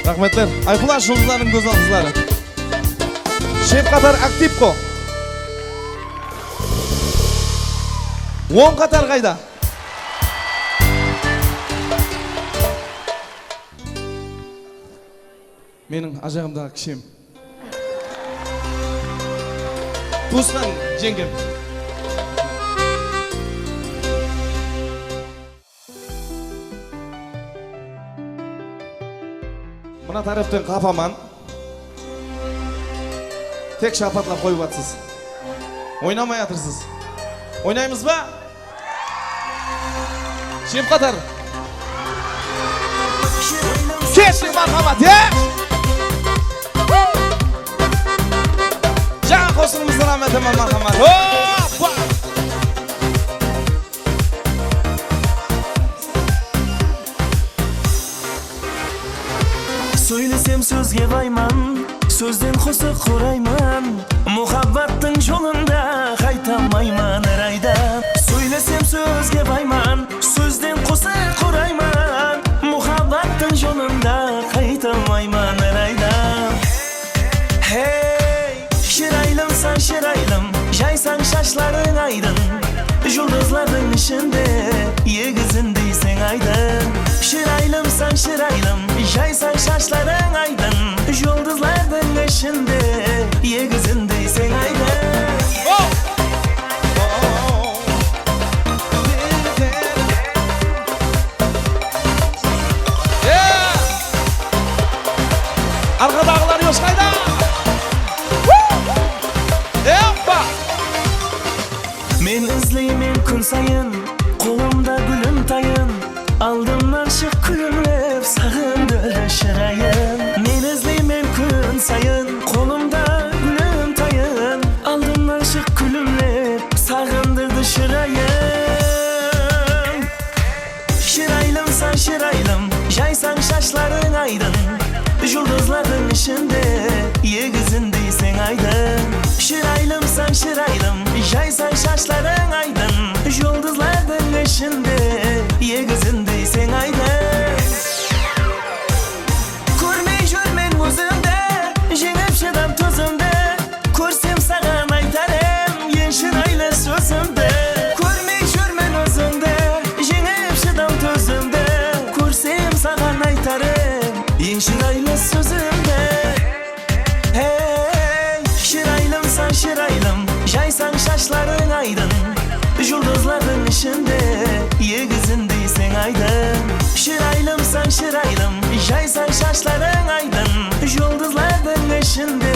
raxmetler. Ayqulash juldızlardıń gózzal qızları. Shep qatar aktiv ǵo. Oń qatar qayda? Meniń ajaǵımdaǵı kishem. Tuwısqan jeńgem. Mına tárepten qapaman. Tek shapatlap qoyıp atırsız. Oynamay atırsız. Oynaymız ba? Shep qatar. Keshir, marhamat, e! Jańa qosıǵımızdı raxmet etaman, marhamat. Hoppa! Sóylesem sózge bayman, sózden qosıq qurayman. Muhabbattıń jolında qayta almayman ıraydan. Sóylesem sózge bayman, sózden qosıq qurayman. Muhabbattıń jolında qayta almayman ıraydan. Hey, shıraylımsań, shıraylım, jaysań shashlarıń aydın. Juldızlardıń ishinde egizindeyseń aydın. Shıraylımsań, shıraylım, jaysań shashlarıń aydın. Juldızlardıń ishinde egizindeyseń aydın. Arqadaǵılar yosh qayda? Eppa! Men izleymen kún sayın, qolımda gúlim tayın. Aldımnan shıq kúlimlep, saǵındırdı shırayın. Men izleymen kún sayın, qolımda gúlim tayın. Aldımnan shıq kúlimlep, saǵındırdı shırayın. Shıraylımsań, shıraylım, jaysań shashlarıń aydın. Juldızlardıń ishinde egizindeyseń aydın. Shıraylımsań, shıraylım, jaysań shashlarıń aydın. Juldızlardıń ishinde egizindeyseń aydın. Kórmey júrmen ózimdi, jeńip shıdam túzimdi. Kórsem saǵan aytarım eń shıraylı sózimdi. Kórmey júrmen ózimdi, jeńip shıdam túzimdi. Kórsem saǵan aytarım eń shıraylı sózimdi. Hey, shıraylımsań, shıraylım, jaysań shashlarıń aydın. Juldızlardıń ishinde egizindey sen aydın. Shıraylımsań, shıraylım, jaysań, shashlarıń aydın. Juldızlardıń ishinde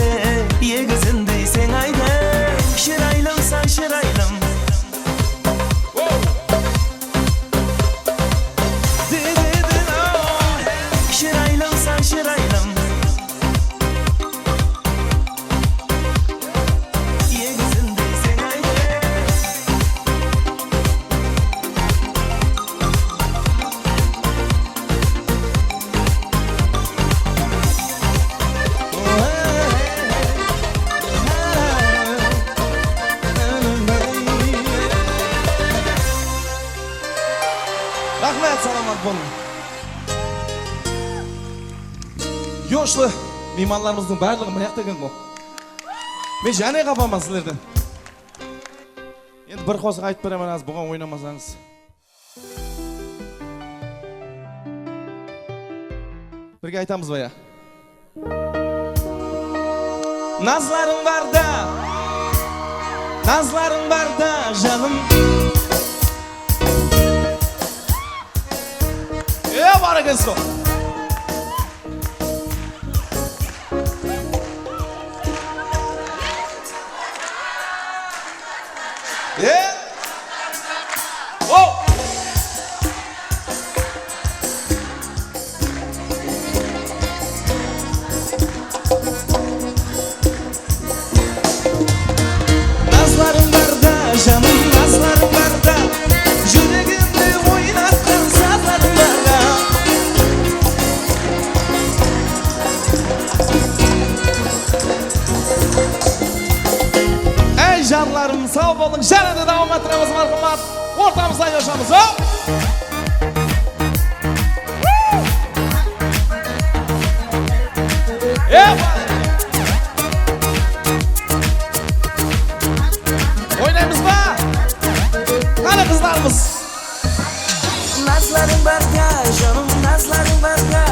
egizindey sen aydın. Shıraylımsań, shıraylım. Shıraylımsań, shıraylım. Raxmet, salamat bolıń. Yoshlı miymanlarımızdıń barlıǵı mına jaqta eken ǵo. Men jáne qapaman sizlerden. Endi bir qosıq aytıp beremen, az buǵan oynamasańız. Birge aytamız ba, ya? Nazlarıń barda, nazlarıń barda, janım. E, bar ekensiz ǵo. E? O! Nazlarıń barda, janım, nazlarıń barda, júregimdi oynatqan sazlarıń barda. Ey, janlarım, saw bolıń. Jáne de dawam ettiramız, marhamat. Ortamızda joshamiz, hop! Epa! Oynaymız ba? Qáne, qızlarımız! Nazlarıń barda, janım, nazlarıń barda,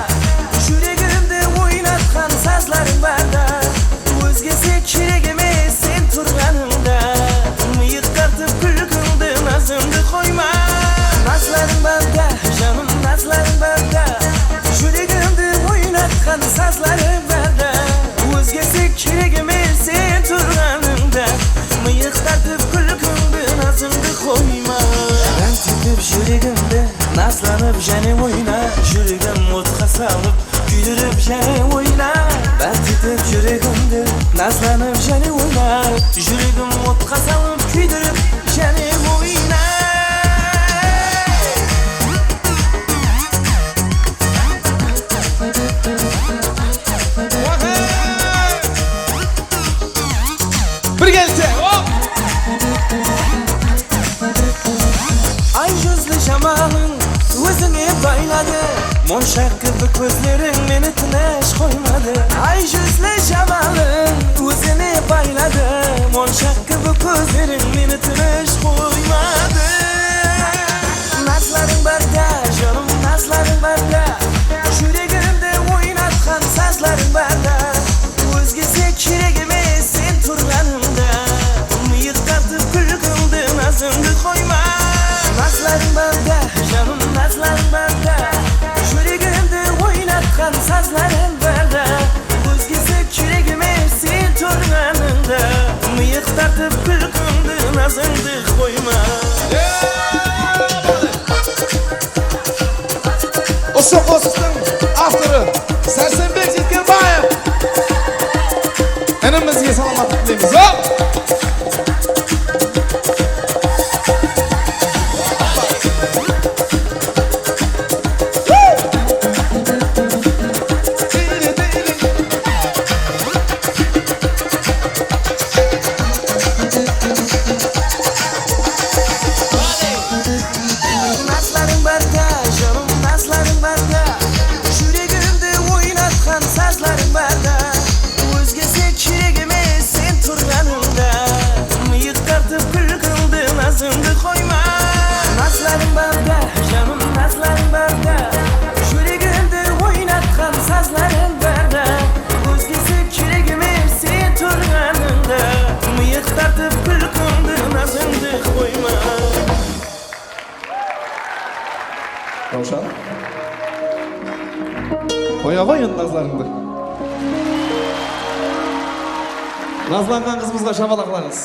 júregimdi oynatqan sazlarıń barda. Ózgesi kerek emes sen turǵanıńda, mıyıq tartıp kúlkińdi, nazıńdı qoyma. Nazlarıń barda, janım, nazlarıń barda, júregimdi oynatqan sazlarıń barda. Ózgesi kerek emes sen turǵanıńda, mıyıq tartıp kúlkińdi, nazıńdı qoyma. Bánt etip júregimdi, nazlanıp jáne oyna, júregim otqa salıp, kúydirip jáne oyna. Bánt etip júregimdi, nazlanıp jáne oyna, júregim otqa salıp, kúydirip jáne oyna. Birgelikte, hop! Ay júzli jamalıń ózińe bayladı, monshaq kibi kózleriń meni tınısh qoymadı. Ay júzli jamalıń ózińe bayladı, monshaq kibi kózleriń meni tınısh qoymadı. Nazlarıń barda, janım, nazlarıń barda, júregimdi oynatqan sazlarıń barda. Ózgesi kerek emes sen turǵanıńda, mıyıq tartıp kúlkińdi, nazıńdı qoyma. Nazlarıń barda, janım, nazlarıń barda, júregimdi oynatqan sazlarıń barda. Ózgesi kerek emes sen turǵanıńda, mıyıq tartıp kúlkińdi, nazıńdı qoyma. Usı qosıqtıń avtorı Sársenbek Jetkenbaev inimizge salamatlıq tileymiz. Hop! Nazlarıń barda, janım, nazlarıń barda, Qoy endi nazlarıńdı. Nazlanǵan qızımızǵa shapalaqlańız.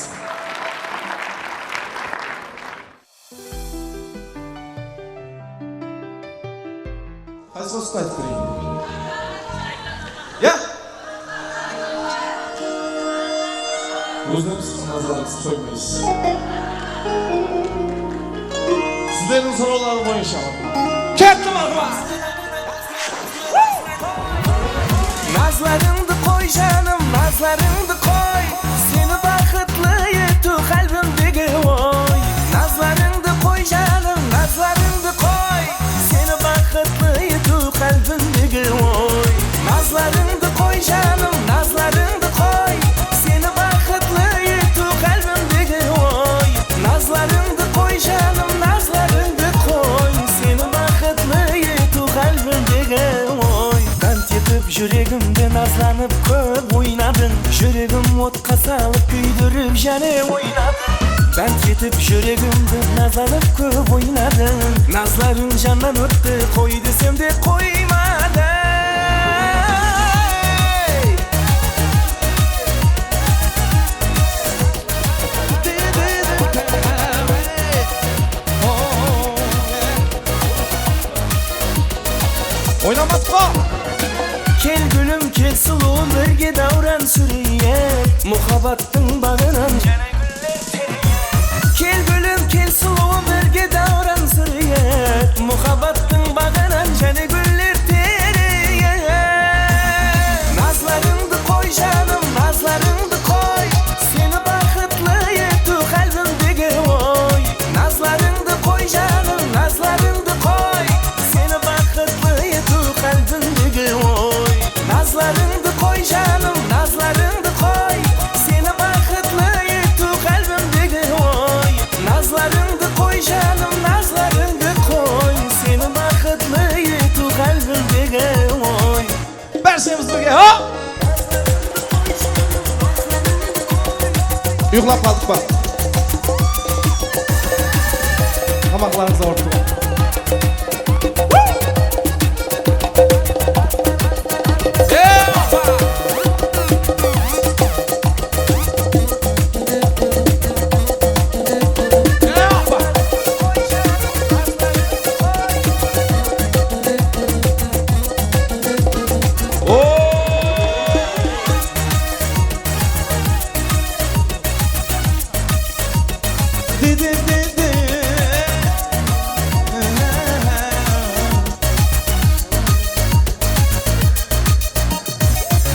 Qaysı qosıqtı aytıp bereyin? Ya? Ózlerimiz nazlanıp qoymaymız. Sizlerdiń sorawlarıń boyınsha. Kettim, Aqbar! Nazlarıńdı qoy, janım, nazlarıńdı qoy. Seni baxıtlı etiw qálbimdegi oy. Nazlarıńdı qoy, janım, nazlarıńdı qoy. Seni baxıtlı etiw qálbimdegi oy. Nazlarıńdı qoy, janım, nazlarıńdı qoy. Seni baxıtlı etiw qálbimdegi oy. Nazlarıńdı qoy, janım, nazlarıńdı qoy. Seni baxıtlı etiw qálbimdegi oy. Bánt etip júregimdi nazlanıp kóp oynadıń. Júregim otqa salıp kúydirip jáne oynadıń. Bánt etip júregimdi nazlanıp kóp oynadıń. Nazlarıń jannan ótti, qoy desem de qoymadıń. Oynamadıq pa? Kel gúlim, kel sulıwım, birge dáwran súreyik. Muhabbattıń baǵınan jáne gúller tereyik. Kel gúlim, kel sulıwım, birge dáwran súreyik. Muhabbattıń baǵınan jáne gúller tereyik. Nazlarıńdı qoy, janım, nazlarıńdı qoy. Seni baxıtlı etiw qálbimdegi oy. Nazlarıńdı qoy, janım, nazlarıńdı qoy. Seni baxıtlı etiw qálbimdegi oy. Nazlarıńdı qoy, janım, nazlarıńdı qoy. Seni baxıtlı etiw qálbimdegi oy. Nazlarıńdı qoy, janım, nazlarıńdı qoy. Seni baxıtlı etiw qálbimdegi oy. Bárshemiz birge, hop! Uyıqlap qaldıq pa? Tamaqlarıńız awırıptı ma?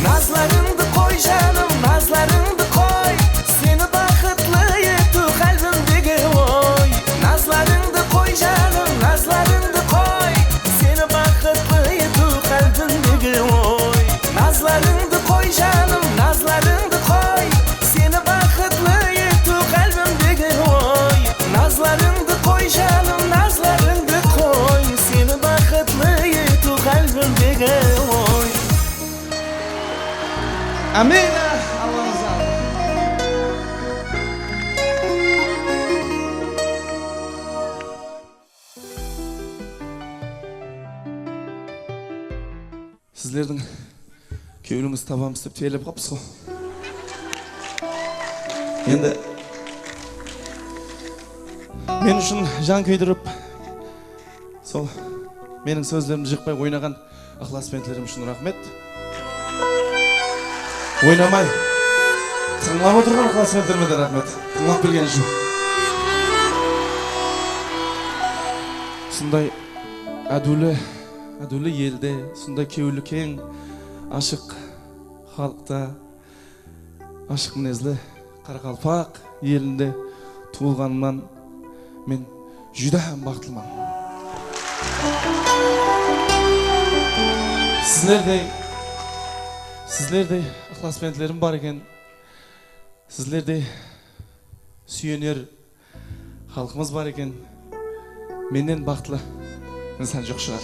Nazlarıńdı qoy, janım, nazlarıńdı qoy. Seni baxıtlı etiw qálbimdegi oy. Nazlarıńdı qoy, janım, nazlarıńdı qoy. Seni baxıtlı etiw qálbimdegi oy. Nazlarıńdı qoy, janım, nazlarıńdı qoy. Seni baxıtlı etiw qálbimdegi oy. Nazlarıńdı qoy, janım, nazlarıńdı qoy. Seni baxıtlı etiw qálbimdegi oy. Ámin. Allanıń razı bolsın. Sizlerdiń kewlińizdi tabamız dep tiyerlep qalıppız ǵo. Endi men ushın jan kúydirip, sol meniń sózlerimdi jıqpay oynaǵan ıqlasbentlerim ushın raxmet. Oynamay, tıńlap otırǵan ıqlasbentlerime de raxmet. Tıńlap kelgeni ushın. Usınday ádiwli, ádiwli elde, usınday kewli keń, ashıq xalıqta, ashıq minezli qaraqalpaq elinde tuwılǵanımnan men júdá hám baxıtlıman. Sizlerdey, sizlerdey ıqlasbentlerim bar eken, sizlerdey súyener xalqımız bar eken, mennen baxıtlı insan joq shıǵar.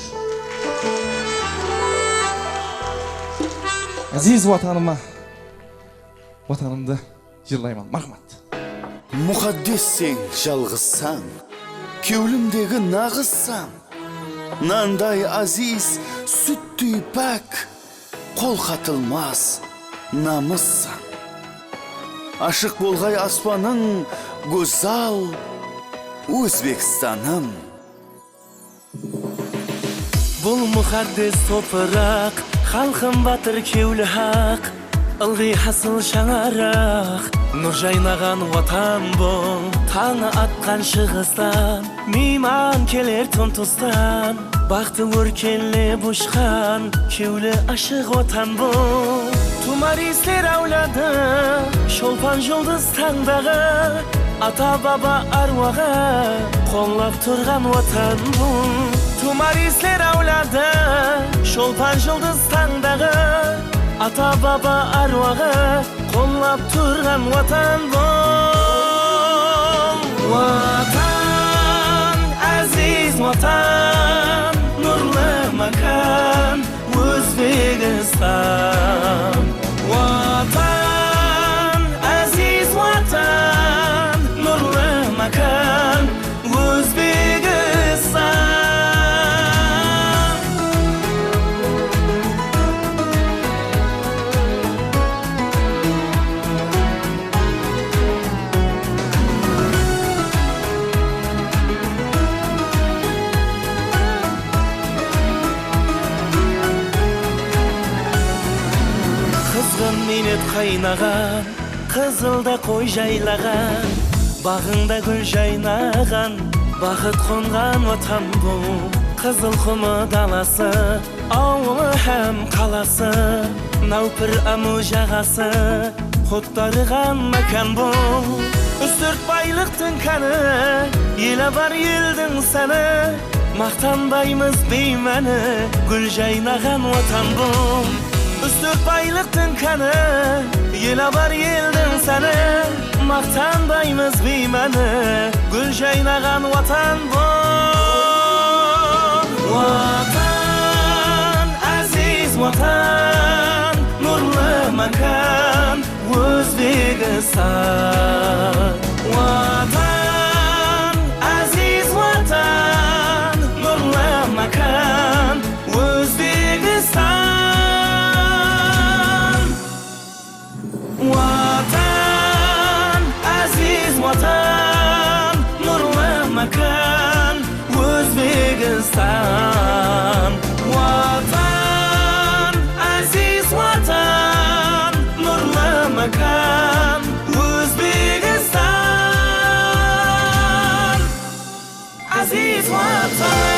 Áziz Watanıma, Watanımdı jırlayman. Marhamat. Muqaddesseń, jalǵızsań, kewlimdegi naǵızsań. Nanday áziz, Súttey pák, qol qatılmas namıssań. Ashıq bolǵay aspanıń, gózzal Ózbekstanım. Bul muqaddes topıraq, xalqım batır kewli haq, ılǵıy hasıl shańaraq, nur jaynaǵan Watan bul, tańı atqan shıǵıstan, miyman keler tún-tustan, baxtı órkenlep ushqan, kewli ashıq Watan bul. Tuwmar iyisler áwladı, sholpan juldız tańdaǵı, ata-baba árwaǵı, qollap turǵan Watan bul. Tuwmar iyisler áwladı, sholpan juldız tańdaǵı, ata-baba árwaǵı, qollap turǵan Watan bul. Watan, áziz Watan, nurlı mákan, Ózbekstan. Watan, áziz Watan, nurlı mákan, Ózbekstan. Qızǵın miynet qaynaǵan, qızılda qoy jaylaǵan, baǵıńda gúl jaynaǵan, baxıt qonǵan Watan bul. Qızılqumı dalası, awılı hám qalası, Náwpir ámiw jaǵası, qutqarǵan mákan bul. Úsh-tórt baylıqtıń káni, ele bar eldiń sánı, maqtanbaymız biymáni, gúl jaynaǵan Watan bul. Úsh-tórt baylıqtıń káni, ele bar eldiń sánı, maqtanbaymız biymáni, gúl jaynaǵan Watan bul. Watan, áziz Watan, nurlı mákan, Ózbekstan. Watan, áziz Watan, nurlı mákan, Ózbekstan. Watan, áziz Watan, nurlı mákan, Ózbekstan. Watan, áziz Watan, nurlı mákan, Ózbekstan. Áziz Watan.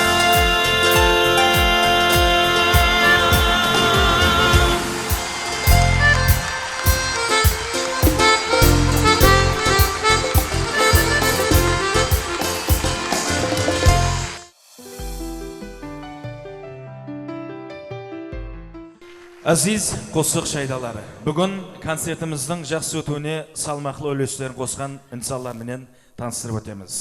Áziz qosıq shaydaları, búgin koncertimizdiń jaqsı ótiwine salmaqlı úleslerin qosqan insanlar menen tanıstırıp ótemiz.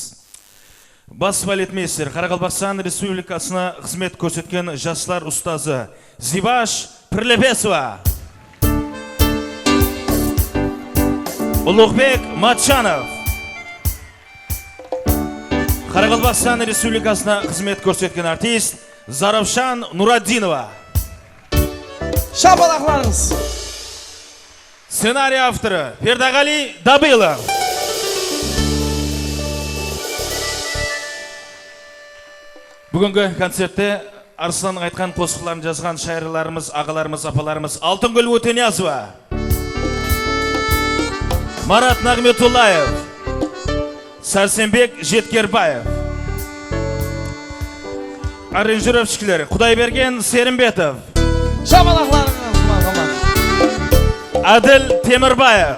Bas baletmeyster, Qaraqalpaqstan Respublikasına xızmet kórsetken jaslar ustazı Ziybash Pirlepesova. Uluǵbek Matjanov. Qaraqalpaqstan Respublikasına xızmet kórsetken artist Zarafshan Nuraddinova. Shapalaqlarıńız. Scenariy avtorı Ferdaǵaliy Dabılov. Búgingi koncertte Arslannıń aytqan qosıqların jazǵan shayırlarımız, aǵalarımız, apalarımız Altıngúl Óteniyazova, Marat Naǵmetullaev, Sársenbek Jetkerbaev. Aranjirovshikler Qudaybergen Serimbetov. Shapalaqlarıńız, marhamat. Ádil Temirbaev.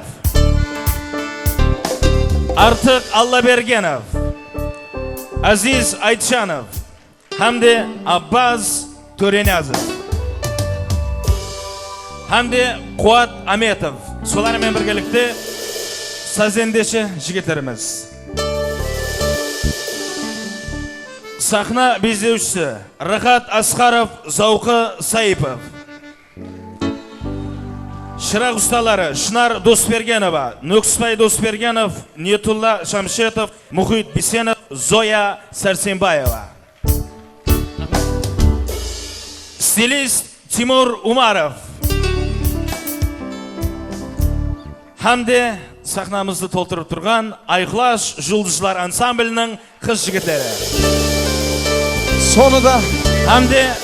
Artıq Allabergenov. Áziz Aytjanov. Hám de Abbaz Tóreniyazov hám de Quwat Ametov. Solar menen birgelikte sazendeshi jigitlerimiz. Saxna bezewshisi Raxat Asqarov, Zawqı Saipov. Shıraq ustaları Shınar Dosbergenova, Nókisbay Dosbergenov, Niyetulla Shamshetov, Muxit Bisenov, Zoya Sársenbaeva. Stilist Timur Umarov. Hám de saxnamızdı toltırıp turǵan Ayqulash juldızlar ansambliniń qız-jigitleri. Sonı da. Hám de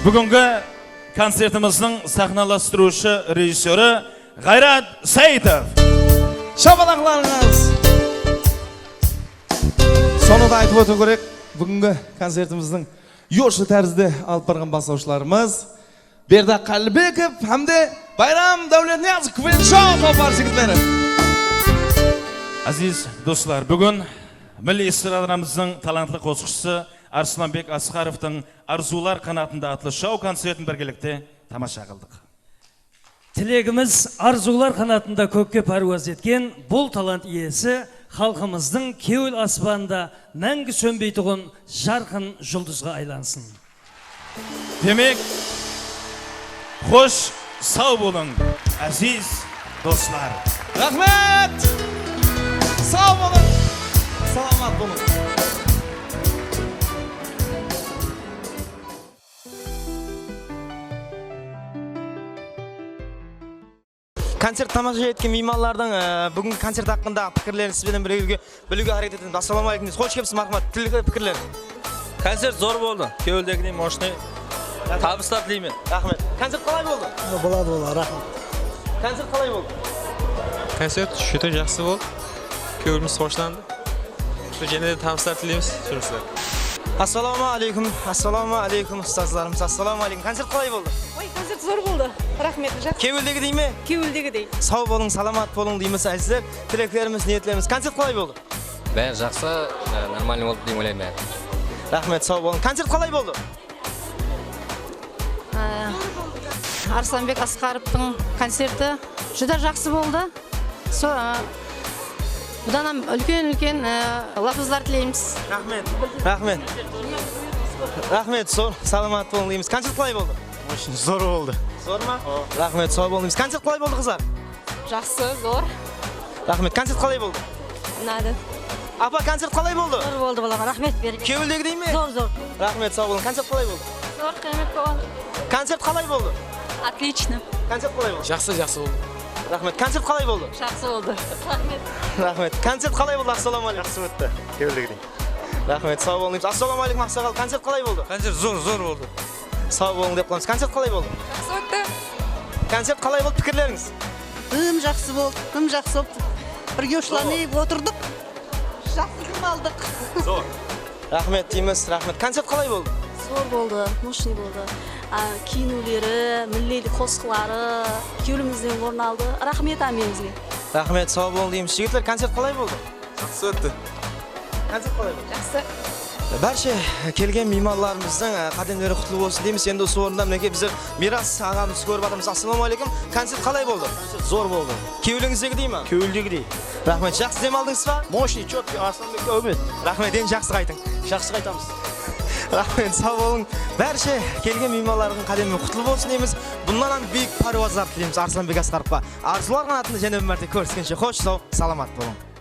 búgingi koncertimizdiń saxnalastırıwshı rejissyorı Ǵayrat Saitov. Shapalaqlarıńız. Sonı da aytıp ótiw kerek, búgingi koncertimizdiń yoshlı tárizde alıp barǵan baslawshılarımız Berdaq Qállibekov hám de Bayram Dáwletniyazov, Kven Shou topar jigitleri. Aziz doslar, búgin milliy estradamızdıń talantlı qosıqshısı Arslanbek Asqarovtıń Arzıwlar qanatında atlı shou-koncertin birgelikte tamasha qıldıq. Tilegimiz, arzıwlar qanatında kókke párwaz etken bul talant iyesi xalqımızdıń kewil aspanında máńgi sónbeytuǵın jarqın juldızǵa aylansın. Demek, xosh, saw bolıń, áziz doslar. Raxmet! Saw bolıń! Salamat bolıń! Koncert tamasha etken miymanlardıń, e, búgingi koncert haqqında pikirlerin siz benen birge biliwge háreket etemiz. Assalawma áleykum deymiz. Xosh kelipsiz, marhamat. Tilek, pikirler. Koncert zor boldı. Kewildegidey, moshnıy. Tabıslar tileymen. Raxmet. Koncert qalay boldı? Boladı, boladı. Raxmet. Koncert qalay boldı? Koncert júdá jaqsı boldı. Kewlimiz xoshlandı. Usı jáne de tabıslar tileymiz jumıslar. Assalawma áleykum, assalawma áleykum, ustazlarımız, assalawma áleykum. Koncert qalay boldı? Oy, koncert zor boldı. Raxmet, jaqsı. Kewildegidey me? Kewildegidey. Saw bolıń, salamat bolıń deymiz, ázizler. Tileklerimiz, niyetlerimiz. Koncert qalay boldı? Bári jaqsı, e, normalnıy boldı dep oylayman bári. Raxmet, saw bolıń. Koncert qalay boldı? Á, Arslanbek Asqarovtıń koncerti júdá jaqsı boldı. So-, á, budan hám úlken-úlken, á, lapızlar tileymiz. Raxmet. Raxmet. Raxmet, zor, salamat bolıń deymiz. Koncert qalay boldı? Zor boldı. Zor ma? Raxmet, saw bolıń deymiz. Koncert qalay boldı, qızlar? Jaqsı, zor. Raxmet. Koncert qalay boldı? Unadı. Apa, koncert qalay boldı? Zor boldı, balalar. Raxmet, berek. Kewildegidey me? Zor, zor. Raxmet, saw bolıń. Koncert qalay boldı? Zor, qıyamet bolǵan. Koncert qalay boldı? Отлично. Koncert qalay boldı? Jaqsı, jaqsı boldı. Raxmet. Koncert qalay boldı? Jaqsı boldı. Raxmet. Raxmet. Koncert qalay boldı? Assalawma áleykum. Jaqsı ótti. Kewildegidey. Raxmet, saw bolıń deymiz. Assalawma áleykum, aqsaqal. Koncert qalay boldı? Koncert zor, zor boldı. Saw bolıń dep qalamız. Koncert qalay boldı? Jaqsı ótti. Koncert qalay boldı, pikirlerińiz? Dım jaqsı boldı, dım jaqsı boldı. Birge ushlanıp otırdıq. Jaqsı dım aldıq. Zor. Raxmet deymiz, raxmet. Koncert qalay boldı? Zor boldı, moshnıy boldı. A, kiyiniwleri, milliylik qosıqları kewlimizden orın aldı. Raxmet hámmemizge. Raxmet, saw bolıń deymiz. Jigitler, koncert qalay boldı? Jaqsı ótti. Koncert qalay boldı? Jaqsı. Bárshe kelgen miymanlarımızdıń, e, qádemleri qutlı bolsın deymiz. Endi usı orında, minekey, bizler Miyras aǵamızdı kórip atırmız. Assalawma áleykum. Koncert qalay boldı? Koncert zor boldı. Kewlińizdegidey ma? Kewildegidey. Raxmet. Jaqsı dem aldıńız ba? Moshnıy, chotkiy, Arslanbek, áwmet. Raxmet, endi jaqsı qaytıń. Jaqsı qaytamız. Raxmet, saw bolıń. Bárshe kelgen miymanlardıń qádemi qutlı bolsın deymiz. Bunnan hám biyik párwazlar tileymiz Arslanbek Asqarovqa. Arzıwlar qanatında jáne bir márte kóriskenshe, xosh, saw, salamat bolıń.